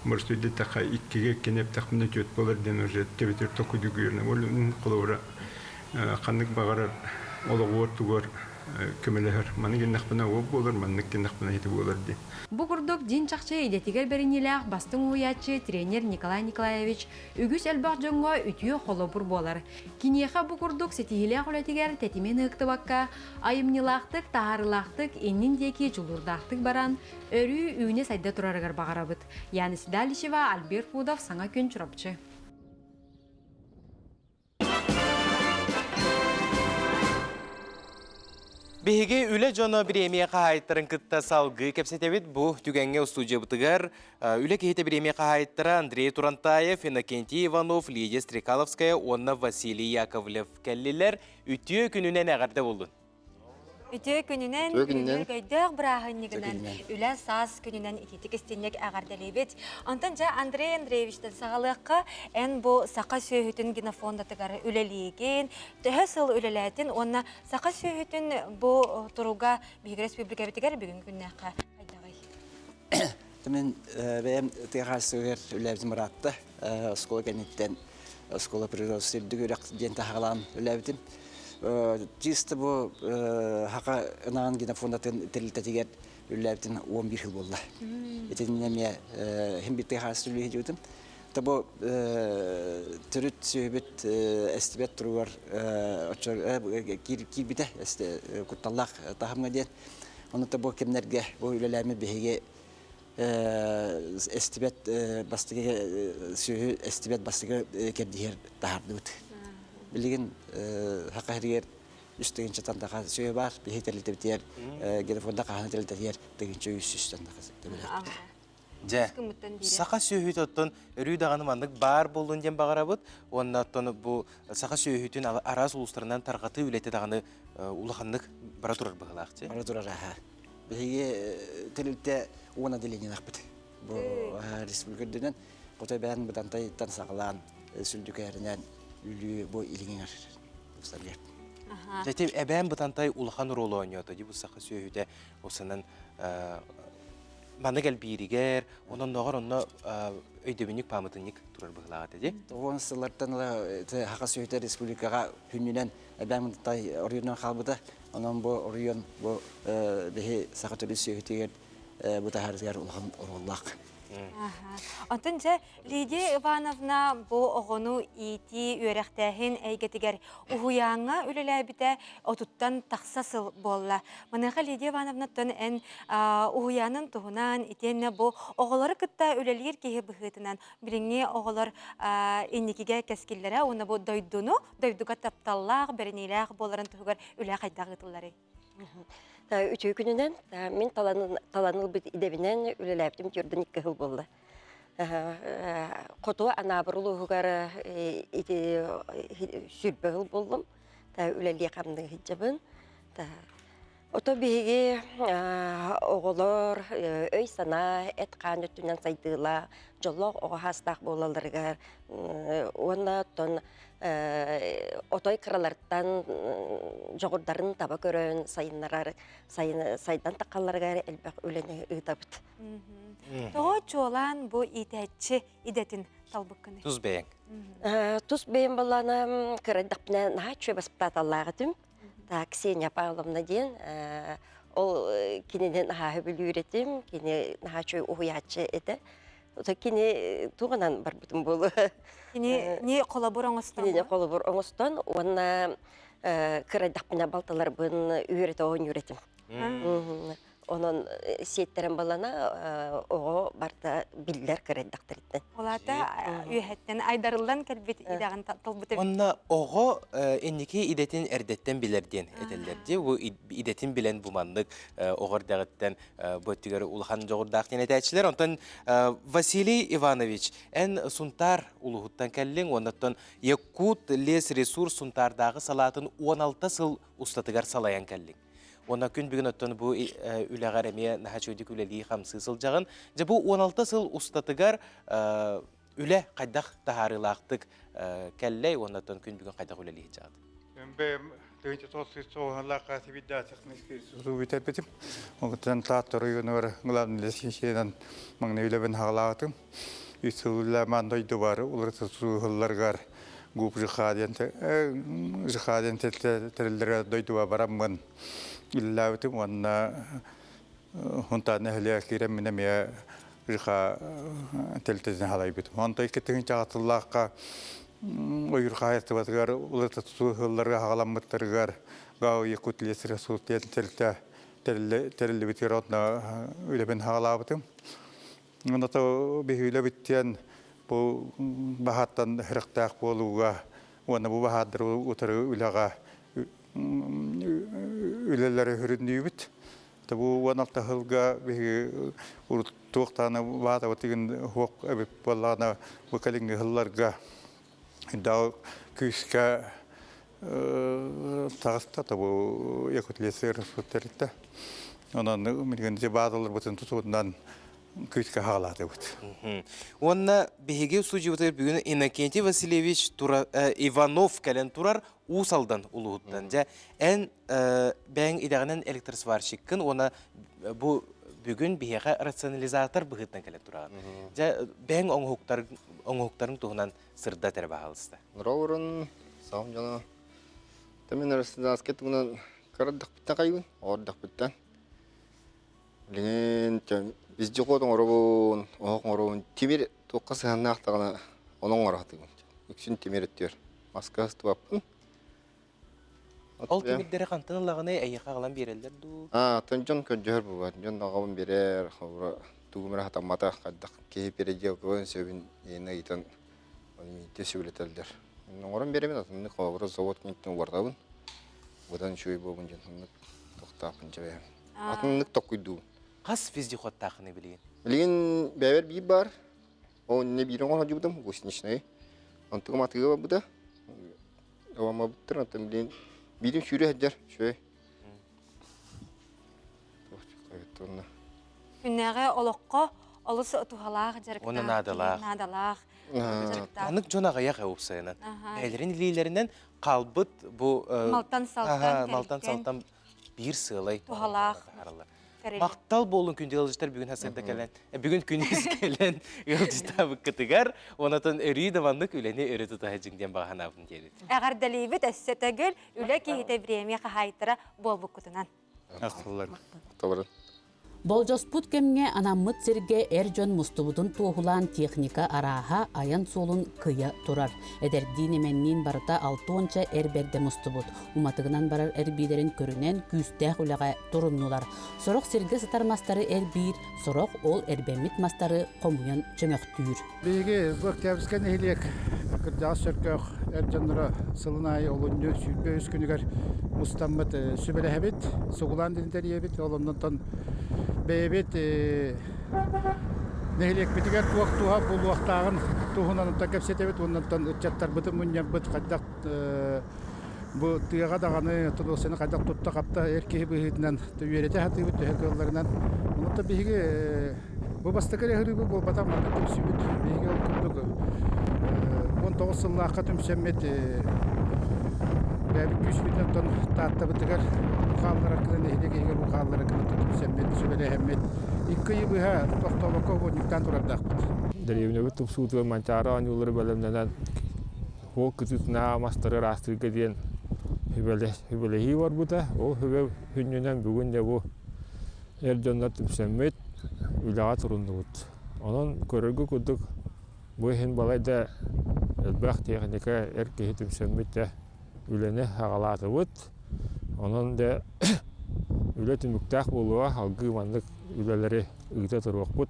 боростуой дэтэххэ иккигэ иккини эптэхпинэ түөрт буолар диэн уже төбөтүгэр толкуйдуурга үөрэнэр. Ол холобура ханнык баҕарар олоҕугар тугар көмөлөһөр. Маны гыннахпына ол буолар, маннык гыннахпына ити буолар диэн. Бу курдук дьиҥ-чахчы идэтигэр бэриниилээх бастыҥ уһуйааччы тренер Николай Николаевич үгүс элбэх дьоҥҥо үтүө холобур буолар. Киниэхэ бу курдук ситиһиилээх үлэтигэр тэтимин ыһыктыбакка, айымньылаахтык, таһаарыылаахтык иннин диэки дьулуурдаахтык баран, өрүү үүнэ-сайда турарыгар баҕарабыт. Яна Седалищева, Альберт Пудов, Саҥа күн, Чурапчы. Биһиги үлэ дьоно бириэмийэ хаһаайыттарын кытта салгыы кэпсэтэбит. Бу түгэҥҥэ устуудьуйабытыгар үлэ киһитэ бириэмийэ хаһаайыттара Андрей Турантаев, Иннокентий Иванов, Лидия Стрекаловская уонна Василий Яковлев кэллилэр. Үтүө күнүнэн эҕэрдэ буоллун! Үтүө күнүнэн, үбүлүөйдөөх бырааһынньыгынан, үлэ саас күнүнэн итиитик истинник эҕэрдэлиибит. Онтон дьэ Андрей Андреевичтан саҕалыахха, эн бу саха сүөһүтүн генофондатыгар үлэлиигин, төһө сыл үлэлээтин уонна саха сүөһүтүн бу туруга биһиги республикабытыгар бүгүҥҥү күннээххэ хайдаҕый? Мен бэйэм тыа хаһаайыстыбатыгар үлэлээбитим ыраатта. Оскуола кэнниттэн оскуола природы сирдик үрэх диэн таһаҕалаан үлэлээбитим. Чисто бу Хака ынаҕын генофондатын тэрилтэтигэр үлэлээбитин 11 жыл буолла. Итиннэ эмиэ хим бир тыа хаһаайыстыба үлэһи дьыбытым. Та бу төрүт сүөһүбүт эстибэт туругар киирбитэ кутталлаах таһымҥа диэн. Ону та бу кэмнэргэ бу үлэлээммит биһиги эстибэт бастакы сүөһү эстибэт бастакы кэрдиһэр таһаардыбыт. Билигин саха сиригэр үс тыһыынчаттан таха сүөһү баар. Биһи тэрилтэбитигэр генофонда хаһан тэрилтэтигэр тыһыынча үс сүүстэн таха төбөлөөхпүт. Дьэ, саха сүөһүтэ оттон өрүү даҕаны маннык баар буоллун диэн баҕарабыт. Уонна оттон бу саха сүөһүтүн араас улуустарынан тарҕатыы үлэтэ даҕаны улаханнык бара турар быһыылаах. Бара турар аха. Биһиги тэрилтэ уон отделениелаахпыт. Бу республика үрдүнэн Хотой бэйэн Бытантайтан саҕалаан сүлдүкээринэн Үлүү бу илиҥэр тупсарыгар. Дьэ эбээн Бытантай улахан оруолу оонньоото дии бу саха сүөһүтэ осанан маннык элбииригэр, онон онно өйдөбүнньүк пааматынньык турар быһыылаах этэ дии. Уон сыллартан ыла саха сүөһүтэ республикаҕа күнүнэн эбээн Бытантай оройуонунан хаалбыта. Онон бу оройуон бу биһи саха төрүт сүөһүтүгэр бу таһаарытыгар улахан оруоллаах. Онтон дьэ Лидия Ивановна бу оҕону иитии, үөрэхтээһин эйгэтигэр уһуйааҥҥа үлэлээбитэ отуттан тахса сыл буолла. Маныаха Лидия Ивановнаттан эн уһуйаанын туһунан итиэннэ бу оҕолору кытта үлэлиир киһи быһыытынан билиҥҥи оҕолор инникигэ кэскиллэрэ уонна бу дойдуну дойдуга тапталлаах, бэриниилээх буоларын туһугар үлэ хайдах ыытылларый? Үчүгэй күнүнэн мин талан ылбыт идэбинэн үлэлээбитим төрдүн икки сыл буолла. Хоту Анаабыр улууһугар ити сүүрбэ сыл буоллум. Үлэлии хамныы сылдьабын. Ото биһиги оҕолор өй-санаа, эт-хаан өттүнэн сайдыылаах, дьоллоох оҕо саастаах буолалларыгар уонна оттон отой кыралартан дьоҕурдарын таба көрөн сайыннарар, сайдан таххалларыгар элбэх үлэни ыытабыт. Тоҕо чуолаан бу иитээччи идэтин талбыккыный? Тус бэйэҥ. Тус бэйэм баллаана кырайдахпына наһаа үчүгэй баспытааталлаах этим. Так, Ксения Павловна диэн ол кинини наһаа сөбүлүүр этим, кини наһаа үчүгэй уһуйааччы этэ. Кини тугунан барбытым буолуо. Кини не холобур оҥостон. Кинини холобур оҥостон уонна кырайдахпына балтыларбын үөрэтэ оонньуур этим. Онон сиэттэрэн балана оҕо барта биллэр кырайдахтарыттан. Улаата үөһэттэн айдарыллан кэлбит идэҕин талбыт эбит. Онно оҕо инники идэтин эрдэттэн билэр диэн этэллэр дии. Бу идэтин билэн бу маннык оҕо эрдэҕиттэн бу өттүгэр улахан дьоҕурдаах диэн этээччилэр. Онтон Василий Иванович, эн Сунтаар улууһуттан кэллиҥ, уоннаттан Якут лес ресурс Сунтаардааҕы салаатын 16 сыл устатыгар салайан кэллиҥ. Уонна күн бүгүн оттон бу үлэҕэр эмиэ наһаа үчүгэйдик үлэлии-хамсыы сылдьаҕын. Дьэ бу 16 сыл устатыгар үлэ хайдах таһаарыылаахтык кэллэй уонна оттон күн бүгүн хайдах үлэлии сылдьаҕыт? Бэйэм тыһыынча тоҕус сүүс тоҕуһалаах субу бүтэрбитим. Оттон Таатта оройуонугар главный лесничийинэн маҥнай үлэбин хаҕалаабытым. Үс сыл үлэлээн дойдубар уларыта тутуу ГУП ЖХ диэн ЖХ диэн тэриллэрэ дойдуга бараммын үлэлээбитим уонна Хунтаан нэһилиэгэр киирэн мин эмиэ ЖХ тэрилтэтин халайбытым. Онтон икки тыһыынча сыллаахха ойуур хаһаайыстыбатыгар уларыта тутуу ыһылларга хаҕаламмыттарыгар ГАУ Якутлесресурс диэн тэрилтэ тэриллибитигэр онно үлэбин хаҕалаабытым. Онно биһиги үлэбит бу баһаартан ырыктаах буолууга уонна бу баһаардары утары үлэҕэ үлэлэри сүрүннүүбүт. Бу 16 сылга биһиги урут туохтааны баатабытыгын хуох эбит буоллаҕына бу кэлиҥҥи сылларга дал күүскэ таҕыста бу Якутлесер тэрилтэ. Онон билигин бааталарбытын тутуунан күүскэ хаалаатыбыт. Уонна биһиги судьубутугар бүгүн Иннокентий Васильевич Иванов кэлэн турар Уус Алдан улууһуттан. Дьэ, эн бэйэҥ идэҕинэн электросварщиккын уонна бу бүгүн биһиэхэ рационализатор быһыытынан кэлэн тураҕын. Дьэ, бэйэҥ оҥоһуктарыҥ туһунан сырдат эрэ баһаалыста. Нороорун саҕам дьоно Тамин рационализация туһунан кырадахпыттан хайбын, оҕордохпуттан. Билигин вездеход оҥоробун, оһох оҥоробун. Тимир туохха сыһыаннаах даҕаны ону оҥоро сатыыбын. Үксүн тимир өттүгэр маска сыстыбаппын. Ол тимирдэри хантан ылаҕыный, эйиэхэ аҕалан биэрэллэр дуу? Аа, оттон дьон көрдөһөр буолбат. Дьон аҕабын биэрэр, холобура, тугум эрэ сатаммата, хайдах киһи переделкабын сөбүн иһин ыйытан ону миитэ сөбүлэтэллэр. Оҥорон биэрэбин, атыннык холобура завод киниттэн угартабын. Быдан үчүгэй буолбун диэн оннук тохтоохпун дьэбэһэм. Атыннык токкуйдуубун. Хас вездеходтааххыный билигин? Билигин бэйэбэр биир баар. Ол иннинэ биир оҥоро сылдьыбытым, гостиничнай. Онтугум атыыга барбыта. Ыламмабыттар, онтон билигин биирим сүүрэ сылдьар, үчүгэй. Күннээҕи олоххо олус туһалаах дьарыктаах. Уонна наадалаах. Наадалаах дьарыктаах. Маннык дьон аҕыйах уопсайынан. Бэйэлэрин илиилэринэн хаалбыт бу малтан-салтан малтан-салтан биир сыалай туһалаах Махтал буолун күндү ыалдьыттар бүгүн хасырда кэлэн, бүгүн күнүс кэлэн ыалдьыттаабыккытыгар, онотон өрүү да маннык үлэни өрө тута сылдьыҥ диэн баҕа санаабын диэбит. Эҕэрдэлиибит өссө төгүл үлэ киһитэ бириэмийэ хаһаайыттара буолбуккутунан. Ахтыллар. Болдьоспут кэмҥэ анаммыт сиргэ эр дьон мустубутун туоһулаан техника арааһа айан суолун кыйа турар. Эдэрдиин-эмэнниин барыта алтуонча эр бэрдэ мустубут. Уматыгынан барар эрбиилэрин көрүнэн күүстээх үлэҕэ туруннулар. Сорох сиргэ сытар мастары эрбиир, сорох ол эрбэммит мастары хомуйан чөмөхтүүр. Биһиги бу Октябрьскай нэһилиэк кырдьаҕас Чөркөөх эр дьонноро сылын аайы олунньу 23 күнүгэр мустаммыт сүбэлэһэбит, сугулаан диэн тэрийэбит. Ол оннуттан бэйэбит нэһилиэкпитигэр туох туһа булуохтааҕын туһунан кэпсэтэбит уонна ыччаттарбытын мунньарбыт хайдах. Бу тыаҕа даҕаны тулуосаны хайдах тутта-хапта эр киһи быһыытынан үөрэтэ сатыыбыт төһө кыалларынан. Онон биһиги бу бастакы эрэ ыһырыыбыт буолбатах манна түмсүүбүт. Биһиги ол курдук 19 сыллаахха түмсэммит бэйэбит күүспүтүнэн оттон Тааттабытыгар уу хаалларар гына нэһилиэк иһигэр уу хаалларар гына түмсэммит, сүбэлэһэммит икки ыйы быһа тохтообокко уонньуктаан турардаахпыт. Дэриэбинэбит тупсуутугар Манчаары оонньуулары бэлэмнэнэн Ол кытыытынааҕы мастары ыраастыырга диэн сүбэлэһии барбыта. Ол сүбэ сүнньүнэн бүгүн дьэ бу эр дьоннор түмсэммит үлэҕэ туруннубут. Онон көрөргө курдук бу иһин балайда элбэх техника эр киһи түмсэммит да үлэни аҕалаатыбыт. Онон дьэ үлэ түмүктээх буолуоҕа, салгыы маннык үлэлэри ыыта туруохпут.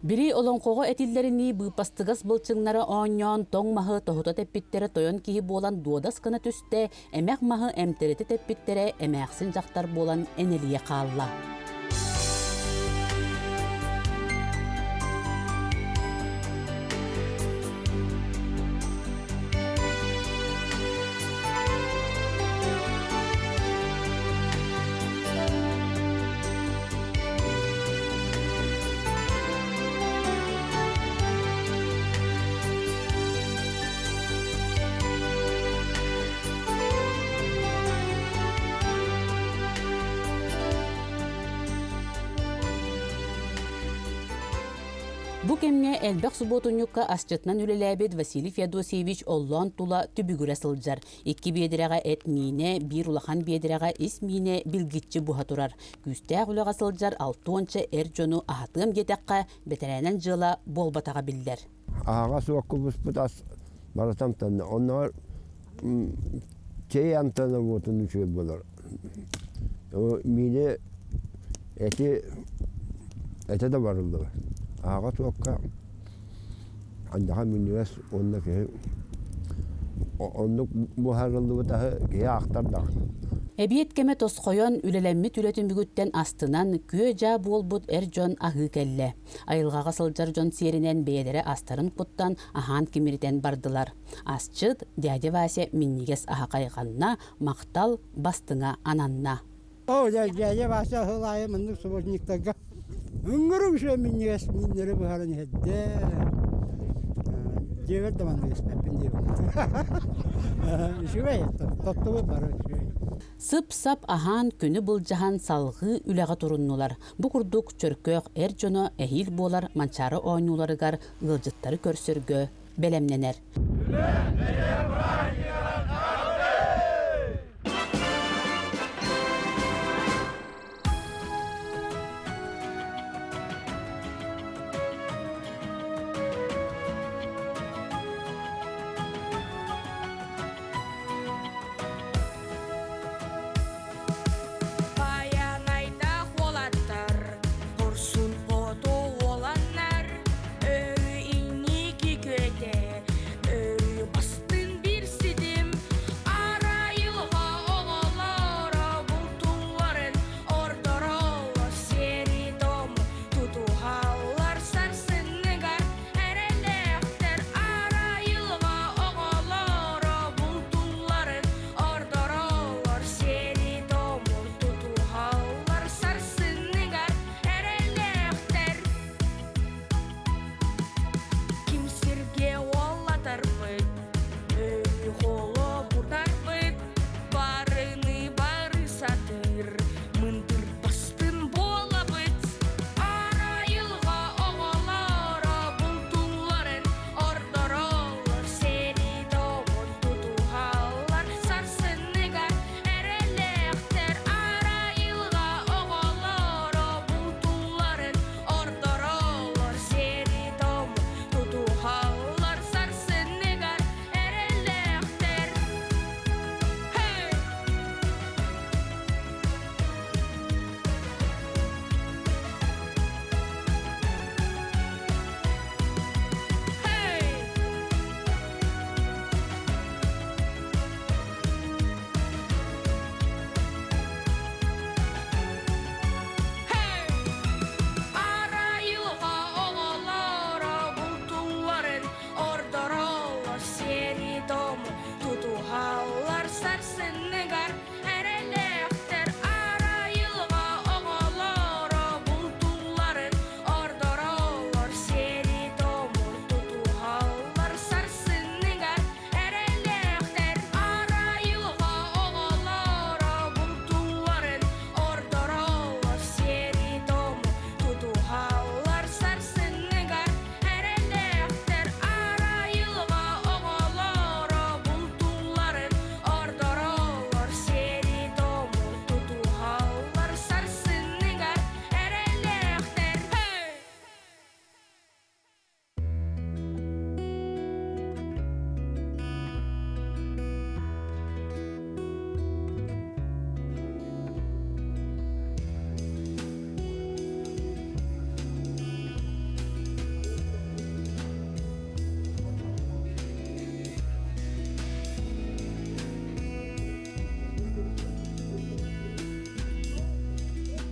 Били олоҥхоҕо этиллэринии быыппастыгас былчыҥнара оонньоон тоҥ маһы тоһута тэппиттэрэ тойон киһи буолан дуодас гына түстэ, эмэх маһы эмтэритэ тэппиттэрэ эмээхсин дьахтар буолан энэлийэ хаалла. Бу кэмҥэ элбэх субуотунньукка асчытынан үлэлээбит Василий Феодосьевич оллоон тула түбүгүрэ сылдьар. Икки биэдэрэҕэ эт миинэ, биир улахан биэдэрэҕэ ис миинэ билгиччи буһа турар. Күүстээх үлэҕэ сылдьар алтуонча эр дьону аһатыам диэтэххэ, бэтэрээнэн дьыала буолбатаҕа биллэр. Аһаҕас уокка буспут ас барыта амтанна. Оннооҕор чэй амтана уотун үчүгэй буолар. Миини эти этэ да барыллыбат. Аһаҕас уокка андаха минньигэс уонна киһи оннук буһарыллыбыт аһы киһи ахтар даҕаны. Эбиэт кэмэ тосхойон, үлэлэммит үлэ түмүгүттэн астынан, күө-дьаа буолбут эр дьон аһыы кэллэ. Айылҕаҕа сылдьар дьон сиэринэн бэйэлэрэ астарын куттан, аһаан кимиритэн бардылар. Асчыт дядя Вася минньигэс аһа хайҕанна, махтал бастыҥа ананна. Оо, дядя Вася сыл аайы маннык субботниктарга ыҥырык үчүгэй минньигэс мииннэри буһаран иһэрдэ. Дьиэбэр да маннык испэппин диэбит. Үчүгэй, тоттубут бары үчүгэй. Сып-сап аһаан күнү былдьаһан салҕыы үлэҕэ туруннулар. Бу курдук Чөркөөх эр дьоно эһиил буолар Манчаары оонньууларыгар ыалдьыттары көрсөргө бэлэмнэнэр. Байанайдаах уолаттар, хорсун хоту уоланнар, өрүү инники күөтэ, өрүү бастын бир ситим.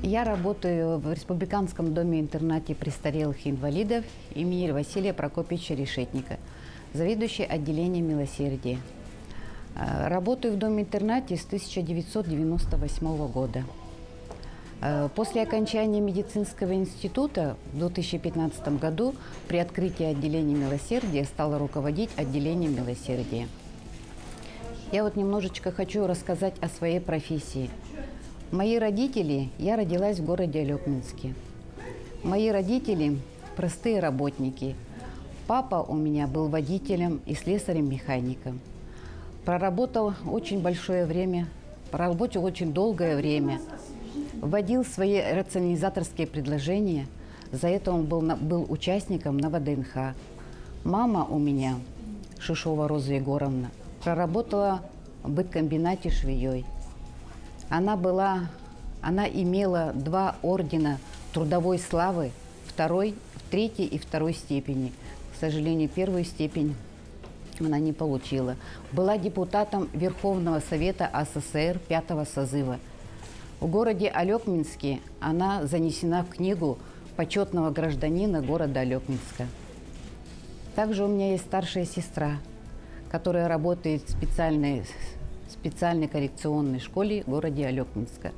Я работаю в Республиканском доме-интернате престарелых инвалидов имени Василия Прокопьевича Решетника, заведующий отделением милосердия. Э, работаю в доме-интернате с 1998 года. Э, после окончания медицинского института в 2015 году при открытии отделения милосердия стала руководить отделением милосердия. Я вот немножечко хочу рассказать о своей профессии. Мои родители, я родилась в городе Алекминске. Мои родители – простые работники. Папа у меня был водителем и слесарем-механиком. Проработал очень большое время, проработал очень долгое время. Вводил свои рационализаторские предложения. За это он был, был участником на ВДНХ. Мама у меня, Шишова Роза Егоровна, проработала в быткомбинате швеей. Она была, она имела два ордена трудовой славы, второй, третьей и второй степени. К сожалению, первую степень она не получила. Была депутатом Верховного Совета АССР пятого созыва. В городе Алекминске она занесена в книгу почетного гражданина города Алекминска. Также у меня есть старшая сестра, которая работает в специальной, специальной коррекционной школе в городе Алекминска.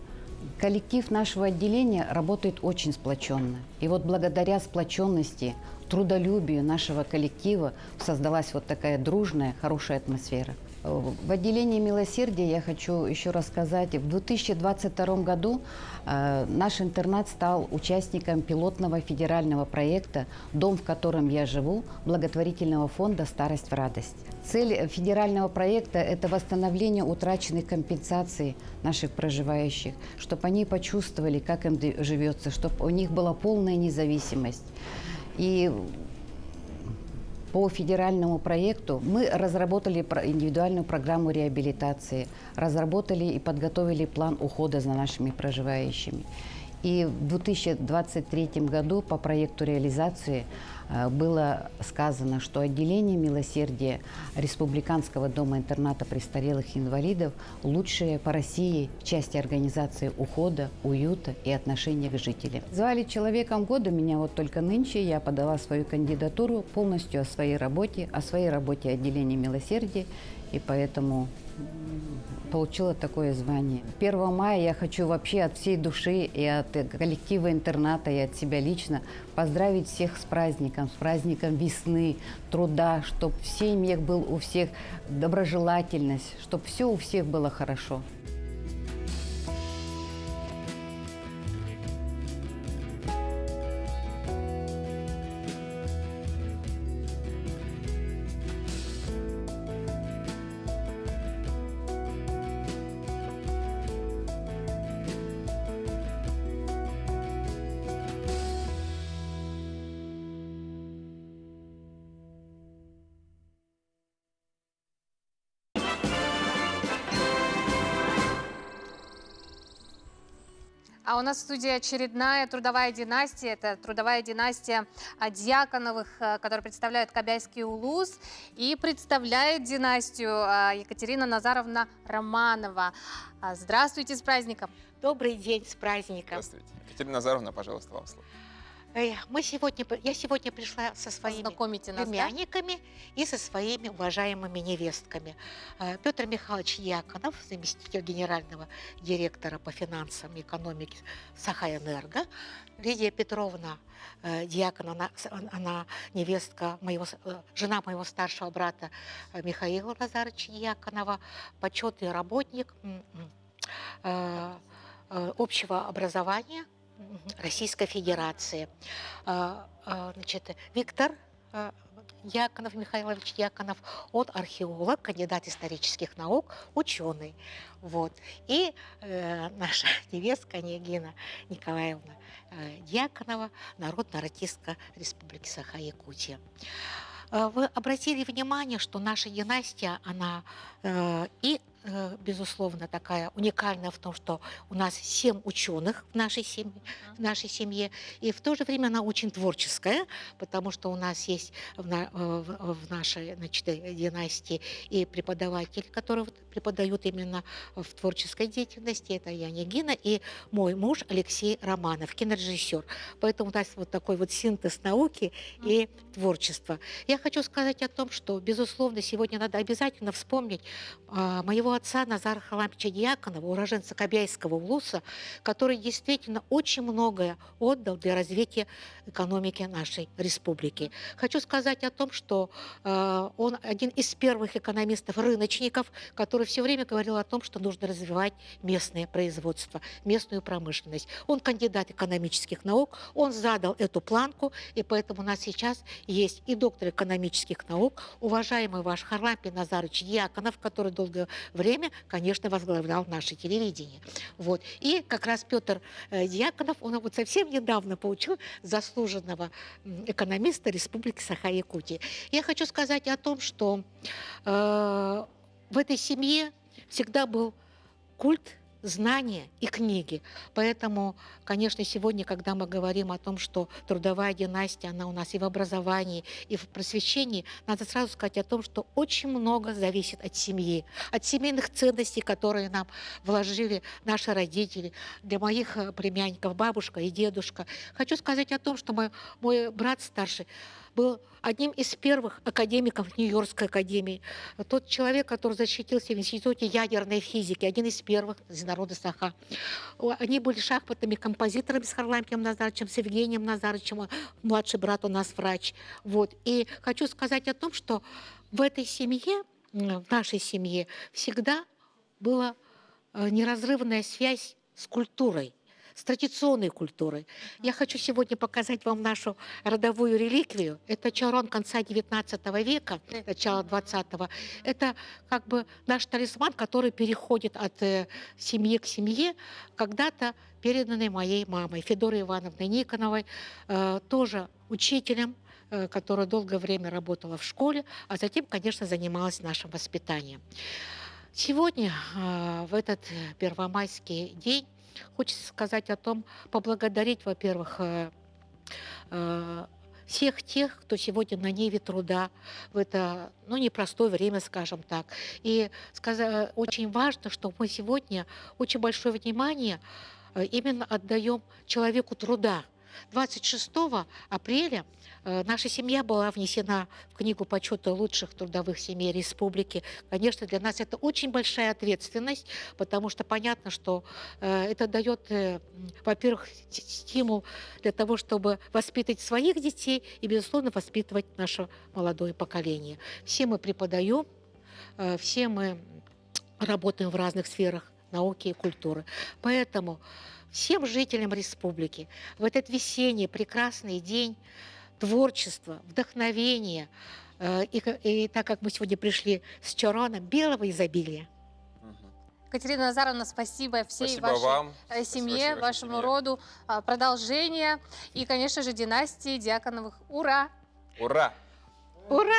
Коллектив нашего отделения работает очень сплоченно. И вот благодаря сплоченности, трудолюбию нашего коллектива создалась вот такая дружная, хорошая атмосфера. В отделении милосердия я хочу еще рассказать. В 2022 году э, наш интернат стал участником пилотного федерального проекта «Дом, в котором я живу» благотворительного фонда «Старость в радость». Цель федерального проекта – это восстановление утраченных компенсаций наших проживающих, чтобы они почувствовали, как им живется, чтобы у них была полная независимость. И по федеральному проекту мы разработали индивидуальную программу реабилитации, разработали и подготовили план ухода за нашими проживающими. И в 2023 году по проекту реализации э, было сказано, что отделение милосердия Республиканского дома-интерната престарелых инвалидов лучшее по России в части организации ухода, уюта и отношения к жителям. Звали человеком года меня вот только нынче. Я подала свою кандидатуру полностью о своей работе, о своей работе отделения милосердия. И поэтому получила такое звание. 1 мая я хочу вообще от всей души и от коллектива интерната, и от себя лично поздравить всех с праздником, с праздником весны, труда, чтобы в семьях был у всех доброжелательность, чтобы все у всех было хорошо. А у нас в студии очередная трудовая династия. Это трудовая династия Дьяконовых, э, которая представляет Кобяйский улус. И представляет династию а, Екатерина Назаровна Романова. А, здравствуйте, с праздником! Добрый день, с праздником! Здравствуйте. Екатерина Назаровна, пожалуйста, вам слово. Мы сегодня, я сегодня пришла со своими нас, племянниками да? и со своими уважаемыми невестками. Э, Петр Михайлович Яконов, заместитель генерального директора по финансам и экономике Сахаэнерго. Лидия Петровна э, Дьякон, она, она невестка моего, э, жена моего старшего брата Михаила Назаровича Дьяконова, почетный работник общего образования Российской Федерации. А, а, значит, Виктор а, Яконов, Михайлович Яконов, он археолог, кандидат исторических наук, ученый. Вот. И э, наша невестка Нигина Николаевна э, Дьяконова, народная артистка Республики Саха-Якутия. Вы обратили внимание, что наша династия, она э, и безусловно, такая уникальная в том, что у нас семь ученых в нашей семье, в нашей семье, и в то же время она очень творческая, потому что у нас есть в, на, в, в нашей значит, династии и преподаватель, который вот преподают именно в творческой деятельности, это я Гина, и мой муж Алексей Романов, кинорежиссер. Поэтому у нас вот такой вот синтез науки и творчества. Я хочу сказать о том, что, безусловно, сегодня надо обязательно вспомнить моего отца Назара Халампича Дьяконова, уроженца Кобяйского улуса, который действительно очень многое отдал для развития экономики нашей республики. Хочу сказать о том, что он один из первых экономистов-рыночников, который все время говорил о том, что нужно развивать местное производство, местную промышленность. Он кандидат экономических наук, он задал эту планку, и поэтому у нас сейчас есть и доктор экономических наук, уважаемый ваш Харлампий Назарович Дьяконов, который долгое время, конечно, возглавлял наше телевидение. Вот. И как раз Петр Дьяконов, он вот совсем недавно получил заслуженного экономиста Республики Саха-Якутия. Я хочу сказать о том, что в этой семье всегда был культ знания и книги. Поэтому, конечно, сегодня, когда мы говорим о том, что трудовая династия, она у нас и в образовании, и в просвещении, надо сразу сказать о том, что очень много зависит от семьи, от семейных ценностей, которые нам вложили наши родители, для моих племянников бабушка и дедушка. Хочу сказать о том, что мой, мой брат старший был одним из первых академиков Нью-Йоркской академии. Тот человек, который защитился в Институте ядерной физики, один из первых из народа Саха. Они были шахматными композиторами с Харлампием Назарычем, с Евгением Назарычем, младший брат у нас врач. Вот. И хочу сказать о том, что в этой семье, в нашей семье, всегда была неразрывная связь с культурой с традиционной культурой. Я хочу сегодня показать вам нашу родовую реликвию. Это чорон конца XIX века, начала XX. Это как бы наш талисман, который переходит от семьи к семье, когда-то переданный моей мамой, Федорой Ивановной Никоновой, тоже учителем, которая долгое время работала в школе, а затем, конечно, занималась нашим воспитанием. Сегодня, в этот первомайский день, хочется сказать о том, поблагодарить, во-первых, всех тех, кто сегодня на ниве труда, в это ну, непростое время, скажем так. И очень важно, что мы сегодня очень большое внимание именно отдаем человеку труда. 26 апреля наша семья была внесена в Книгу почета лучших трудовых семей республики. Конечно, для нас это очень большая ответственность, потому что понятно, что это дает, во-первых, стимул для того, чтобы воспитывать своих детей и, безусловно, воспитывать наше молодое поколение. Все мы преподаем, все мы работаем в разных сферах науки и культуры. Поэтому всем жителям республики в этот весенний прекрасный день творчества, вдохновения, и так как мы сегодня пришли с чороном белого изобилия. Катерина Назаровна, спасибо всей Спасибо вашей вам. семье, Спасибо вашей вашему семье. роду. Продолжение и, конечно же, династии Дьяконовых. Ура! Ура! Ура!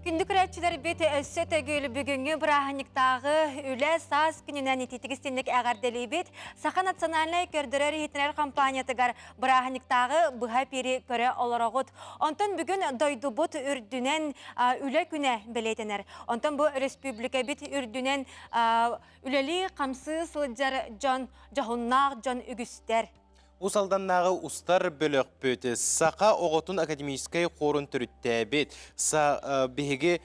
Күндү көрөөччүлэрбит өссө төгүл бүгүҥҥү бырааһынньыктааҕы үлэ саас күнүнэн итиитик-истиҥник эҕэрдэлиибит. Саха национальнай көрдөрөр-иһитиннэрэр компаниятыгар бырааһынньыктааҕы быһа эпири көрө олороҕут. Онтон бүгүн дойдубут үрдүнэн үлэ күнэ бэлиэтэнэр. Онтон бу өрөспүүбүлүкэбит үрдүнэн үлэлии-хамсыы сылдьар дьон, дьоһуннаах дьон үгүстэр. Уус Алданнааҕы устар бөлөхпүт саха оҕотун академическай хуорун төрүттээбит, биһиги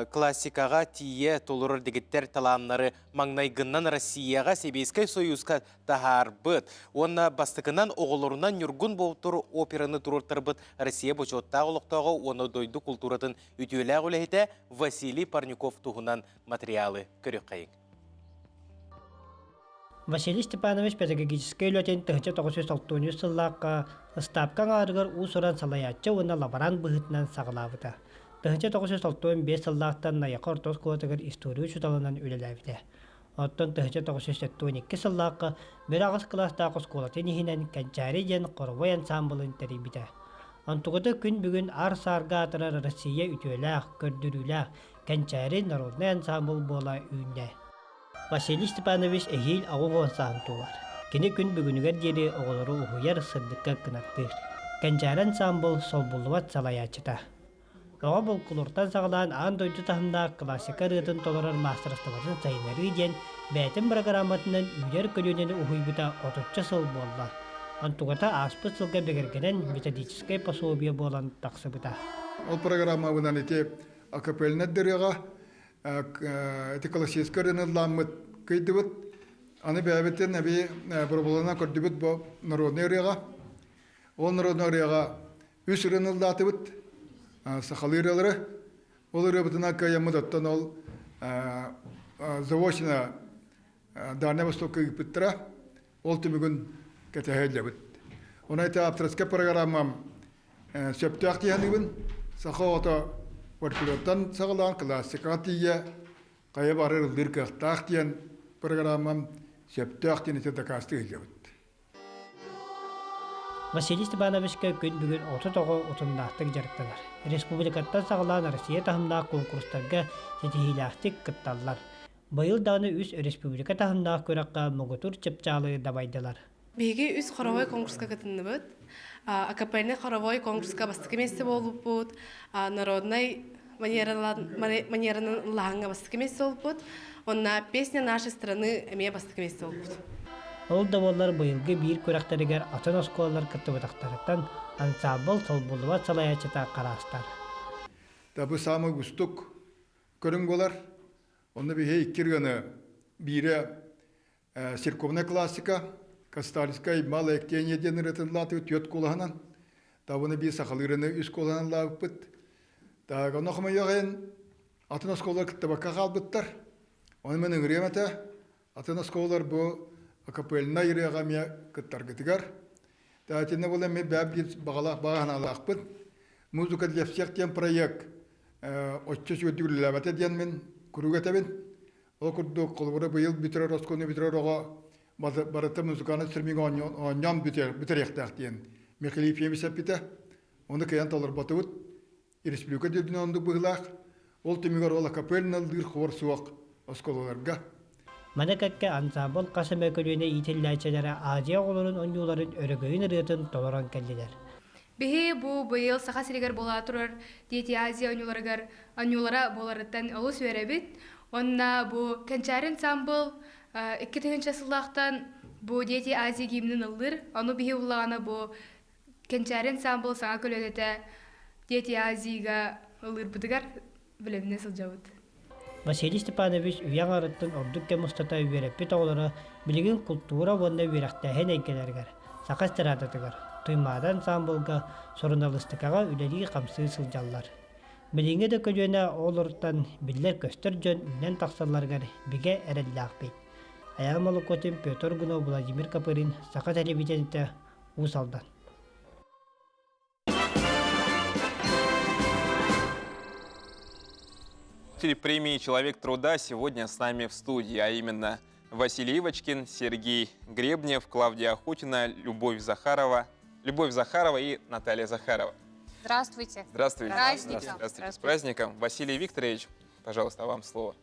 классикаҕа тиийэ толорор дэгиттэр талааннары маҥнайгыннан Россияҕа Сэбиэскэй Союзка таһаарбыт уонна бастакынан оҕолорунан Ньургун Боотур операны туруортарбыт Россия бочуоттаах олохтооҕо уонна дойду култууратын үтүөлээх үлэһитэ Василий Парнюков туһунан материалы көрүөххэйиҥ. Василий Степанович педагогическай үлэтин 1963 сыллаахха ыстаапка аҥаарыгар уус-уран салайааччы уонна лаборант быһыытынан саҕалаабыта. 1965 сыллаахтан Найахы орто оскуолатыгар история учууталынан үлэлээбитэ. Оттон 1972 сыллаахха бир аҕыс кылаастаах оскуолатын иһинэн Кэнчээри диэн хоровой ансаамбылын тэрийбитэ. Онтугута күн бүгүн аар-саарга аатырар Россия үтүөлээх, көрдөрүүлээх, Кэнчээри народнай ансаамбыл буола үүннэ. Василий Степанович эһиил 80 сааһын туолар. Кини күн бүгүнүгэр диэри оҕолору уһуйар, сырдыкка кынаттыыр. Кэнчээри ансаамбыл солбуллубат салайааччыта. Оҕо булкулуртан саҕалаан аан дойду таһымнаах классика ырыатын толорор маастарыстыбатын сайыннарыы диэн бэйэтин бырагырааматынан үүнэр көлүөнэни уһуйбута отучча сыл буолла. Онтугата ааспыт сылга бигэргэнэн методическай пособие буолан тахсыбыта. Ол программабынан ити акапельнай ырыаҕа ити классическай ырыаны ыллааммыт кыйдыбыт. Аны бэйэбитин эбии боробуланан көрдүбүт бу народный ырыаҕа. Ол народный ырыаҕа үс ырыаны ыллаатыбыт сахалыы ырыалары. Ол ырыабытынан кыайаммыт оттон ол заочно Дальнай Востокка ыыппыттара. Ол түмүгүн кэтэһэ илдьэбит. Онон ити авторскай программам сөптөөх дии саныыбын. Саха оҕото фольклортан саҕалаан классикаҕа тиийэ хайа барар ыллыыр кыахтаах диэн программам сөптөөх диэн ити дакаастыы сылдьабыт. Василий Степановичка күн бүгүн 30 оҕо утумнаахтык дьарыктанар. Республикаттан саҕалаан Россия таһымнаах конкурстарга ситиһиилээхтик кытталлар. Быйыл даҕаны үс республика таһымнаах күрэххэ муҥутуур чыпчаалы дабайдылар. Биһиги үс хоровой конкурска кытынныбыт. Акапельный хоровой конкурска бастакы миэстэ буолбуппут. Народнай манеранан ыллааһыҥҥа бастакы миэстэ буолбуппут. Онна «Песня нашей страны» эмиэ бастакы миэстэ буолбут. Ол да буоллар быйылгы биир күрэхтэригэр атын оскуолалар кыттыбатахтарыттан ансаамбыл солбуллубат салайааччыта хараастар. Да бу самый уустук көрүҥ буолар. Онно биһи икки ырыаны биирэ церковная классика, Кастальскай малая ктения диэн ырытыллаатыбыт түөрт куолаһынан. Табыны биир сахалыырыны үс куолаһынан лаабыппыт. Так, онно хомойуох атын оскуолалар кыттыбакка хаалбыттар. Ону мен ыҥырыам этэ. Атын оскуолалар бу акапельнай ырыаҕа эмиэ кыттаргытыгар. Итиннэ була эмиэ бэйэм биир баҕалаах баҕа санаалаахпын. Музыка для всех диэн проект оччо үчүгэйдик үлэлээбэтэ диэн мин куруук этэбин. Ол курдук, холобура быйыл бүтэрэр оскуоланы бүтэрэр оҕо барыта музыкальный инструмент оонньоон бүтэриэхтээх диэн Михаил Ефимович эппитэ. Ону кыайан толорботубут. Республика үрдүнэн оннук быһыылаах. Ол түмүгэр ол акапельно ыллыыр хор суох оскуолаларга. Маны кэккэ ансаамбыл хас эмэ көлүөнэ иитиллээччилэрэ Азия оҕолорун оонньууларын өрөгөйүн ырыатын толорон кэллилэр. Биһи бу быйыл Саха сиригэр буола турар Дети Азия оонньууларыгар оонньуулара буоларыттан олус үөрэбит. Уонна бу Кэнчээри ансаамбыл 2000 сыллаахтан бу Дети Азии гимнин ыллыыр. Ону биһи уллаҕына бу Кэнчээри ансаамбыл саҥа көлүөнэтэ Дети Азияга ыллыырбытыгар бэлэмнэ сылдьабыт. Василий Степанович үйэ аҥарыттан ордук кэм устата үөрэппит оҕолоро билигин култуура уонна үөрэхтээһин эйгэлэригэр, саха эстрадатыгар, Туймаада ансаамбылга, суруналыыстыкаҕа үлэлии-хамсыы сылдьаллар. Билиҥҥи да көлүөнэ оҕолоруттан биллэр-көстөр дьон үүнэн тахсалларыгар бигэ эрэллээхпит. Айаал Молокотин, Петр Гунов, Владимир Копырин, Саха телевидениетэ, Уус Алдан. Премии «Человек труда» сегодня с нами в студии, а именно Василий Ивочкин, Сергей Гребнев, Клавдия Охотина, Любовь Захарова, Любовь Захарова и Наталья Захарова. Здравствуйте. Здравствуйте. Праздником. Здравствуйте. Здравствуйте. С праздником. Василий Викторович, пожалуйста, вам слово.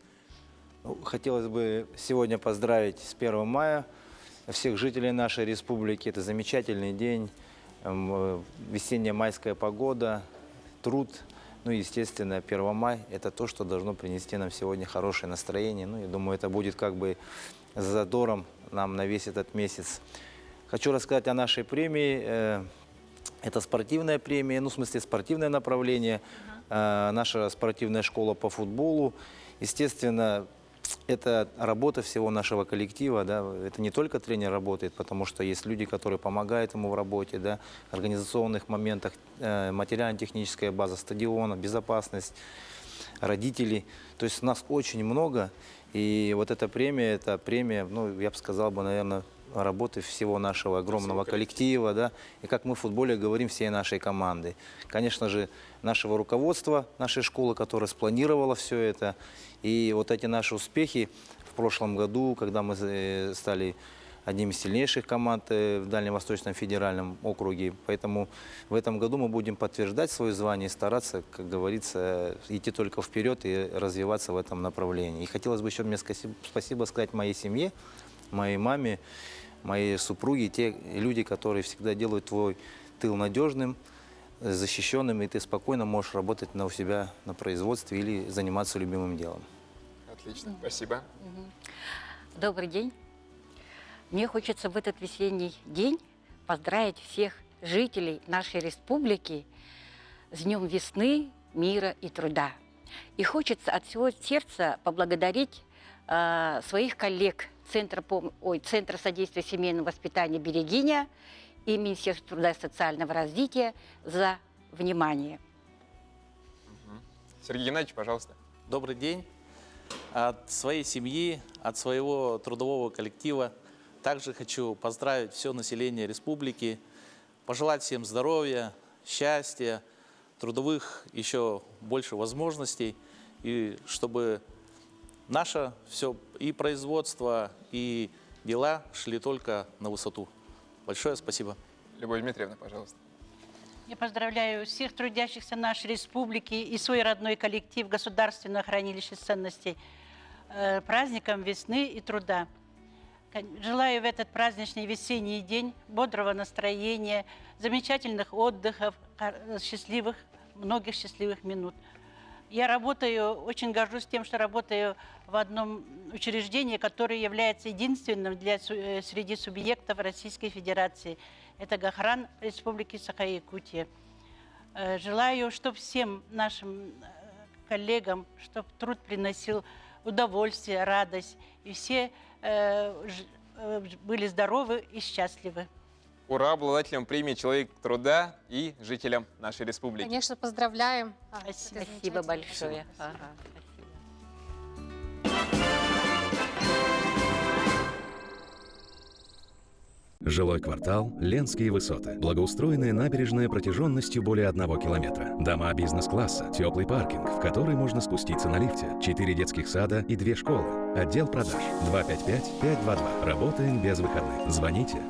Ну, хотелось бы сегодня поздравить с 1 мая всех жителей нашей республики. Это замечательный день, эм, весенняя майская погода, труд. Ну, естественно, 1 мая – это то, что должно принести нам сегодня хорошее настроение. Ну, я думаю, это будет как бы задором нам на весь этот месяц. Хочу рассказать о нашей премии. Э, это спортивная премия, ну, в смысле, спортивное направление. Uh-huh. Наша спортивная школа по футболу. Естественно, это работа всего нашего коллектива, да, это не только тренер работает, потому что есть люди, которые помогают ему в работе, да, организационных моментах, э, материально-техническая база стадиона, безопасность, родители. То есть нас очень много, и вот эта премия, это премия, ну, я бы сказал бы, наверное, работы всего нашего огромного коллектива, да, и как мы в футболе говорим, всей нашей команды. Конечно же, нашего руководства, нашей школы, которая спланировала все это. И вот эти наши успехи в прошлом году, когда мы э, стали одним из сильнейших команд в Дальневосточном федеральном округе. Поэтому в этом году мы будем подтверждать свое звание и стараться, как говорится, идти только вперед и развиваться в этом направлении. И хотелось бы еще мне спасибо сказать моей семье, моей маме, моей супруге, те люди, которые всегда делают твой тыл надежным, защищенным, и ты спокойно можешь работать на у себя на производстве или заниматься любимым делом. Отлично, спасибо. Добрый день. Мне хочется в этот весенний день поздравить всех жителей нашей республики с Днем весны, мира и труда. И хочется от всего сердца поблагодарить своих коллег Центра, ой, Центра содействия семейному воспитанию «Берегиня» и Министерства труда и социального развития за внимание. Сергей Геннадьевич, пожалуйста. Добрый день. От своей семьи, от своего трудового коллектива также хочу поздравить все население республики, пожелать всем здоровья, счастья, трудовых еще больше возможностей, и чтобы наше все и производство, и дела шли только на высоту. Большое спасибо. Любовь Дмитриевна, пожалуйста. Я поздравляю всех трудящихся нашей республики и свой родной коллектив Государственного хранилища ценностей праздником весны и труда. Желаю в этот праздничный весенний день бодрого настроения, замечательных отдыхов, счастливых, многих счастливых минут. Я работаю, очень горжусь тем, что работаю в одном учреждении, которое является единственным среди субъектов Российской Федерации. Это Гохран Республики Саха-Якутия. Желаю, чтобы всем нашим коллегам, чтобы труд приносил удовольствие, радость, и все были здоровы и счастливы. Ура обладателям премии «Человек труда» и жителям нашей республики. Конечно, поздравляем. Спасибо Замечательно. большое. Ага. Жилой квартал «Ленские высоты». Благоустроенная набережная протяженностью более 1 километра. Дома бизнес-класса, теплый паркинг, в который можно спуститься на лифте, четыре детских сада и две школы. Отдел продаж 255-522. Работаем без выходных. Звоните.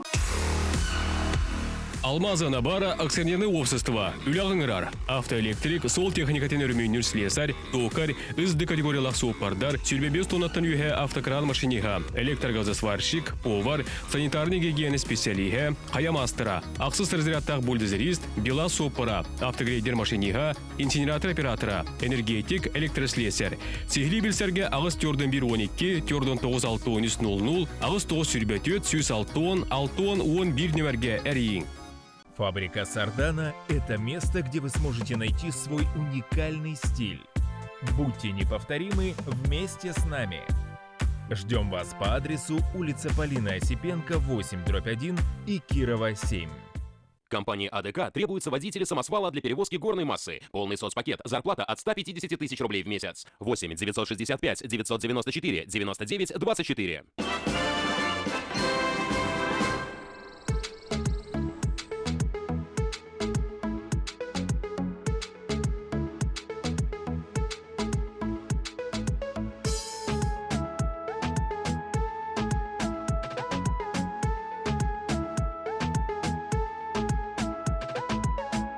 Алмазы Анабара акционерное общество. Үлэҕэ ыҥырар. Автоэлектрик, суол техникатын өрөмүөннүүр слесарь, токарь, СД категориялаах суоппардар, 25 тоннаттан үөһэ автокран машиниһа, электрогазосварщик, повар, санитарный гигиена специалиһа, хайа маастара, ахсыс разрядтаах бульдозерист, БелАЗ суоппара, автогрейдер машиниһа, инсинератор оператора, энергетик, электрослесарь. Сиһилии билсэргэ 841 12, 49 6 13 00, 8 9 24, 160, 6 11 нүөмэргэ эрийиҥ. Фабрика Сардана – это место, где вы сможете найти свой уникальный стиль. Будьте неповторимы вместе с нами. Ждем вас по адресу улица Полины Осипенко, 8, дробь 1 и Кирова, 7. Компании АДК требуются водители самосвала для перевозки горной массы. Полный соцпакет. Зарплата от 150 тысяч рублей в месяц. 8 965 994 99 24.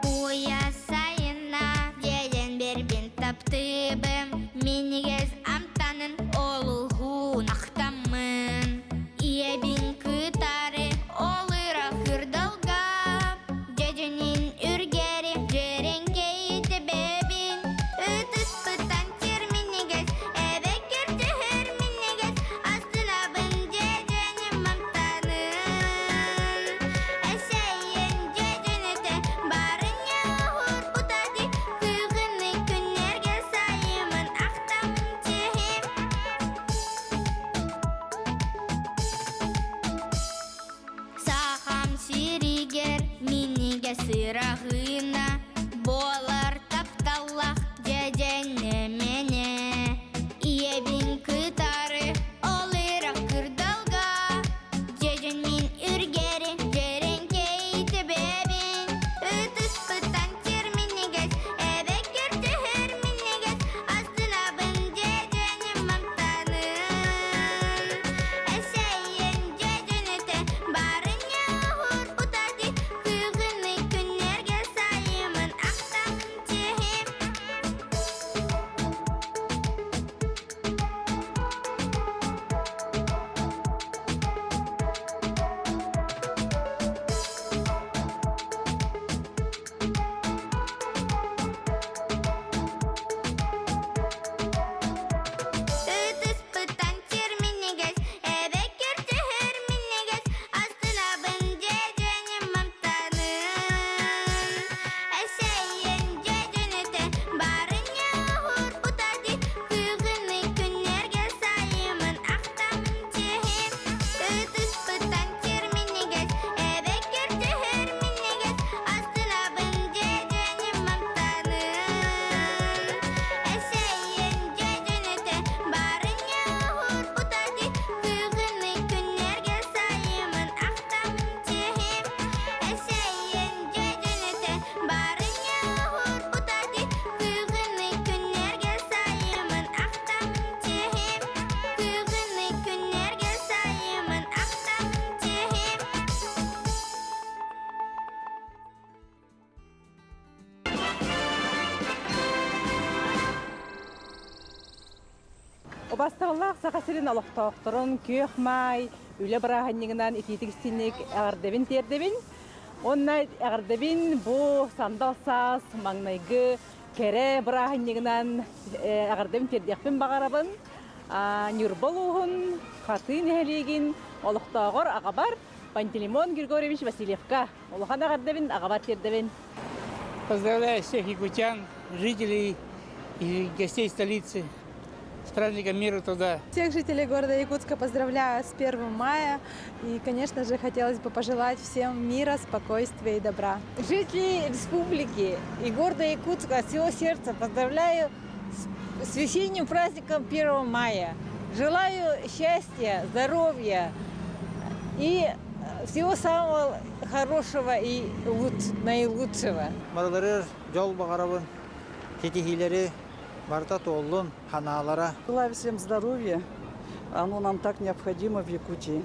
Куйаас сайына дьэдьэн биэрбин таптыыбын, минньигэс амтанын олуһун ахтаммын. Ийэбин кытары ол ыраах кырдалга, дьэдьэнин үргэри дьиэрэҥкэй тэбэбин. Ытыспыттан сиир минньигэс, эбэккэр түһэр минньигэс, астынабын дьэдьэним амтанын. Эсэйэн дьэдьэн этэ барыня уһуурбута дии, күһүҥҥү күннэргэ сайыммын ахтаммын тиһим. Сахам сиригэр минньигэс ыраһына буолар тапталлаах дьэдьэнэ миэнэ. Ийэбин кытары ол ыраах кырдалга дьэдьэммин үргэри дьиэрэҥкэй тэбэбин. Ытыспыттан сиир минньигэс, эбэккэр түһэр минньигэс, астынабын дьэдьэним амтанын. Эсэйэн дьэдьэн этэ Убаастабыллаах Саха сирин олохтоохторун күөх маай үлэ бырааһынньыгынан итиитик истинник эҕэрдэбин тиэрдэбин. Уонна эҕэрдэбин бу сандал саас маҥнайгы кэрэ бырааһынньыгынан эҕэрдэбин тиэрдиэхпин баҕарабын. Ньурба улууһун Хатыы нэһилиэгин олохтооҕор аҕабар Пантелеймон Григорьевич Васильевка улахан эҕэрдэбин аҕабар тиэрдэбин. Поздравляю всех якутян, жителей и гостей столицы с праздником мира труда. Всех жителей города Якутска поздравляю с 1 мая. И, конечно же, хотелось бы пожелать всем мира, спокойствия и добра. Жителей республики и города Якутска от всего сердца поздравляю с весенним праздником 1 мая. Желаю счастья, здоровья и всего самого хорошего и наилучшего. Барыларыгар дьол баҕарабын, ситиһиилэри барыта туоллун, санаалара. Желаю всем здоровья. Оно нам так необходимо в Якутии.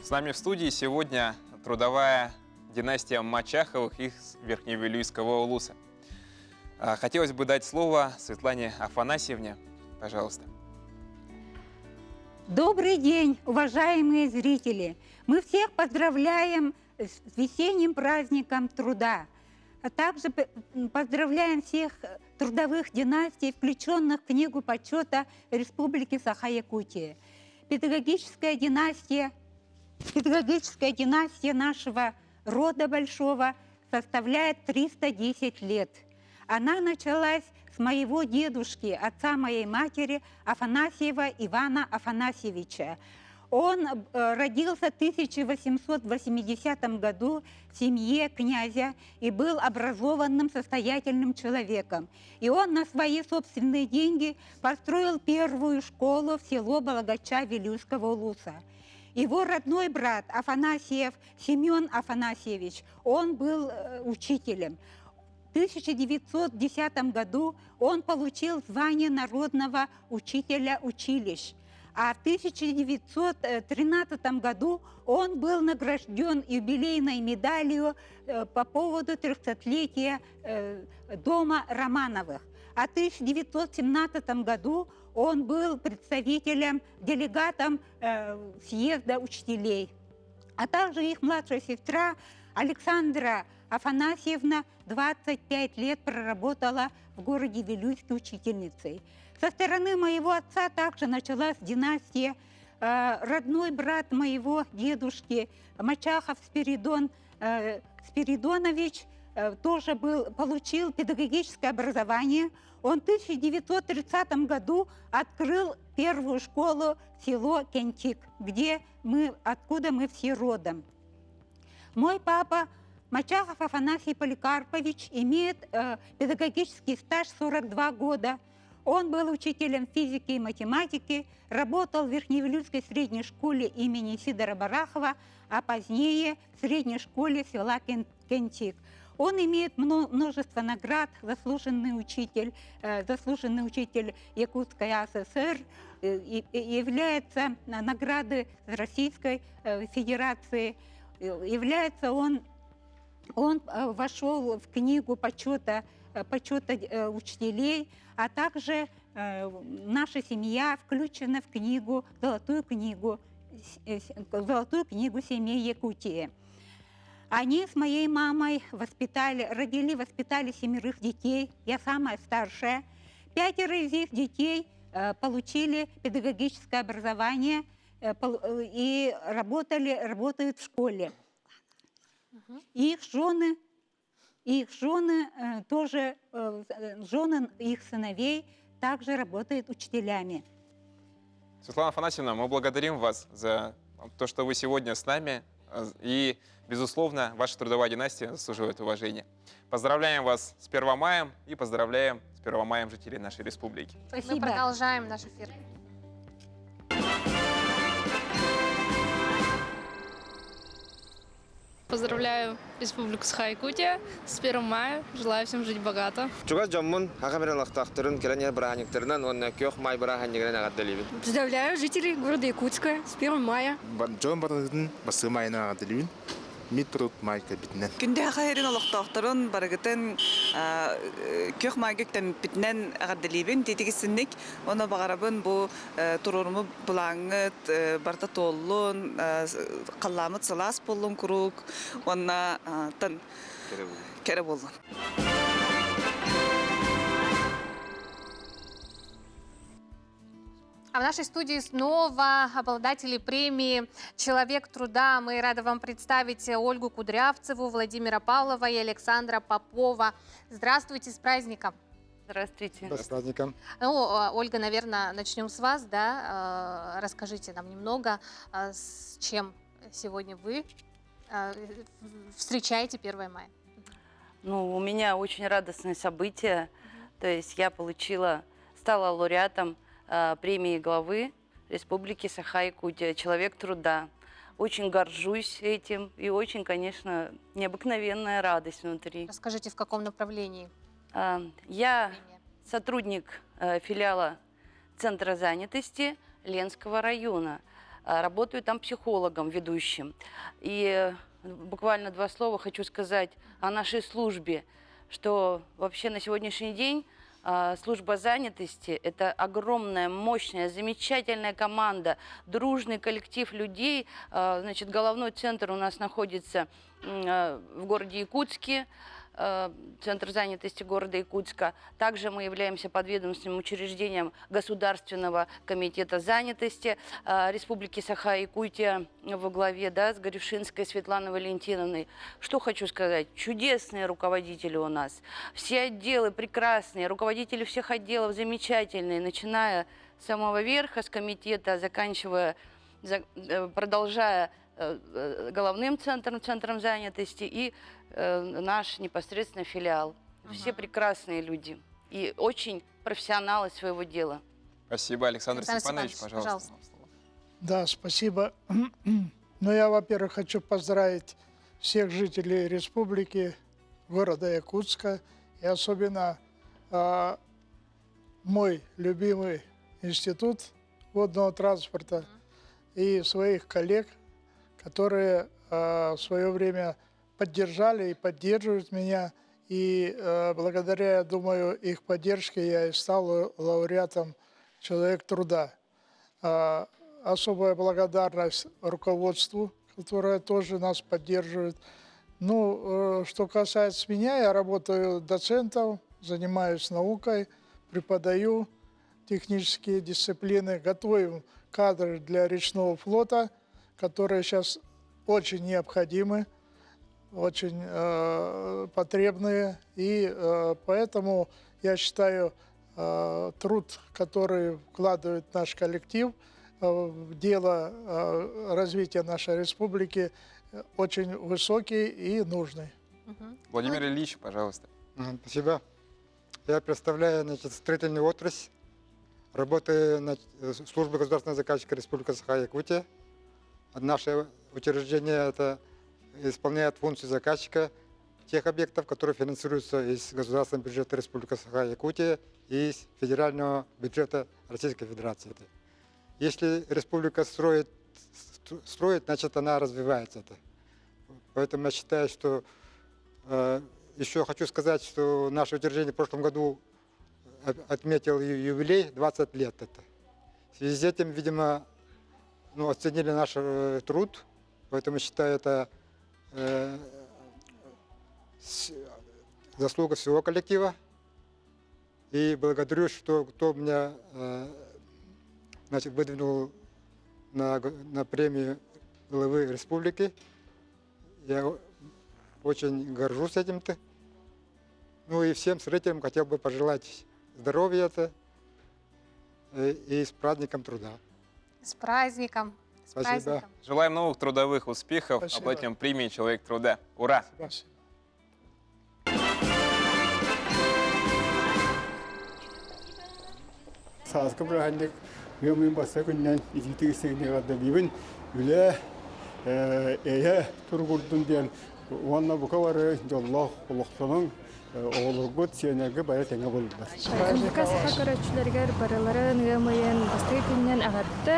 С нами в студии сегодня трудовая династия Мачаховых из Верхневилюйского улуса. Хотелось бы дать слово Светлане Афанасьевне. Пожалуйста. Добрый день, уважаемые зрители! Мы всех поздравляем с весенним праздником труда. А также поздравляем всех трудовых династий, включенных в Книгу почета Республики Саха-Якутия. Педагогическая династия, педагогическая династия нашего рода большого составляет 310 лет. Она началась с моего дедушки, отца моей матери, Афанасьева Ивана Афанасьевича. Он родился в 1880 году в семье князя и был образованным, состоятельным человеком. И он на свои собственные деньги построил первую школу в село Балагача Вилюйского улуса. Его родной брат Афанасьев Семен Афанасьевич, он был учителем. В 1910 году он получил звание народного учителя училищ. А в 1913 году он был награжден юбилейной медалью по поводу 300-летия дома Романовых. А в 1917 году он был представителем, делегатом съезда учителей. А также их младшая сестра Александра Афанасьевна 25 лет проработала в городе Вилюйске учительницей. Со стороны моего отца также началась династия. Родной брат моего дедушки Мачахов Спиридон Спиридонович тоже получил педагогическое образование. Он в 1930 году открыл первую школу в село Кентик, откуда мы все родом. Мой папа Мачахов Афанасий Поликарпович имеет педагогический стаж 42 года. Он был учителем физики и математики, работал в Верхневилюйской средней школе имени Сидора Барахова, а позднее в средней школе села Кентик. Он имеет множество наград, заслуженный учитель Якутской АССР, и является награды Российской Федерации. Является он, он вошел в книгу почета учителей, а также наша семья включена в книгу, золотую книгу, золотую книгу семей Якутии. Они с моей мамой родили, воспитали 7 детей, я самая старшая. 5 из их детей получили педагогическое образование и работают в школе. Их жены тоже, жены их сыновей также работают учителями. Светлана Афанасьевна, мы благодарим вас за то, что вы сегодня с нами. И, безусловно, ваша трудовая династия заслуживает уважения. Поздравляем вас с 1 мая и поздравляем с 1 мая жителей нашей республики. Спасибо. Мы продолжаем наш эфир. Поздравляю Республику Саха-Якутия с 1 мая. Желаю всем жить богато. Чугас жоммун, хахамирен лахтахтырын, келене браниктырынан, он кёх май браниктырынан агадалибин. Поздравляю жителей города Якутска с 1 мая. Джон барнытын басы майына агадалибин. Митруд Маай кэлбитинэн. Күндү Саха сирин олохтоохторун барыгытын күөх маайга үктэммиппитинэн эҕэрдэлиибин. Тиитигиссинник уонна баҕарабын бу туруоруму былааҥҥыт барыта туоллун, халлааммыт сылаас буоллун куруук уонна кэрэ буоллун. А в нашей студии снова обладатели премии «Человек труда». Мы рады вам представить Ольгу Кудрявцеву, Владимира Павлова и Александра Попова. Здравствуйте, с праздником! Здравствуйте. С праздником. Ну, Ольга, наверное, начнем с вас, да? Расскажите нам немного, с чем сегодня вы встречаете 1 мая. Ну, у меня очень радостное событие. То есть я получила, стала лауреатом премии главы Республики Саха-Якутия «Человек труда». Очень горжусь этим и очень, конечно, необыкновенная радость внутри. Расскажите, в каком направлении? Я сотрудник филиала Центра занятости Ленского района. Работаю там психологом ведущим. И буквально два слова хочу сказать о нашей службе, что вообще на сегодняшний день служба занятости – это огромная, мощная, замечательная команда, дружный коллектив людей. Значит, головной центр у нас находится в городе Якутске, Центр занятости города Якутска. Также мы являемся подведомственным учреждением Государственного комитета занятости Республики Саха-Якутия во главе, да, с Горюшинской Светланой Валентиновной. Что хочу сказать? Чудесные руководители у нас. Все отделы прекрасные, руководители всех отделов замечательные, начиная с самого верха, с комитета, заканчивая, продолжая головным центром, центром занятости и наш непосредственно филиал. Все прекрасные люди и очень профессионалы своего дела. Спасибо, Александр, Александр Степанович, Степанович, пожалуйста. пожалуйста. Да, спасибо. Ну, я, во-первых, хочу поздравить всех жителей республики, города Якутска, и особенно мой любимый институт водного транспорта и своих коллег, которые в свое время поддержали и поддерживают меня. И благодаря, я думаю, их поддержке я и стал лауреатом «Человек труда». Особая благодарность руководству, которое тоже нас поддерживает. Ну, что касается меня, я работаю доцентом, занимаюсь наукой, преподаю технические дисциплины, готовим кадры для речного флота, которые сейчас очень необходимы, очень потребные. И поэтому я считаю, труд, который вкладывает наш коллектив в дело развития нашей республики, очень высокий и нужный. Владимир Ильич, пожалуйста. Спасибо. Я представляю, значит, строительную отрасль. Работаю на службе государственного заказчика Республики Саха-Якутия. Наше учреждение это исполняет функцию заказчика тех объектов, которые финансируются из государственного бюджета Республики Саха-Якутия и из федерального бюджета Российской Федерации. Если республика строит, строит, значит она развивается. Это. Поэтому я считаю, что еще хочу сказать, что наше учреждение в прошлом году отметил юбилей 20 лет. Это. В связи с этим, видимо, ну, оценили наш труд, поэтому считаю это заслуга всего коллектива. И благодарю, что кто меня значит, выдвинул на премию главы республики. Я очень горжусь этим-то. Ну и всем зрителям хотел бы пожелать здоровья это, и с праздником труда. С праздником. С Спасибо. праздником. Желаем новых трудовых успехов. Спасибо. Обладателям премии «Человек труда». Ура! Спасибо. Сааскы бырааһынньык ыам ыйын бастакы күнүнэн итиитик-истиҥник эҕэрдэлиибин. Үлэ, эйэ туругурдун диэн уонна бука бары дьоллоох олохтонуҥ, оҕолоргут сиэннэргэ бары тэҥэ буоллулар. МВК саха көрөөччүлэригэр барыларын ыам ыйын бастакы күнүнэн эҕэрдэ.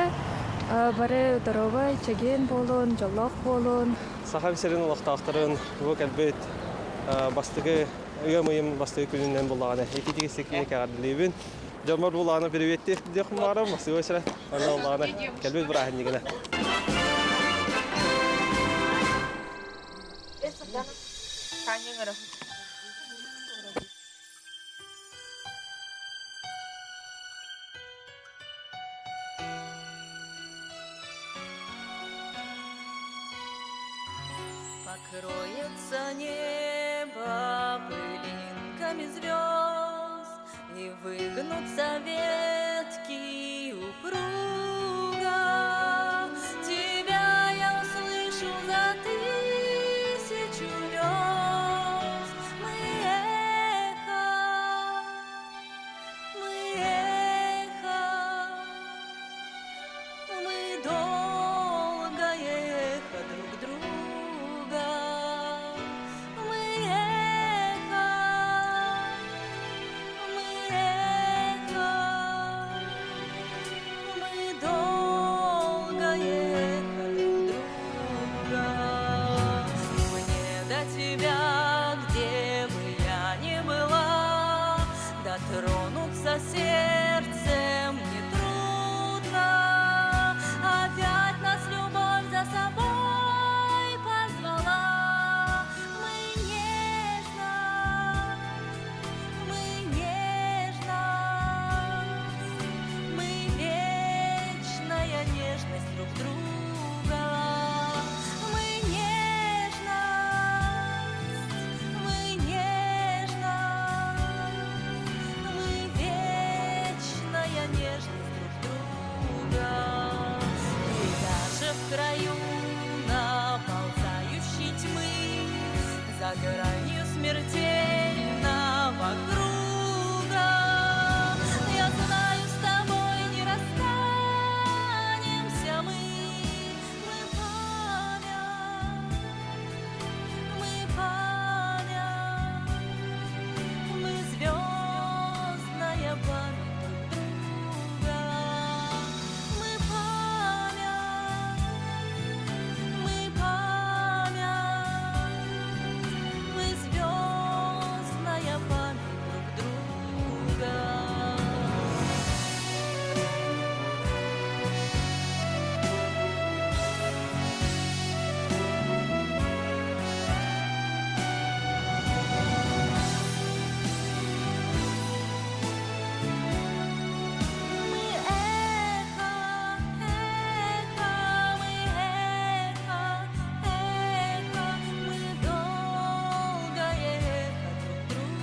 Бары доруобай, чэгиэн буолун, дьоллоох буолун. Сахам сирин олохтоохторун бу кэлбит бастакы ыам ыйым бастакы күнүнэн буллаҕына ититик истиккини кэҕэрдилиибин. Дьоммор буллаҕына приветтиэх диэх баарым, Москва сирэ. Онно буллаҕына кэлбит бырааһынньыгына. Покроется небо пылинками звезд, И выгнутся ветки упруго. Тебя я услышу за тысячу верст. Мы эхо, мы эхо, мы долгое эхо друг друга. Мы эхо, мы эхо, мы долгое эхо друг друга. Мне до тебя, где бы я ни была, дотронуться сердцем нетрудно. Опять нас любовь за собой позвала. Мы нежно, мы нежность, мы вечная нежность друг друга. Мы нежность, мы нежность, мы вечная нежность друг друга. И даже в краю наползающей тьмы, за гранью смертельного круга, я знаю, с тобой не расстанемся мы. Мы память, мы память, мы звездная память друг друга. Мы память, мы память, мы звездная память друг друга. Мы эхо, эхо, мы эхо, эхо, мы долгое эхо друг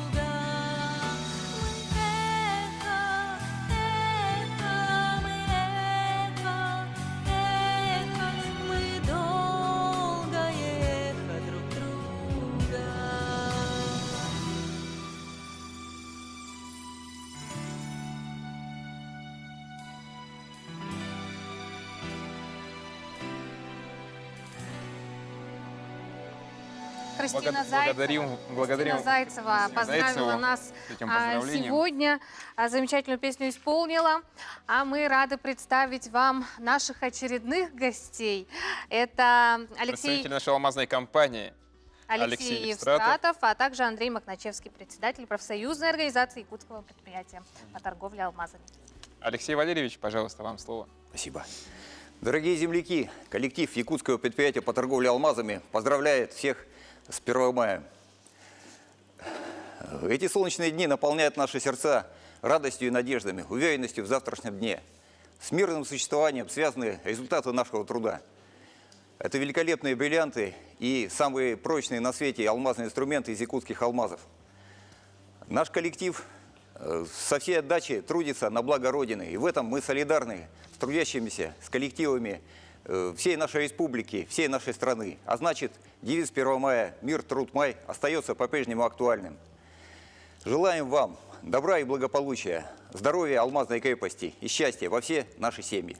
друга. Мы эхо, эхо, мы эхо, эхо, мы долгое эхо друг друга. Кристина Зайцева. Благодарим, благодарим Кристина Зайцева Кристину поздравила Зайцеву нас с этим поздравлением. сегодня. Замечательную песню исполнила. А мы рады представить вам наших очередных гостей. Это Алексей, Представитель нашей алмазной компании Алексей Евстратов, а также Андрей Махначевский, председатель профсоюзной организации якутского предприятия по торговле алмазами. Алексей Валерьевич, пожалуйста, вам слово. Спасибо. Дорогие земляки, коллектив якутского предприятия по торговле алмазами поздравляет всех с 1 мая. Эти солнечные дни наполняют наши сердца радостью и надеждами, уверенностью в завтрашнем дне. С мирным существованием связаны результаты нашего труда. Это великолепные бриллианты и самые прочные на свете алмазные инструменты из якутских алмазов. Наш коллектив со всей отдачей трудится на благо Родины. И в этом мы солидарны с трудящимися, с коллективами всей нашей республики, всей нашей страны. А значит, девиз 1 мая «Мир, труд, май» остается по-прежнему актуальным. Желаем вам добра и благополучия, здоровья, алмазной крепости и счастья во все наши семьи.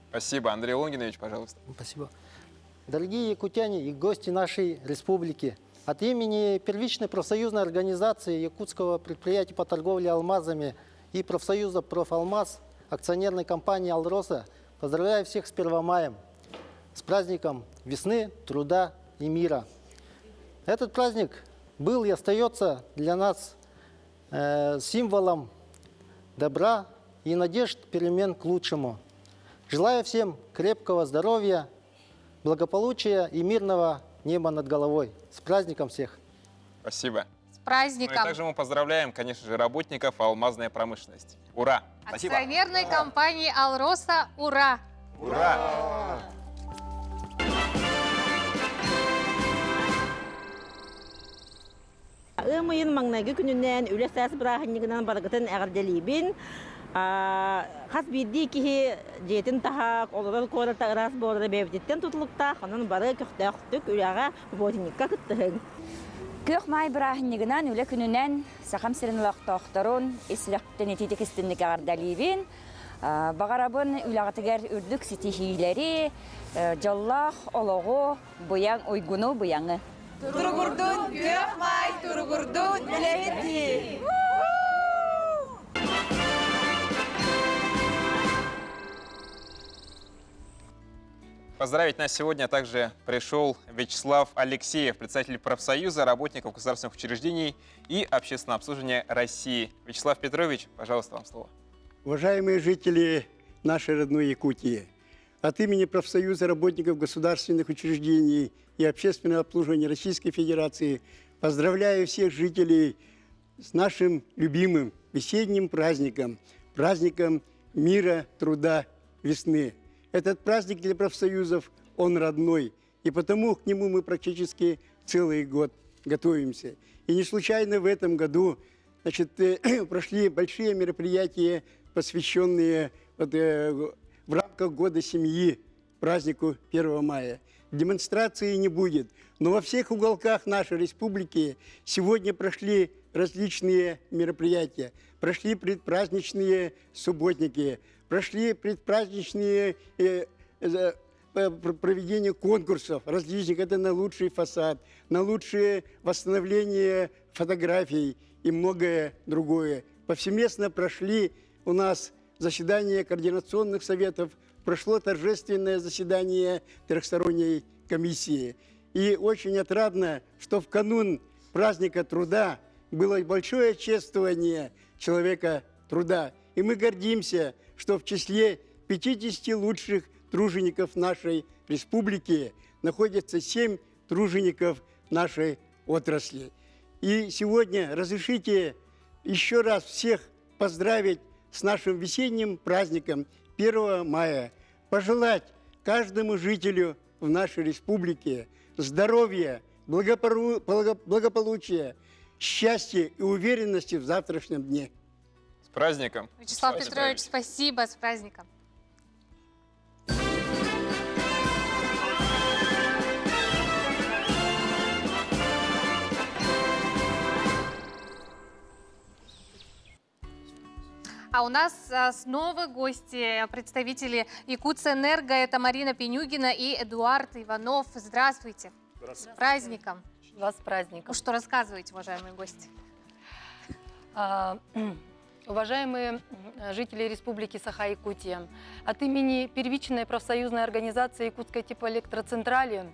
Спасибо. Андрей Лонгинович, пожалуйста. Спасибо. Дорогие якутяне и гости нашей республики, от имени первичной профсоюзной организации якутского предприятия по торговле алмазами и профсоюза «Профалмаз» акционерной компании «Алроса» поздравляю всех с 1 мая. с праздником весны, труда и мира. Этот праздник был и остается для нас символом добра и надежд перемен к лучшему. Желаю всем крепкого здоровья, благополучия и мирного неба над головой. С праздником всех! Спасибо. С праздником! Ну и также мы поздравляем, конечно же, работников алмазной промышленности. Ура! Акционерной компании «Алроса» ура! Ура! Ыам ыйын маҥнайгы күнүнэн үлэ саас бырааһынньыгынан барыгытын эҕэрдэлиибин. Хас биирдии киһи дьиэтин таһа, олорор куората ыраас буолара бэйэбититтэн тутулуктаах, онон бары көхтөөхтүк үлэҕэ, субботникка кыттыһыҥ. Күөх Маай бырааһынньыгынан үлэ күнүнэн Сахам сирин олохтоохторун ис сүрэхпиттэн итиитик истинник эҕэрдэлиибин. Баҕарабын үлэҕитигэр үрдүк ситиһиилэри, дьоллоох олоҕу, быйаҥ уйгуну быйаҥы. Туругурдун күөх маай, туругурдун үлэһит киһи! Поздравить нас сегодня также пришел Вячеслав Алексеев, председатель профсоюза работников государственных учреждений и общественного обслуживания России. Вячеслав Петрович, пожалуйста, вам слово. Уважаемые жители нашей родной Якутии, от имени профсоюза работников государственных учреждений и общественного обслуживания Российской Федерации поздравляю всех жителей с нашим любимым весенним праздником, праздником мира, труда, весны. Этот праздник для профсоюзов, он родной, и потому к нему мы практически целый год готовимся. И не случайно в этом году значит, прошли большие мероприятия, посвященные вот, в рамках Года семьи, празднику 1 мая. Демонстрации не будет, но во всех уголках нашей республики сегодня прошли различные мероприятия. Прошли предпраздничные субботники, прошли предпраздничные проведение конкурсов различных. Это на лучший фасад, на лучшее восстановление фотографий и многое другое. Повсеместно прошли у нас заседание координационных советов, прошло торжественное заседание трехсторонней комиссии. И очень отрадно, что в канун праздника труда было большое чествование человека труда. И мы гордимся, что в числе 50 лучших тружеников нашей республики находится 7 тружеников нашей отрасли. И сегодня разрешите еще раз всех поздравить с нашим весенним праздником 1 мая, пожелать каждому жителю в нашей республике здоровья, благополучия, счастья и уверенности в завтрашнем дне. С праздником! Вячеслав Петрович, спасибо, с праздником! А у нас снова гости, представители Якутсэнерго. Это Марина Пенюгина и Эдуард Иванов. Здравствуйте. Здравствуйте. С праздником. Вас с праздником. Ну что рассказываете, уважаемые гости? Уважаемые жители Республики Саха-Якутия, от имени первичной профсоюзной организации Якутской теплоэлектроцентрали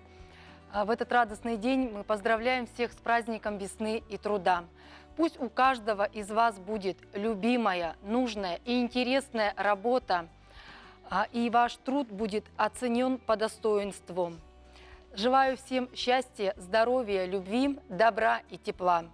в этот радостный день мы поздравляем всех с праздником весны и труда. Пусть у каждого из вас будет любимая, нужная и интересная работа, и ваш труд будет оценен по достоинству. Желаю всем счастья, здоровья, любви, добра и тепла.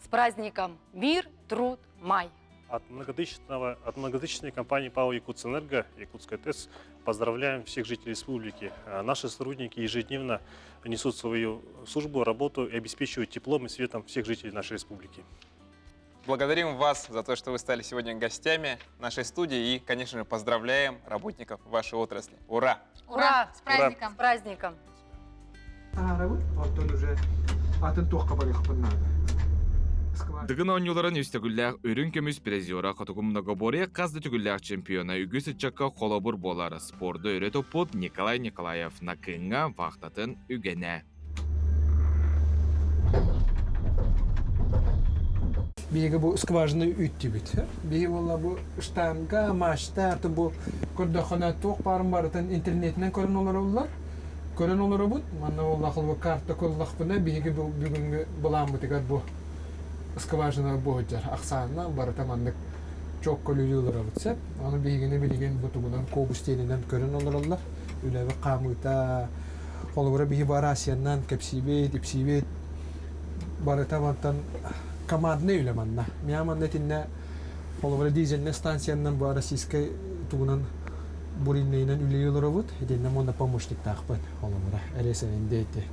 С праздником Мир, труд, май! От многотысячной компании ПАО «Якутсэнерго», Якутская ТЭС, поздравляем всех жителей республики. Наши сотрудники ежедневно несут свою службу, работу и обеспечивают теплом и светом всех жителей нашей республики. Благодарим вас за то, что вы стали сегодня гостями нашей студии и, конечно же, поздравляем работников вашей отрасли. Ура! Ура! С праздником! С праздником! Дыгын оонньууларын үс төгүллээх үрүҥ көмүс призера хотугу многоборье хас да төгүллээх чемпиона үгүс ыччакка холобур буолар спорду өрө туппут Николай Николаев Накыҥҥа вахтатын үгэнэ. Биһиги бу скважина үүттүбүт. Биһи буолла бу штанга, мачта, бу көрдөххүнэ туох баарын барытын интернетинэн көрөн олороллор. Көрөн олоробут. Манна буолла холобур карта кыллахпына биһиги бүгүҥҥү былааммытыгар бу скважина буоһудьар ахсаанынан барыта маннык чокко үлэлии олоробут сөп. Ону биһигини билигин бу тугунан кобус диэнинэн көрөн олороллор. Үлэбит хаамыыта холобура биһи бу Россиянан кэпсиибит, ипсиибит барыта мантан командный үлэ манна. Миа манна итиннэ холобура дизельнай станциянан бу российскай тугунан бурильнайынан үлэлии олоробут. Итиннэ уонна помощниктаахпыт холобура РСН ити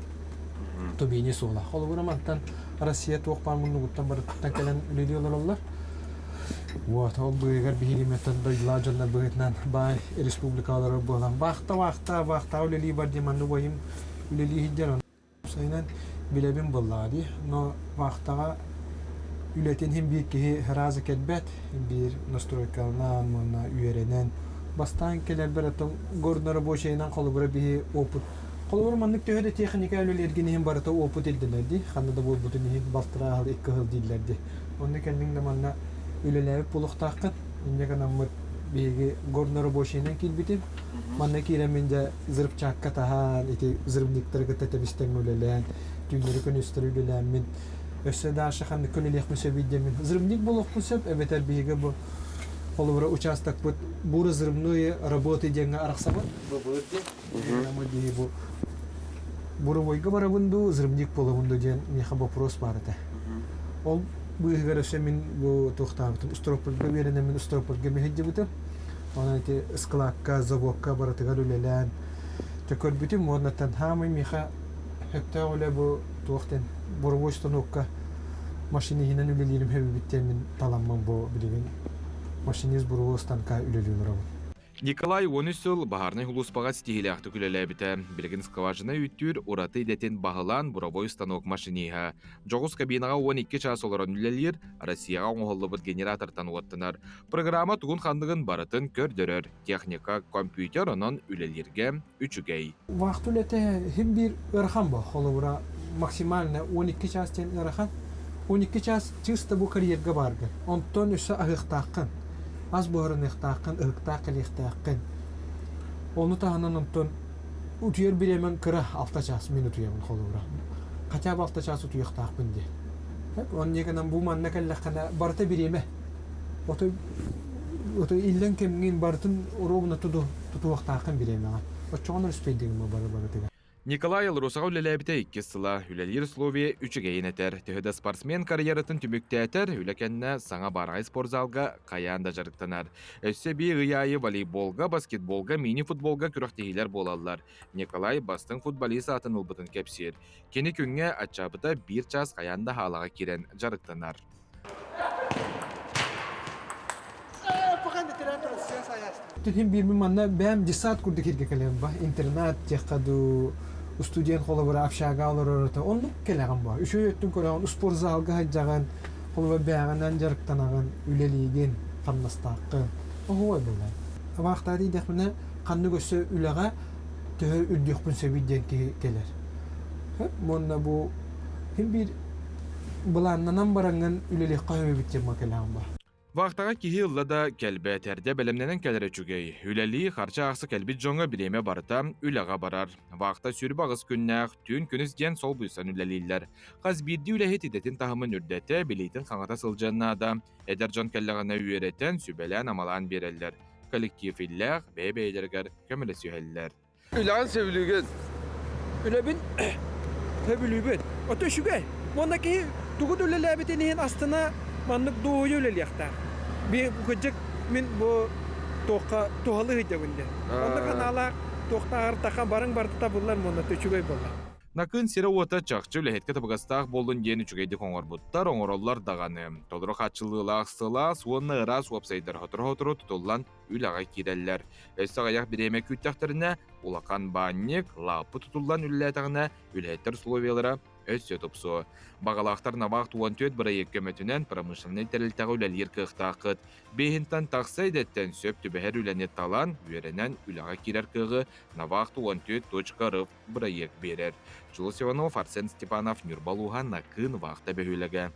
тубини суола. Холобура мантан Россия туох баар муннугуттан барыттан кэлэн үлэлии олороллор. Вот, ол быыһыгар биһиги меттан дойдулаах дьоннор быһыытынан баай республикалары буолан баахта баахта баахта үлэлии бар дии маннык уойум үлэлии сылдьар Сайынан билэбин буоллаҕа дии. Но вахтаҕа үлэтин иһин биир киһи сразу кэлбэт, биир настройкалаан уонна үөрэнэн. Бастаан кэлэрбэр оттон горнорабочайынан холобура биһи опыт Холобур маннык төһө да техника үлэлииргин иһин барыта опыт ирдэнэр дии. Ханна да буолбутун иһин балтараа сыл, икки сыл дииллэр дии. Онно кэнниҥ да манна үлэлээбит буолуохтааххын. Инньэ гынаммыт биһиги горнорабочайынан киирбитим. Манна киирэммин дьэ взрывчатка таһаан, ити взрывниктары кытта тэбис-тэҥҥэ үлэлээн, түүннэри-күнүстэри үлэлээммин, өссө Даша ханнык үлэлиэхпин сөбүй диэммин взрывник буолуохпун сөп, эбэтэр биһиги бу холобура учаастакпыт бур-взрывные работы диэҥҥэ арахсабыт. Бу диэн. Бу буровойга барабын дуу, взрывник буолабын дуу диэн миэхэ вопрос баар этэ. Ол быыһыгар өссө мин бу туохтаабытым, Устропольга үөрэнэммин Устропольга миһэйдибитим. Онон ити ыскылаакка, заводка барытыгар үлэлээн дьэ көрбүтүм уонна хаамай миэхэ сөптөөх үлэ бу туох диэн буровой станокка машиниһинэн үлэлиирим сөбүбүт диэн мин таламмын бу билигин машинист буровой станка үлэлии олоробун. Николай 13 сыл баһаарынай сулууспаҕа ситиһиилээхтик үлэлээбитэ. Билигин скважина үүттүүр ураты идэтин баһылаан буровой станок машиниһа. Дьоҕус кабинаҕа 12 чаас олорон үлэлиир, Россияҕа оҥоһуллубут генератортан уоттанар. Программа тугун-ханныгын барытын көрдөрөр. Техника, компьютер онон үлэлииргэ үчүгэй. Вахта үлэтэ хим биир ыарахан бо. Холобура, максимально 12 чаас диэн ыарахан. 12 чаас чисто бу карьерга бааргын. Онтон өссө аһыахтааххын. Ас буһарыныахтааххын, ыһыктаах кэлиэхтээххин. Ону таһынан онтон утуйар бириэмэҥ кыра 6 чаас мин утуйабын холобура. Хотя бы 6 чаас утуйуохтаахпын диэн. Онньа гынан бу манна кэллэххинэ барыта бириэмэ. Отой отой иллэҥ кэмҥин барытын ровно тутуохтааххын бириэмэҕэ. Оччоҕуна үспэйдиҥ бары барытыгар. Николай Алросаҕа үлэлээбитэ иккис сыла. Үлэлиир условие үчүгэйин этэр. Төһө да спортсмен карьератын түмүктээтэр, үлэ кэннэ саҥа баараҕай спортзалга хайаан да дьарыктанар. Өссө биир ый аайы волейболга, баскетболга, мини-футболга күрэхтэһиилэр буолаллар. Николай бастыҥ футболист аатын ылбытын кэпсиир. Кини күҥҥэ аччаабыта биир чаас хайаан да хаалаҕа киирэн дьарыктанар. Түһүн биирмин манна бэйэм десант курдук иргэ кэлэм ба интернат диэххэ дуу студент холобура общага олорор оннук кэлэҕин ба үчүгэй өттүн көрөҕүн спортзалга сылдьаҕын холобура бэйэҕинэн дьарыктанаҕын үлэлиигин хамнастааххын оһуой буолар абаахтааты диэхпинэ ханнык өссө үлэҕэ төһө үрдүөхпүн сөбүй диэн киһи кэлэр уонна бу хин биир былааннанан бараҥҥын үлэлиэххэ сөбүбүт диэн кэлэҕин ба. Вахтаҕа киһи ылла да кэлбэт, эрдэ бэлэмнэнэн кэлэрэ үчүгэй. Үлэлии, харчы аахса кэлбит дьоҥҥо бириэмэ барыта үлэҕэ барар. Вахта 28 күннээх, түүн-күнүс диэн солбуйсан үлэлииллэр. Хас биирдии үлэһит идэтин таһымын үрдэтэ, билиитин хаҥата сылдьыан наада. Эдэр дьон кэллэҕинэ үөрэтэн, сүбэлээн-амалаан биэрэллэр. Коллектив иллээх, бэйэ-бэйэлэригэр көмөлөсүһэллэр. Үлэҕин сөбүлүүгүн? Үлэбин сөбүлүүбүн. Ото үчүгэй. Уонна киһи тугу да үлэлээбитин иһин астына маннык дуоһуйа үлэлиэхтээх. Би кырдьык мин бу туохха туһалыы сылдьабын диэн. Онно санаалаах туохтааҕар таха барыҥ барыта табыллар уонна үчүгэй буолла. Накыын сирэ-уота чахчы үлэһиткэ табыгастаах буоллун диэн үчүгэйдик оҥорбуттар, оҥороллор даҕаны. Толору хааччыллыылаах сылаас уонна ыраас уопсайдар сотору-сотору тутуллан үлэҕэ киирэллэр. Өссө аҕыйах бириэмэ күүттэхтэринэ, улахан баанньык, лааппы тутуллан үлэлээтэҕинэ, үлэһиттэр условиялара өссө тупсуо. Баҕалаахтар Навах 14 бырайыак көмөтүнэн промышленнай тэрилтэҕэ үлэлиир кыахтааххыт. Биэһинтэн тахса идэттэн сөп түбэһэр үлэни талан, үөрэнэн үлэҕэ киирэр кыаҕы Навах 14.рф бырайыак биэрэр. Дьулус Иванов, Арсен Степанов, Ньурба улууһа, Накыын вахта бөһүөлэгэ.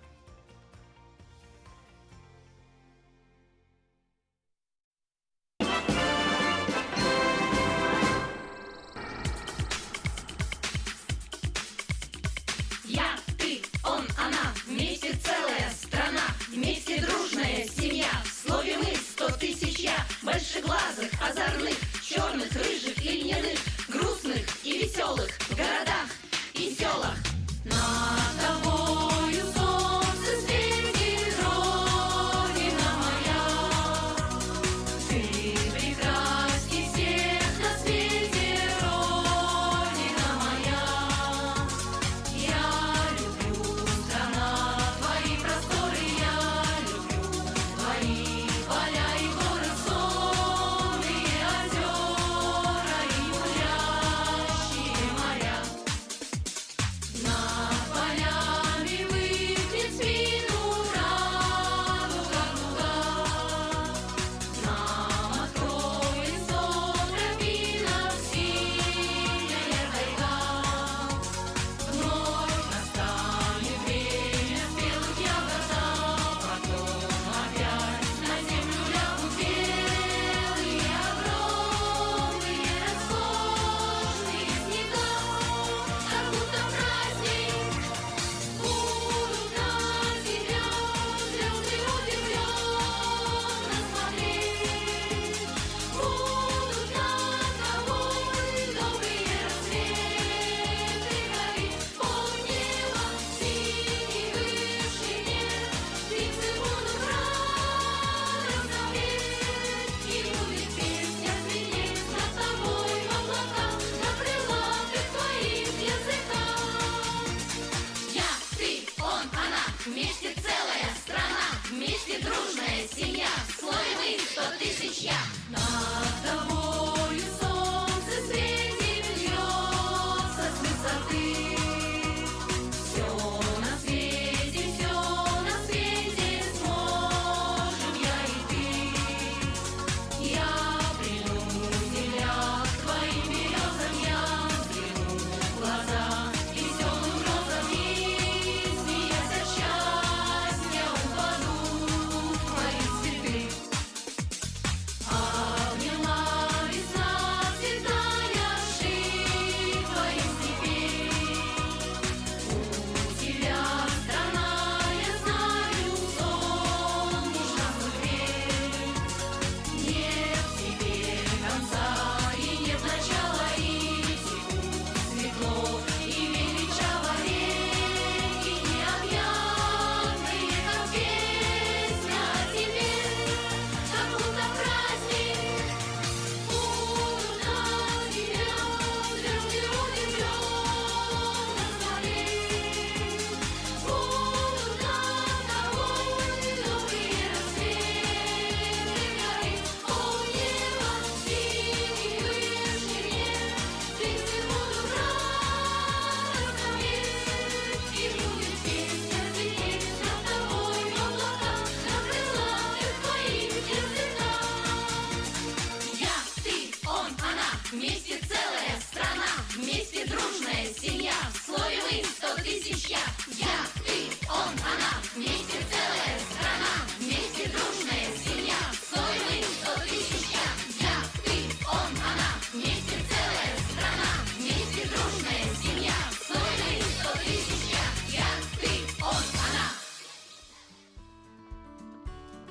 Вместе целая страна, вместе дружная семья. В слове мы сто тысяч я, я, ты, он, она. Вместе целая страна, вместе дружная семья. В слове мы сто тысяч я, я, ты, он, она. Вместе целая страна, вместе дружная семья. В слове мы сто тысяч я, я, ты, он, она.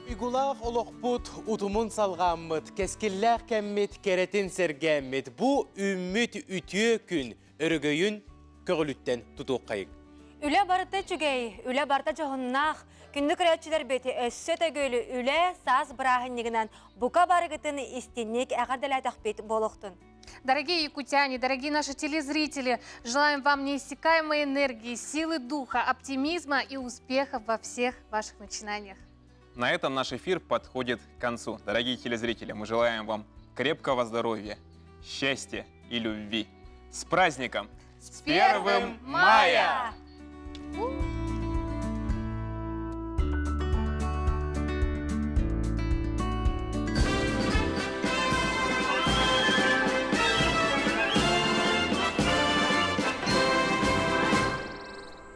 Уйгулаах олохпут утумун салҕааммыт, кэскиллээх кэммит кэрэтин сэргээммит бу үүммүт үтүө күн өрөгөйүн көҕүлүттэн тутуоххайыҥ. Үлэ барыта үчүгэй, үлэ барыта дьоһуннаах. Күндү көрөөччүлэрбит өссө төгүл үлэ саас бырааһынньыгынан бука барыгытын истинник эҕэрдэлээтэхпит буолуохтун. Дорогие якутяне, дорогие наши телезрители, желаем вам неиссякаемой энергии, силы духа, оптимизма и успехов во всех ваших начинаниях. На этом наш эфир подходит к концу. Дорогие телезрители, мы желаем вам крепкого здоровья, счастья и любви. С праздником! С 1 мая!